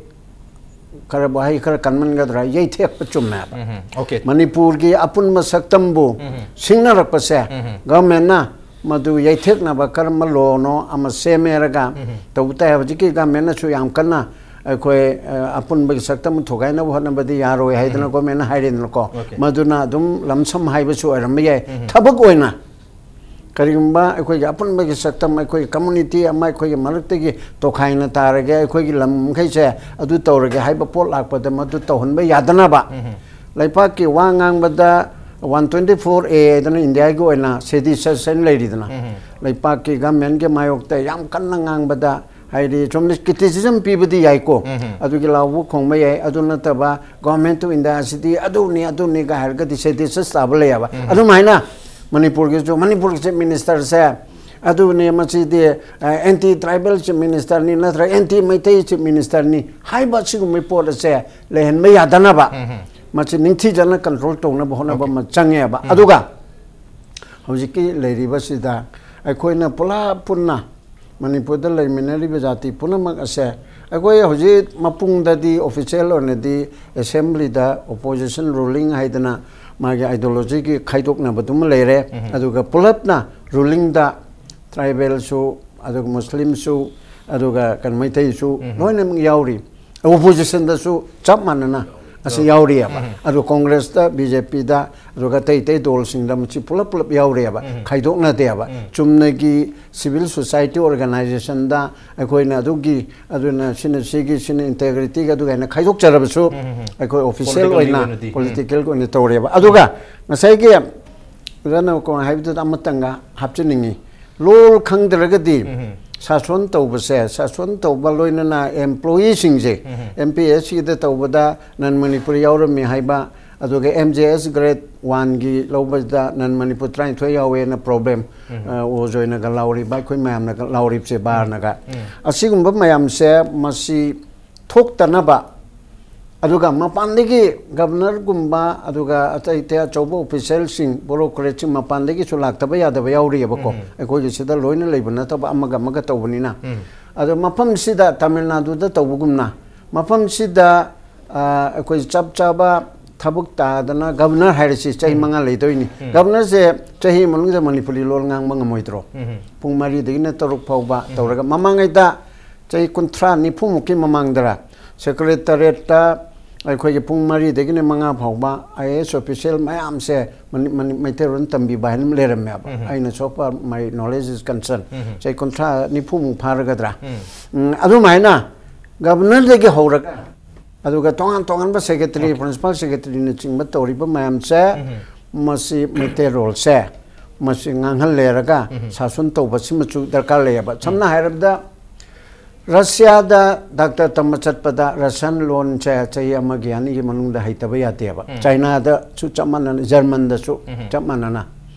ꯈꯔ, ꯋꯥꯍꯩ ꯈꯔ ꯀꯟꯃꯟꯒꯗ꯭ꯔꯥ, ꯌꯩꯊꯦꯛꯄ ꯆꯨꯝꯃꯦꯕ꯫ Okay. ꯃꯅꯤꯄꯨꯔꯒꯤ ꯑꯄꯨꯟꯕ ꯁꯛꯇꯝꯕꯨ ꯁꯤꯡꯅꯔꯛꯄꯁꯦ government ꯅ ꯃꯗꯨ ꯌꯩꯊꯦꯛꯅꯕ ꯀꯔꯝꯕ law ꯅꯣ ꯑꯃ ꯁꯦꯝꯃꯦꯔꯒ ꯇꯧꯕ ꯇꯥꯏ꯫ ꯍꯧꯖꯤꯛꯀꯤ government ꯅꯁꯨ ꯌꯥꯝ ꯀꯟꯅ ꯑꯩꯈꯣꯏ, ꯑ, ꯑꯄꯨꯟꯕꯒꯤ ꯁꯛꯇꯝ ꯊꯨꯒꯥꯏꯅꯕ ꯍꯣꯠꯅꯕꯗꯤ ꯌꯥꯔꯣꯏ ꯍꯥꯏꯗꯅ government ꯅ ꯍꯥꯏꯔꯦꯗꯅꯀꯣ꯫ Okay. ꯃꯗꯨꯅ ꯑꯗꯨꯝ ꯂꯝꯁꯝ ꯍꯥꯏꯕꯁꯨ ꯑꯣꯏꯔꯝꯕ ꯌꯥꯏ꯫ ꯊꯕꯛ ꯑꯣꯏꯅ ꯀꯔꯤꯒꯨꯝꯕ ꯑꯩꯈꯣꯏꯒꯤ ꯑꯄꯨꯟꯕꯒꯤ ꯁꯛꯇꯝ, ꯑꯩꯈꯣꯏꯒꯤ community ꯑꯃ ꯑꯩꯈꯣꯏꯒꯤ ꯃꯔꯛꯇꯒꯤ ꯇꯣꯈꯥꯏꯅ ꯇꯥꯔꯒꯦ, ꯑꯩꯈꯣꯏꯒꯤ ꯂꯝ ꯃꯈꯩꯁꯦ ꯑꯗꯨ ꯇꯧꯔꯒꯦ ꯍꯥꯏꯕ ꯄꯣꯠ ꯂꯥꯛꯄꯗ ꯃꯗꯨ ꯇꯧꯍꯟꯕ ꯌꯥꯗꯅꯕ ꯂꯩꯄꯥꯛꯀꯤ ꯋꯥ ꯉꯥꯡꯕꯗ one twenty four A ꯍꯥꯏꯗꯅ ꯏꯟꯗꯤꯌꯥꯒꯤ ꯑꯣꯏꯅ schedule ꯁꯦꯁꯟ ꯂꯩꯔꯤꯗꯅ, ꯂꯩꯄꯥꯛꯀꯤ government ꯀꯤ ꯃꯥꯌꯣꯛꯇ ꯌꯥꯝ ꯀꯟꯅ ꯉꯥꯡꯕꯗ, ꯍꯥꯏꯗꯤ ꯁꯣꯝꯗ criticism ꯄꯤꯕꯗꯤ ꯌꯥꯏꯀꯣ, ꯑꯗꯨꯒꯤ ꯂꯥꯎꯕ ꯈꯣꯡꯕ ꯌꯥꯏ, ꯑꯗꯨ ꯅꯠꯇꯕ Government of India ꯑꯁꯤꯗꯤ ꯑꯗꯨꯅꯤ ꯑꯗꯨꯅꯤꯒ ꯍꯥꯏꯔꯒꯗꯤ schedule ꯁꯦꯁꯟ ꯇꯥꯕ ꯂꯩꯌꯦꯕ꯫ ꯑꯗꯨꯃꯥꯏꯅ ꯃꯅꯤꯄꯨꯔꯒꯤꯁꯨ, ꯃꯅꯤꯄꯨꯔꯒꯤ chief minister ꯁꯦ ꯑꯗꯨꯅꯤ, ꯃꯁꯤꯗꯤ anti tribal chief minister ꯅꯤ ꯅꯠꯇ꯭ꯔꯒ anti ꯃꯩꯇꯩ chief minister ꯅꯤ ꯍꯥꯏꯕ ꯑꯁꯤꯒꯨꯝꯕ ꯄꯣꯠ ꯑꯁꯦ ꯂꯩꯍꯟꯕ ꯌꯥꯗꯅꯕ ꯃꯁꯤ ꯅꯤꯡꯊꯤꯖꯅ control ꯇꯧꯅꯕ ꯍꯣꯠꯅꯕ ꯑꯃ ꯆꯪꯉꯦꯕ꯫ ꯑꯗꯨꯒ ꯍꯧꯖꯤꯛꯀꯤ ꯂꯩꯔꯤꯕꯁꯤꯗ ꯑꯩꯈꯣꯏꯅ ꯄꯨꯂꯞ ꯄꯨꯟꯅ ꯃꯅꯤꯄꯨꯔꯗ ꯂꯩꯃꯤꯟꯅꯔꯤꯕ ꯖꯥꯇꯤ ꯄꯨꯝꯅꯃꯛ ꯑꯁꯦ ꯑꯩꯈꯣꯏ ꯍꯧꯖꯤꯛ ꯃꯄꯨꯡꯗꯗꯤ, ꯑꯣꯐꯤꯁꯤꯌꯦꯜ ꯑꯣꯏꯅꯗꯤ, ꯑꯦꯁꯦꯝꯕ꯭ꯂꯤꯗ ꯑꯣꯄꯣꯖꯤꯁꯟ ꯔꯨꯂꯤꯡ ꯍꯥꯏꯗꯅ ꯃꯥꯒꯤ ꯑꯥꯏꯗꯤꯌꯣꯂꯣꯖꯤꯒꯤ ꯈꯥꯏꯗꯣꯛꯅꯕꯗꯨꯃ ꯂꯩꯔꯦ꯫ ꯑꯗꯨꯒ ꯄꯨꯂꯞꯅ ꯔꯨꯂꯤꯡꯗ ꯇ꯭ꯔꯥꯏꯕꯦꯜꯁꯨ, ꯑꯗꯨꯒ ꯃꯨꯁꯂꯤꯝꯁꯨ, ꯑꯗꯨꯒ ꯀꯩꯅꯣ, ꯃꯩꯇꯩꯁꯨ ꯂꯣꯏꯅꯃꯛ ꯌꯥꯎꯔꯤ꯫ ꯑꯣꯄꯣꯖꯤꯁꯟꯗꯁꯨ ꯆꯞ ꯃꯥꯟꯅꯅ ꯑꯁꯤ ꯌꯥꯎꯔꯤꯑꯕ꯫ ꯑꯗꯨ ꯀꯣꯡꯒ꯭ꯔꯦꯁꯇ, ꯕꯤ ꯖꯦ ꯄꯤꯗ, ꯑꯗꯨꯒ ꯑꯇꯩ ꯑꯇꯩ ꯗꯣꯜꯁꯤꯡꯗ ꯃꯁꯤ ꯄꯨꯂꯞ ꯄꯨꯂꯞ ꯌꯥꯎꯔꯤꯑꯕ꯫ ꯈꯥꯏꯗꯣꯛꯅꯗꯦꯕ꯫ ꯆꯨꯝꯅꯒꯤ ꯁꯤꯚꯤꯜ ꯁꯣꯁꯥꯏꯇꯤ ꯑꯣꯔꯒꯅꯥꯏꯖꯦꯁꯟꯗ ꯑꯩꯈꯣꯏꯅ ꯑꯗꯨꯒꯤ, ꯑꯗꯨꯅ ꯁꯤꯅ ꯁꯤꯒꯤ, ꯁꯤꯅ ꯏꯟꯇꯦꯒ꯭ꯔꯤꯇꯤꯒꯤ, ꯑꯗꯨꯒ ꯍꯥꯏꯅ ꯈꯥꯏꯗꯣꯛꯆꯔꯕꯁꯨ, ꯑꯩꯈꯣꯏ ꯑꯣꯐꯤꯁꯤꯌꯦꯜ ꯄꯣꯂꯤꯇꯤꯀꯦꯜ ꯑꯣꯏꯅ, ꯂꯦꯚꯦꯜꯗꯗꯤ꯫ ꯄꯣꯂꯤꯇꯤꯀꯦꯜꯒꯤ ꯑꯣꯏꯅ ꯇꯧꯔꯦꯕ꯫ ꯑꯗꯨꯒ ꯉꯁꯥꯏꯒꯤ ꯑꯣꯖꯥ ꯅꯧꯀꯣꯡ ꯍꯥꯏꯕꯗꯨꯗ ꯑꯃꯇꯪꯒ ꯍꯥꯞꯆꯅꯤꯡꯉꯤ꯫ ꯂꯣꯜ ꯈꯪꯗ꯭ꯔꯒꯗꯤ ꯁꯥꯁꯣꯟ ꯇꯧꯕꯁꯦ, ꯁꯥꯁꯣꯟ ꯇꯧꯕ ꯂꯣꯏꯅꯅ ꯑꯦꯝꯄ꯭ꯂꯣꯌꯤꯁꯤꯡꯁꯦ, ꯑꯦꯝ ꯄꯤ ꯑꯦꯁ ꯁꯤꯗ ꯇꯧꯕꯗ ꯅꯟ ꯃꯅꯤꯄꯨꯔꯤ ꯌꯥꯎꯔꯝꯃꯤ ꯍꯥꯏꯕ, ꯑꯗꯨꯒ ꯑꯦꯝ ꯖꯦ ꯑꯦꯁ ꯒ꯭ꯔꯦꯗ ꯋꯥꯟꯒꯤ ꯂꯧꯕꯗ ꯅꯟ ꯃꯅꯤꯄꯨꯔ ꯇꯔꯥꯅꯤꯊꯣꯏ ꯌꯥꯎꯋꯦꯅ ꯄ꯭ꯔꯣꯕ꯭ꯂꯦꯝ, ꯑ, ꯑꯣꯖꯣꯏꯅꯒ ꯂꯥꯎꯔꯤꯕ, ꯑꯩꯈꯣꯏ ꯃꯌꯥꯝꯅꯒ ꯂꯥꯎꯔꯤꯕꯁꯦ, ꯕꯥꯔꯅꯒ꯫ ꯑꯁꯤꯒꯨꯝꯕ ꯃꯌꯥꯝꯁꯦ ꯃꯁꯤ ꯊꯣꯛꯇꯅꯕ, ꯑꯗꯨꯒ ꯃꯄꯥꯟꯗꯒꯤ ꯒꯕꯅꯔꯒꯨꯝꯕ, ꯑꯗꯨꯒ ꯑꯇꯩ ꯑꯇꯩ ꯑꯆꯧꯕ ꯑꯣꯐꯤꯁꯦꯜꯁꯤꯡ, ꯕ꯭ꯌꯨꯔꯣꯀ꯭ꯔꯦꯠꯁꯤꯡ ꯃꯄꯥꯟꯗꯒꯤꯁꯨ ꯂꯥꯛꯇꯕ ꯌꯥꯗꯕ ꯌꯥꯎꯔꯤꯑꯕꯀꯣ꯫ ꯑꯩꯈꯣꯏꯒꯤ ꯁꯤꯗ ꯂꯣꯏꯅ ꯂꯩꯕ ꯅꯠꯇꯕ, ꯑꯃꯒ ꯑꯃꯒ ꯇꯧꯕꯅꯤꯅ꯫ ꯑꯗꯣ ꯃꯐꯝꯁꯤꯗ, ꯇꯥꯃꯤꯜ ꯅꯥꯗꯨꯗ ꯇꯧꯕꯒꯨꯝꯅ, ꯃꯐꯝꯁꯤꯗ, ꯑ, ꯑꯩꯈꯣꯏ ꯆꯞ ꯆꯥꯕ ꯊꯕꯛ ꯇꯥꯗꯅ, ꯒꯕꯅꯔ ꯍꯥꯏꯔꯁꯤ, ꯆꯍꯤ ꯃꯉꯥ ꯂꯩꯗꯣꯏꯅꯤ꯫ ꯒꯕꯅꯔꯁꯦ ꯆꯍꯤ ꯃꯅꯨꯡꯗ ꯃꯅꯤꯄꯨꯔꯤ ꯂꯣꯟ ꯉꯥꯡꯕ ꯉꯝꯃꯣꯏꯗ꯭ꯔꯣ? ꯄꯨꯡ ꯃꯔꯤꯗꯒꯤꯅ ꯇꯔꯨꯛ ꯐꯥꯎꯕ ꯇꯧꯔꯒ, ꯃꯃꯥꯡꯉꯩꯗ ꯆꯍꯤ ꯀꯨꯟꯊ꯭ꯔꯥ ꯅꯤꯐꯨꯃꯨꯛꯀꯤ ꯃꯃꯥꯡꯗꯔ, ꯁꯦꯀ꯭ꯔꯦꯇꯔꯤꯌꯦꯠꯇ ꯑꯩꯈꯣꯏꯒꯤ ꯄꯨꯡ ꯃꯔꯤꯗꯒꯤꯅ ꯃꯉꯥ ꯐꯥꯎꯕ ꯑꯥꯏ ꯑꯦ ꯑꯦꯁ ꯑꯣꯐꯤꯁꯤꯌꯦꯜ ꯃꯌꯥꯝꯁꯦ ꯃꯅꯤ-, ꯃꯅꯤ-, ꯃꯩꯇꯩꯂꯣꯟ ꯇꯝꯕꯤꯕ ꯍꯥꯏꯅ ꯑꯃ ꯂꯩꯔꯝꯃꯦꯕ꯫ ꯑꯩꯅ, so far my knowledge is concerned, ꯆꯍꯤ ꯀꯨꯟꯊ꯭ꯔꯥ ꯅꯤꯐꯨꯃꯨꯛ ꯐꯥꯔꯒꯗ꯭ꯔꯥ? ꯎꯝ, ꯑꯗꯨꯃꯥꯏꯅ ꯒꯕꯅꯔꯗꯒꯤ ꯍꯧꯔꯒ, ꯑꯗꯨꯒ ꯇꯣꯉꯥꯟ ꯇꯣꯉꯥꯟꯕ ꯁꯦꯀ꯭ꯔꯦꯇꯔꯤ, ꯄ꯭ꯔꯤꯟꯁꯤꯄꯥꯜ ꯁꯦꯀ꯭ꯔꯦꯇꯔꯤꯅꯆꯤꯡꯕ ꯇꯧꯔꯤꯕ ꯃꯌꯥꯝꯁꯦ, ꯃꯁꯤ ꯃꯩꯇꯩꯔꯣꯜꯁꯦ ꯃꯁꯤ ꯉꯥꯡꯍꯜꯂꯦꯔꯒ ꯁꯥꯁꯟ ꯇꯧꯕꯁꯤꯃꯁꯨ ꯗꯔꯀꯥꯔ ꯂꯩꯌꯦꯕ꯫ ꯁꯝꯅ ꯍꯥꯏꯔꯕꯗ, ꯔꯁꯤꯌꯥꯗ ꯗꯥꯛꯇꯔ ꯇꯝꯕ ꯆꯠꯄꯗ ꯔꯁꯤꯌꯥꯟ ꯂꯣꯟꯁꯦ ꯆꯍꯤ ꯑꯃꯒꯤ ꯑꯅꯤꯒꯤ ꯃꯅꯨꯡꯗ ꯍꯩꯇꯕ ꯌꯥꯗꯦꯕ꯫ ꯆꯥꯏꯅꯥꯗꯁꯨ ꯆꯞ ꯃꯥꯟꯅꯅ, ꯖꯔꯃꯟꯗꯁꯨ ꯆꯞ ꯃꯥꯟꯅꯅ꯫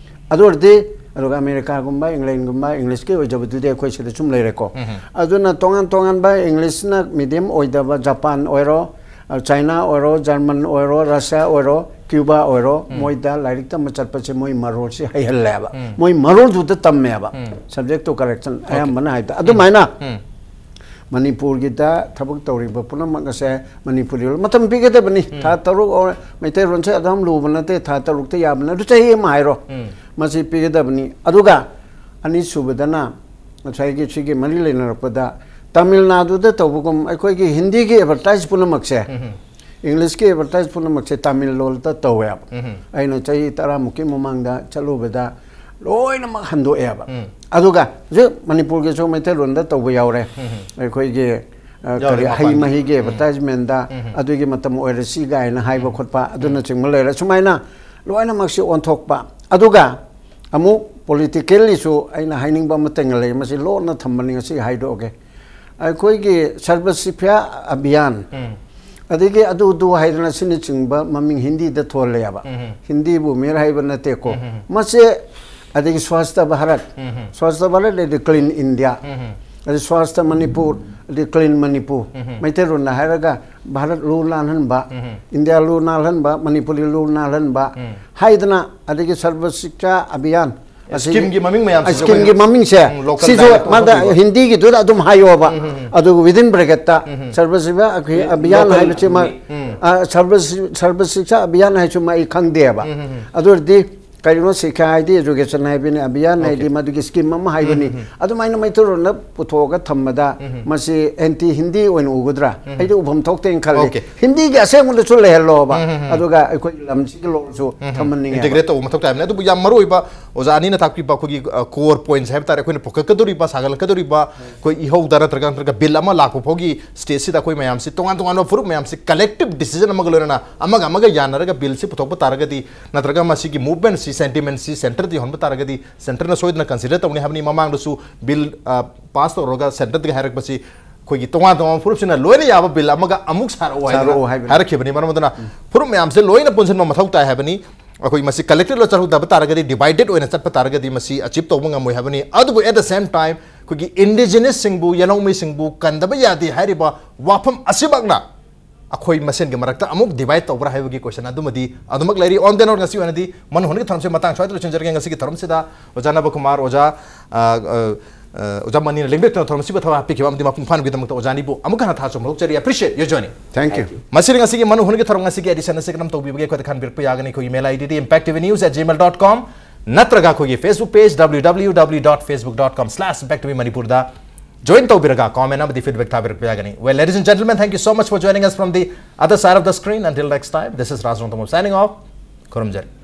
ꯑꯗꯨ ꯑꯣꯏꯔꯗꯤ, ꯑꯗꯨꯒ ꯑꯃꯦꯔꯤꯀꯥꯒꯨꯝꯕ, ꯏꯪꯂꯦꯟꯒꯨꯝꯕ, ꯏꯪꯂꯤꯁꯀꯤ ꯑꯣꯏꯖꯕꯗꯨꯗꯤ ꯑꯩꯈꯣꯏ ꯁꯤꯗ ꯁꯨꯝ ꯂꯩꯔꯦꯀꯣ꯫ ꯑꯗꯨꯅ ꯇꯣꯉꯥꯟ ꯇꯣꯉꯥꯟꯕ ꯏꯪꯂꯤꯁꯅ ꯃꯤꯗꯤꯌꯝ ꯑꯣꯏꯗꯕ ꯖꯄꯥꯟ ꯑꯣꯏꯔꯣ, ꯑ, ꯆꯥꯏꯅꯥ ꯑꯣꯏꯔꯣ, ꯖꯔꯃꯟ ꯑꯣꯏꯔꯣ, ꯔꯁꯤꯌꯥ ꯑꯣꯏꯔꯣ, ꯀ꯭ꯌꯨꯕꯥ ꯑꯣꯏꯔꯣ, ꯃꯣꯏꯗ ꯂꯥꯏꯔꯤꯛ ꯇꯝꯕ ꯆꯠꯄꯁꯦ ꯃꯣꯏ ꯃꯔꯣꯜꯁꯤ ꯍꯩꯍꯜꯂꯦꯕ꯫ ꯃꯣꯏ ꯃꯔꯣꯜꯗꯨꯗ ꯇꯝꯃꯦꯕ꯫ Subject to correction ꯑꯌꯥꯝꯕꯅ ꯍꯥꯏꯕꯗ꯫ ꯑꯗꯨꯃꯥꯏꯅ ꯃꯅꯤꯄꯨꯔꯒꯤꯗ ꯊꯕꯛ ꯇꯧꯔꯤꯕ ꯄꯨꯝꯅꯃꯛ ꯑꯁꯦ ꯃꯅꯤꯄꯨꯔꯤ ꯂꯣꯟ ꯃꯇꯝ ꯄꯤꯒꯗꯕꯅꯤ꯫ ꯊꯥ ꯇꯔꯨꯛ ꯑꯣ-, ꯃꯩꯇꯩꯂꯣꯟꯁꯦ ꯑꯗꯨꯝ ꯂꯨꯕ ꯅꯠꯇꯦ, ꯊꯥ ꯇꯔꯨꯛꯇ ꯌꯥꯕꯅ, ꯑꯗꯨ ꯆꯍꯤ ꯑꯃ ꯍꯥꯏꯔꯣ꯫ ꯃꯁꯤ ꯄꯤꯒꯗꯕꯅꯤ꯫ ꯑꯗꯨꯒ ꯑꯅꯤꯁꯨꯕꯗꯅ ꯉꯁꯥꯏꯒꯤ ꯁꯤꯒꯤ ꯃꯔꯤ ꯂꯩꯅꯔꯛꯄꯗ ꯇꯥꯃꯤꯜ ꯅꯥꯗꯨꯗ ꯇꯧꯕꯒꯨꯝ ꯑꯩꯈꯣꯏꯒꯤ ꯍꯤꯟꯗꯤꯒꯤ ꯑꯦꯗꯚꯔꯇꯥꯏꯁ ꯄꯨꯝꯅꯃꯛꯁꯦ, ꯏꯪꯂꯤꯁꯀꯤ ꯑꯦꯗꯚꯔꯇꯥꯏꯁ ꯄꯨꯝꯅꯃꯛꯁꯦ ꯇꯥꯃꯤꯜ ꯂꯣꯜꯗ ꯇꯧꯋꯦꯕ꯫ ꯑꯩꯅ ꯆꯍꯤ ꯇꯔꯥꯃꯨꯛꯀꯤ ꯃꯃꯥꯡꯗ ꯆꯠꯂꯨꯕꯗ ꯂꯣꯏꯅꯃꯛ ꯍꯟꯗꯣꯛꯑꯦꯕ꯫ ꯑꯗꯨꯒ ꯍꯧꯖꯤꯛ ꯃꯅꯤꯄꯨꯔꯒꯤꯁꯨ ꯃꯩꯇꯩꯂꯣꯟꯗ ꯇꯧꯕ ꯌꯥꯎꯔꯦ꯫ ꯑꯩꯈꯣꯏꯒꯤ, ꯑ, ꯌꯥꯎꯔꯦ, ꯀꯔꯤ, ꯍꯩ ꯃꯄꯥꯟꯒꯤ꯫ ꯃꯍꯤꯒꯤ ꯑꯦꯗꯚꯔꯇꯥꯏꯁꯃꯦꯟꯗ, "ꯑꯗꯨꯒꯤ ꯃꯇꯝ ꯑꯣꯏꯔꯁꯤ" ꯀꯥꯏꯅ ꯍꯥꯏꯕ ꯈꯣꯠꯄ ꯑꯗꯨꯅꯆꯤꯡꯕ ꯂꯩꯔꯦ꯫ ꯁꯨꯃꯥꯏꯅ ꯂꯣꯏꯅꯃꯛꯁꯤ ꯑꯣꯟꯊꯣꯛꯄ꯫ ꯑꯗꯨꯒ ꯑꯃꯨꯛ ꯄꯣꯂꯤꯇꯤꯀꯦꯜꯂꯤꯁꯨ ꯑꯩꯅ ꯍꯥꯏꯅꯤꯡꯕ ꯑꯃꯇꯪꯒ ꯂꯩ, ꯃꯁꯤ ꯂꯣꯟꯅ ꯊꯝꯕꯅꯤ, ꯉꯁꯤ ꯍꯥꯏꯗꯣꯛꯑꯒꯦ꯫ ꯑꯩꯈꯣꯏꯒꯤ ꯁꯔꯕ ꯁꯤꯛꯈ꯭ꯌꯥ ꯑꯚꯤꯌꯥꯟ, ꯑꯗꯒꯤ ꯑꯗꯨ ꯑꯗꯨ ꯍꯥꯏꯗꯅ ꯁꯤꯅꯆꯤꯡꯕ ꯃꯃꯤꯡ ꯍꯤꯟꯗꯤꯗ ꯊꯣꯜꯂꯦꯕ꯫ ꯍꯤꯟꯗꯤꯕꯨ ꯃꯤꯔ ꯍꯥꯏꯕ ꯅꯠꯇꯦꯀꯣ꯫ ꯃꯁꯦ, ꯑꯗꯒꯤ ꯁ꯭ꯋꯥꯁꯊ ꯚꯥꯔꯠ, ꯁ꯭ꯋꯥꯁꯊ ꯚꯥꯔꯠ ꯍꯥꯏꯗꯤ ꯀ꯭ꯂꯤꯟ ꯏꯟꯗꯤꯌꯥ, ꯑꯗꯩ ꯁ꯭ꯋꯥꯁꯊ ꯃꯅꯤꯄꯨꯔ, ꯑꯗꯩ ꯀ꯭ꯂꯤꯟ ꯃꯅꯤꯄꯨꯔ, ꯃꯩꯇꯩꯂꯣꯟꯗ ꯍꯥꯏꯔꯒ ꯚꯥꯔꯠ ꯂꯨ ꯅꯥꯜꯍꯟꯕ, ꯏꯟꯗꯤꯌꯥ ꯂꯨ ꯅꯥꯜꯍꯟꯕ, ꯃꯅꯤꯄꯨꯔꯤ ꯂꯨ ꯅꯥꯜꯍꯟꯕ ꯍꯥꯏꯗꯅ, ꯑꯗꯒꯤ ꯁꯔꯕ ꯁꯤꯛꯈ꯭ꯌꯥ ꯑꯚꯤꯌꯥꯟ, ꯑꯁꯤꯒꯤ ꯁ꯭ꯀꯤꯝꯒꯤ ꯃꯃꯤꯡ ꯃꯌꯥꯝꯁꯤꯁꯨ ꯁ꯭ꯀꯤꯝꯒꯤ ꯑꯩꯈꯣꯏꯅ, ꯃꯃꯤꯡꯁꯦ, ꯎꯝ, ꯂꯣꯀꯦꯜ ꯁꯤꯁꯨ ꯗꯥꯏꯂꯦꯛꯇ ꯃꯥꯗ ꯑꯣꯟꯊꯣꯛꯄꯤꯕ꯫ ꯍꯤꯟꯗꯤꯒꯤꯗꯨꯗ ꯑꯗꯨꯝ ꯍꯥꯏꯌꯣꯕ꯫ ꯑꯗꯨꯒ ꯋꯤꯗꯤꯟ ꯕ꯭ꯔꯦꯀꯦꯠꯇ ꯁꯔꯕ ꯁꯤꯛꯈ꯭ꯌꯥ ꯑꯚꯤ-, ꯑꯚꯤꯌꯥꯟ ꯂꯣꯀꯦꯜ, ꯍꯥꯏꯕꯁꯤꯃ, ꯎꯝ꯫ ꯑ, ꯁꯔꯕ ꯁꯤ-, ꯁꯔꯕ ꯁꯤꯛꯈ꯭ꯌꯥ ꯑꯚꯤꯌꯥꯟ ꯍꯥꯏꯁꯤꯃ ꯑꯩ ꯈꯪꯗꯦꯕ꯫ ꯑꯗꯨ ꯑꯣꯏꯔꯗꯤ ꯀꯔꯤꯅꯣ ꯁꯤꯛꯈ꯭ꯌꯥ ꯍꯥꯏꯗꯤ ꯑꯦꯖꯨꯀꯦꯁꯟ ꯍꯥꯏꯕꯅꯤ, ꯑꯚꯤꯌꯥꯟ ꯍꯥꯏꯗꯤ ꯑꯣꯀꯦ꯫ ꯃꯗꯨꯒꯤ ꯁ꯭ꯀꯤꯝ ꯑꯃ ꯍꯥꯏꯕꯅꯤ꯫ ꯑꯗꯨꯃꯥꯏꯅ ꯃꯩꯇꯩꯂꯣꯟꯗ ꯄꯨꯊꯣꯛꯑꯒ ꯊꯝꯕꯗ ꯃꯁꯤ ꯑꯦꯟꯇꯤ ꯍꯤꯟꯗꯤ ꯑꯣꯏꯅ ꯎꯒꯗ꯭ꯔꯥ? ꯑꯩꯗꯤ ꯎꯐꯝ ꯊꯣꯛꯇꯦꯅ ꯈꯜꯂꯤ꯫ ꯑꯣꯀꯦ꯫ ꯍꯤꯟꯗꯤꯒꯤ ꯑꯁꯦꯡꯕꯗꯁꯨ ꯂꯩꯍꯜꯂꯣꯕ꯫ ꯑꯗꯨꯒ ꯑꯩꯈꯣꯏꯒꯤ ꯂꯝꯁꯤꯒꯤ ꯂꯣꯟꯁꯨ ꯊꯝꯍꯟꯅꯤꯡꯉꯦ꯫ ꯏꯟꯇꯤꯒ꯭ꯔꯦꯠ ꯇꯧꯕ ꯃꯊꯧ ꯇꯥꯏꯕꯅꯤ꯫ ꯑꯗꯨꯕꯨ ꯌꯥꯝ ꯃꯔꯨ ꯑꯣꯏꯕ ꯑꯣꯖꯥ ꯑꯅꯤꯅ ꯇꯥꯛꯄꯤꯕ ꯑꯩꯈꯣꯏꯒꯤ, ꯑ, ꯀꯣꯔ ꯄꯣꯏꯟꯠꯁ ꯍꯥꯏꯕ ꯇꯥꯔꯦ, ꯑꯩꯈꯣꯏꯅ ꯄꯨꯈꯠꯀꯗꯧꯔꯤꯕ, ꯁꯥꯒꯠꯂꯛꯀꯗꯧꯔꯤꯕ ꯑꯩꯈꯣꯏ ꯏꯍꯧꯗ ꯅꯠꯇ꯭ꯔꯒ, ꯅꯠꯇ꯭ꯔꯒ ꯕꯤꯜ ꯑꯃ ꯂꯥꯛꯄ ꯐꯥꯎꯒꯤ ꯁ꯭ꯇꯦꯖꯁꯤꯗ ꯑꯩꯈꯣꯏ ꯃꯌꯥꯝꯁꯤ ꯇꯣꯉꯥꯟ ꯇꯣꯉꯥꯟꯕ ꯐꯨꯔꯨꯞ ꯃꯌꯥꯝꯁꯤ ꯀꯂꯦꯛꯇꯤꯚ ꯗꯤꯁꯤꯖꯟ ꯑꯃꯒ ꯂꯣꯏꯅꯅ ꯑꯃꯒ ꯑꯃꯒ ꯌꯥꯅꯔꯒ ꯕꯤꯜꯁꯤ ꯄꯨꯊꯣꯛꯄ ꯇꯥꯔꯒꯗꯤ, ꯅꯠꯇ꯭ꯔꯒ ꯃꯁꯤꯒꯤ ꯃꯨꯚꯃꯦꯟꯠꯁꯤ, ꯁꯦꯟꯇꯤꯃꯦꯟꯠꯁꯤ ꯁꯦꯟꯇꯔꯗ ꯌꯧꯍꯟꯕ ꯇꯥꯔꯒꯗꯤ, ꯁꯦꯟꯇꯔꯅ ꯁꯣꯏꯗꯅ ꯀꯟꯁꯤꯗꯔ ꯇꯧꯅꯤ ꯍꯥꯏꯕꯅꯤ꯫ ꯃꯃꯥꯡꯗꯁꯨ ꯕꯤꯜ, ꯑ, ꯄꯥꯁ ꯇꯧꯔꯒ ꯁꯦꯟꯇꯔꯗꯒꯤ ꯍꯥꯏꯔꯛꯄꯁꯤ ꯑꯩꯈꯣꯏꯒꯤ ꯇꯣꯉꯥꯟ ꯇꯣꯉꯥꯟꯕ ꯐꯨꯔꯨꯞꯁꯤꯅ ꯂꯣꯏꯅ ꯌꯥꯕ ꯕꯤꯜ ꯑꯃꯒ ꯑꯃꯨꯛ ꯁꯥꯔꯛꯑꯣ ꯍꯥꯏꯗꯅ ꯁꯥꯔꯛꯑꯣ ꯍꯥꯏꯕꯅꯤ꯫ ꯍꯥꯏꯔꯛꯈꯤꯕꯅꯤ꯫ ꯃꯔꯝ ꯑꯗꯨꯅ ꯐꯨꯔꯨꯞ ꯃꯌꯥꯝꯁꯦ ꯂꯣꯏꯅ ꯄꯨꯟꯁꯤꯟꯕ ꯃꯊꯧ ꯇꯥꯏ ꯍꯥꯏꯕꯅꯤ꯫ ꯑꯩꯈꯣꯏ ꯃꯁꯤ ꯀꯂꯦꯛꯇꯤꯚ ꯆꯠꯍꯧꯗꯕ ꯇꯥꯔꯒꯗꯤ, ꯗꯤꯚꯥꯏꯗꯦꯠ ꯑꯣꯏꯅ ꯆꯠꯄ ꯇꯥꯔꯒꯗꯤ ꯃꯁꯤ ꯑꯆꯤꯞ ꯇꯧꯕ ꯉꯝꯃꯣꯏ ꯍꯥꯏꯕꯅꯤ꯫ ꯑꯗꯨꯕꯨ at the same time ꯑꯩꯈꯣꯏꯒꯤ ꯏꯟꯗꯤꯖꯤꯅꯁꯁꯤꯡꯕꯨ, ꯌꯦꯜꯍꯧꯃꯤꯁꯤꯡꯕꯨ ꯀꯟꯗꯕ ꯌꯥꯗꯦ ꯍꯥꯏꯔꯤꯕ ꯋꯥꯐꯝ ꯑꯁꯤꯃꯛꯅ ꯑꯩꯈꯣꯏ ꯃꯁꯦꯟꯒꯤ ꯃꯔꯛꯇ ꯑꯃꯨꯛ ꯗꯤꯚꯥꯏꯗ ꯇꯧꯕ꯭ꯔꯥ ꯍꯥꯏꯕꯒꯤ ꯀꯣꯏꯁꯟ ꯑꯗꯨꯃꯗꯤ ꯑꯗꯨꯃꯛ ꯂꯩꯔꯤ꯫ On the note, ꯉꯁꯤ ꯑꯣꯏꯅꯗꯤ ꯃꯅꯨꯡ ꯍꯨꯠꯅꯒꯤ ꯊꯧꯔꯝꯁꯤ ꯃꯇꯥꯡ ꯁ꯭ꯋꯥꯏꯗ ꯂꯣꯏꯁꯤꯟꯖꯔꯒꯦ꯫ ꯉꯁꯤꯒꯤ ꯊꯧꯔꯝꯁꯤꯗ ꯑꯣꯖꯥ ꯅꯕꯀꯨꯃꯥꯔ, ꯑꯣꯖꯥ, ꯑ, ꯑ, ꯑ, ꯑꯣꯖꯥ ꯃꯅꯤꯅ ꯂꯦꯡꯕꯤꯔꯛꯇꯨꯅ ꯊꯧꯔꯝ ꯑꯁꯤꯕꯨ ꯊꯋꯥꯏ ꯍꯥꯞꯄꯤꯈꯤꯕ ꯑꯃꯗꯤ ꯃꯄꯨꯡ ꯐꯥꯍꯟꯕꯒꯤꯗꯃꯛꯇ ꯑꯣꯖꯥ ꯑꯅꯤꯕꯨ ꯑꯃꯨꯛ ꯍꯟꯅ ꯊꯥꯖꯕ ꯐꯣꯡꯗꯣꯛꯆꯔꯤ꯫ Appreciate your journey. Thank you. ꯃꯁꯤꯅ ꯉꯁꯤꯒꯤ ꯃꯅꯨ ꯍꯨꯟꯒꯤ ꯊꯧꯔꯝ ꯉꯁꯤꯒꯤ edition ꯑꯁꯤ ꯀꯔꯝ ꯇꯧꯕꯤꯕꯒꯦ ꯑꯩꯈꯣꯏꯗ ꯈꯟꯕꯤꯔꯛꯄ ꯌꯥꯒꯅꯤ꯫ ꯑꯩꯈꯣꯏꯒꯤ email I D D impacttvnews at gmail dot com ꯅꯠꯇ꯭ꯔꯒ ꯑꯩꯈꯣꯏꯒꯤ Facebook page W W W dot facebook dot com slash impact T V Manipur ꯗ join ꯇꯧꯕꯤꯔꯒ comment ꯑꯃꯗꯤ feedback ꯊꯥꯕꯤꯔꯛꯄ ꯌꯥꯒꯅꯤ꯫ Well, ladies and gentlemen, thank you so much for joining us from the other side of the screen. Until next time, this is Raj Rongthamo signing off. ꯈꯨꯔꯨꯝꯖꯔꯤ꯫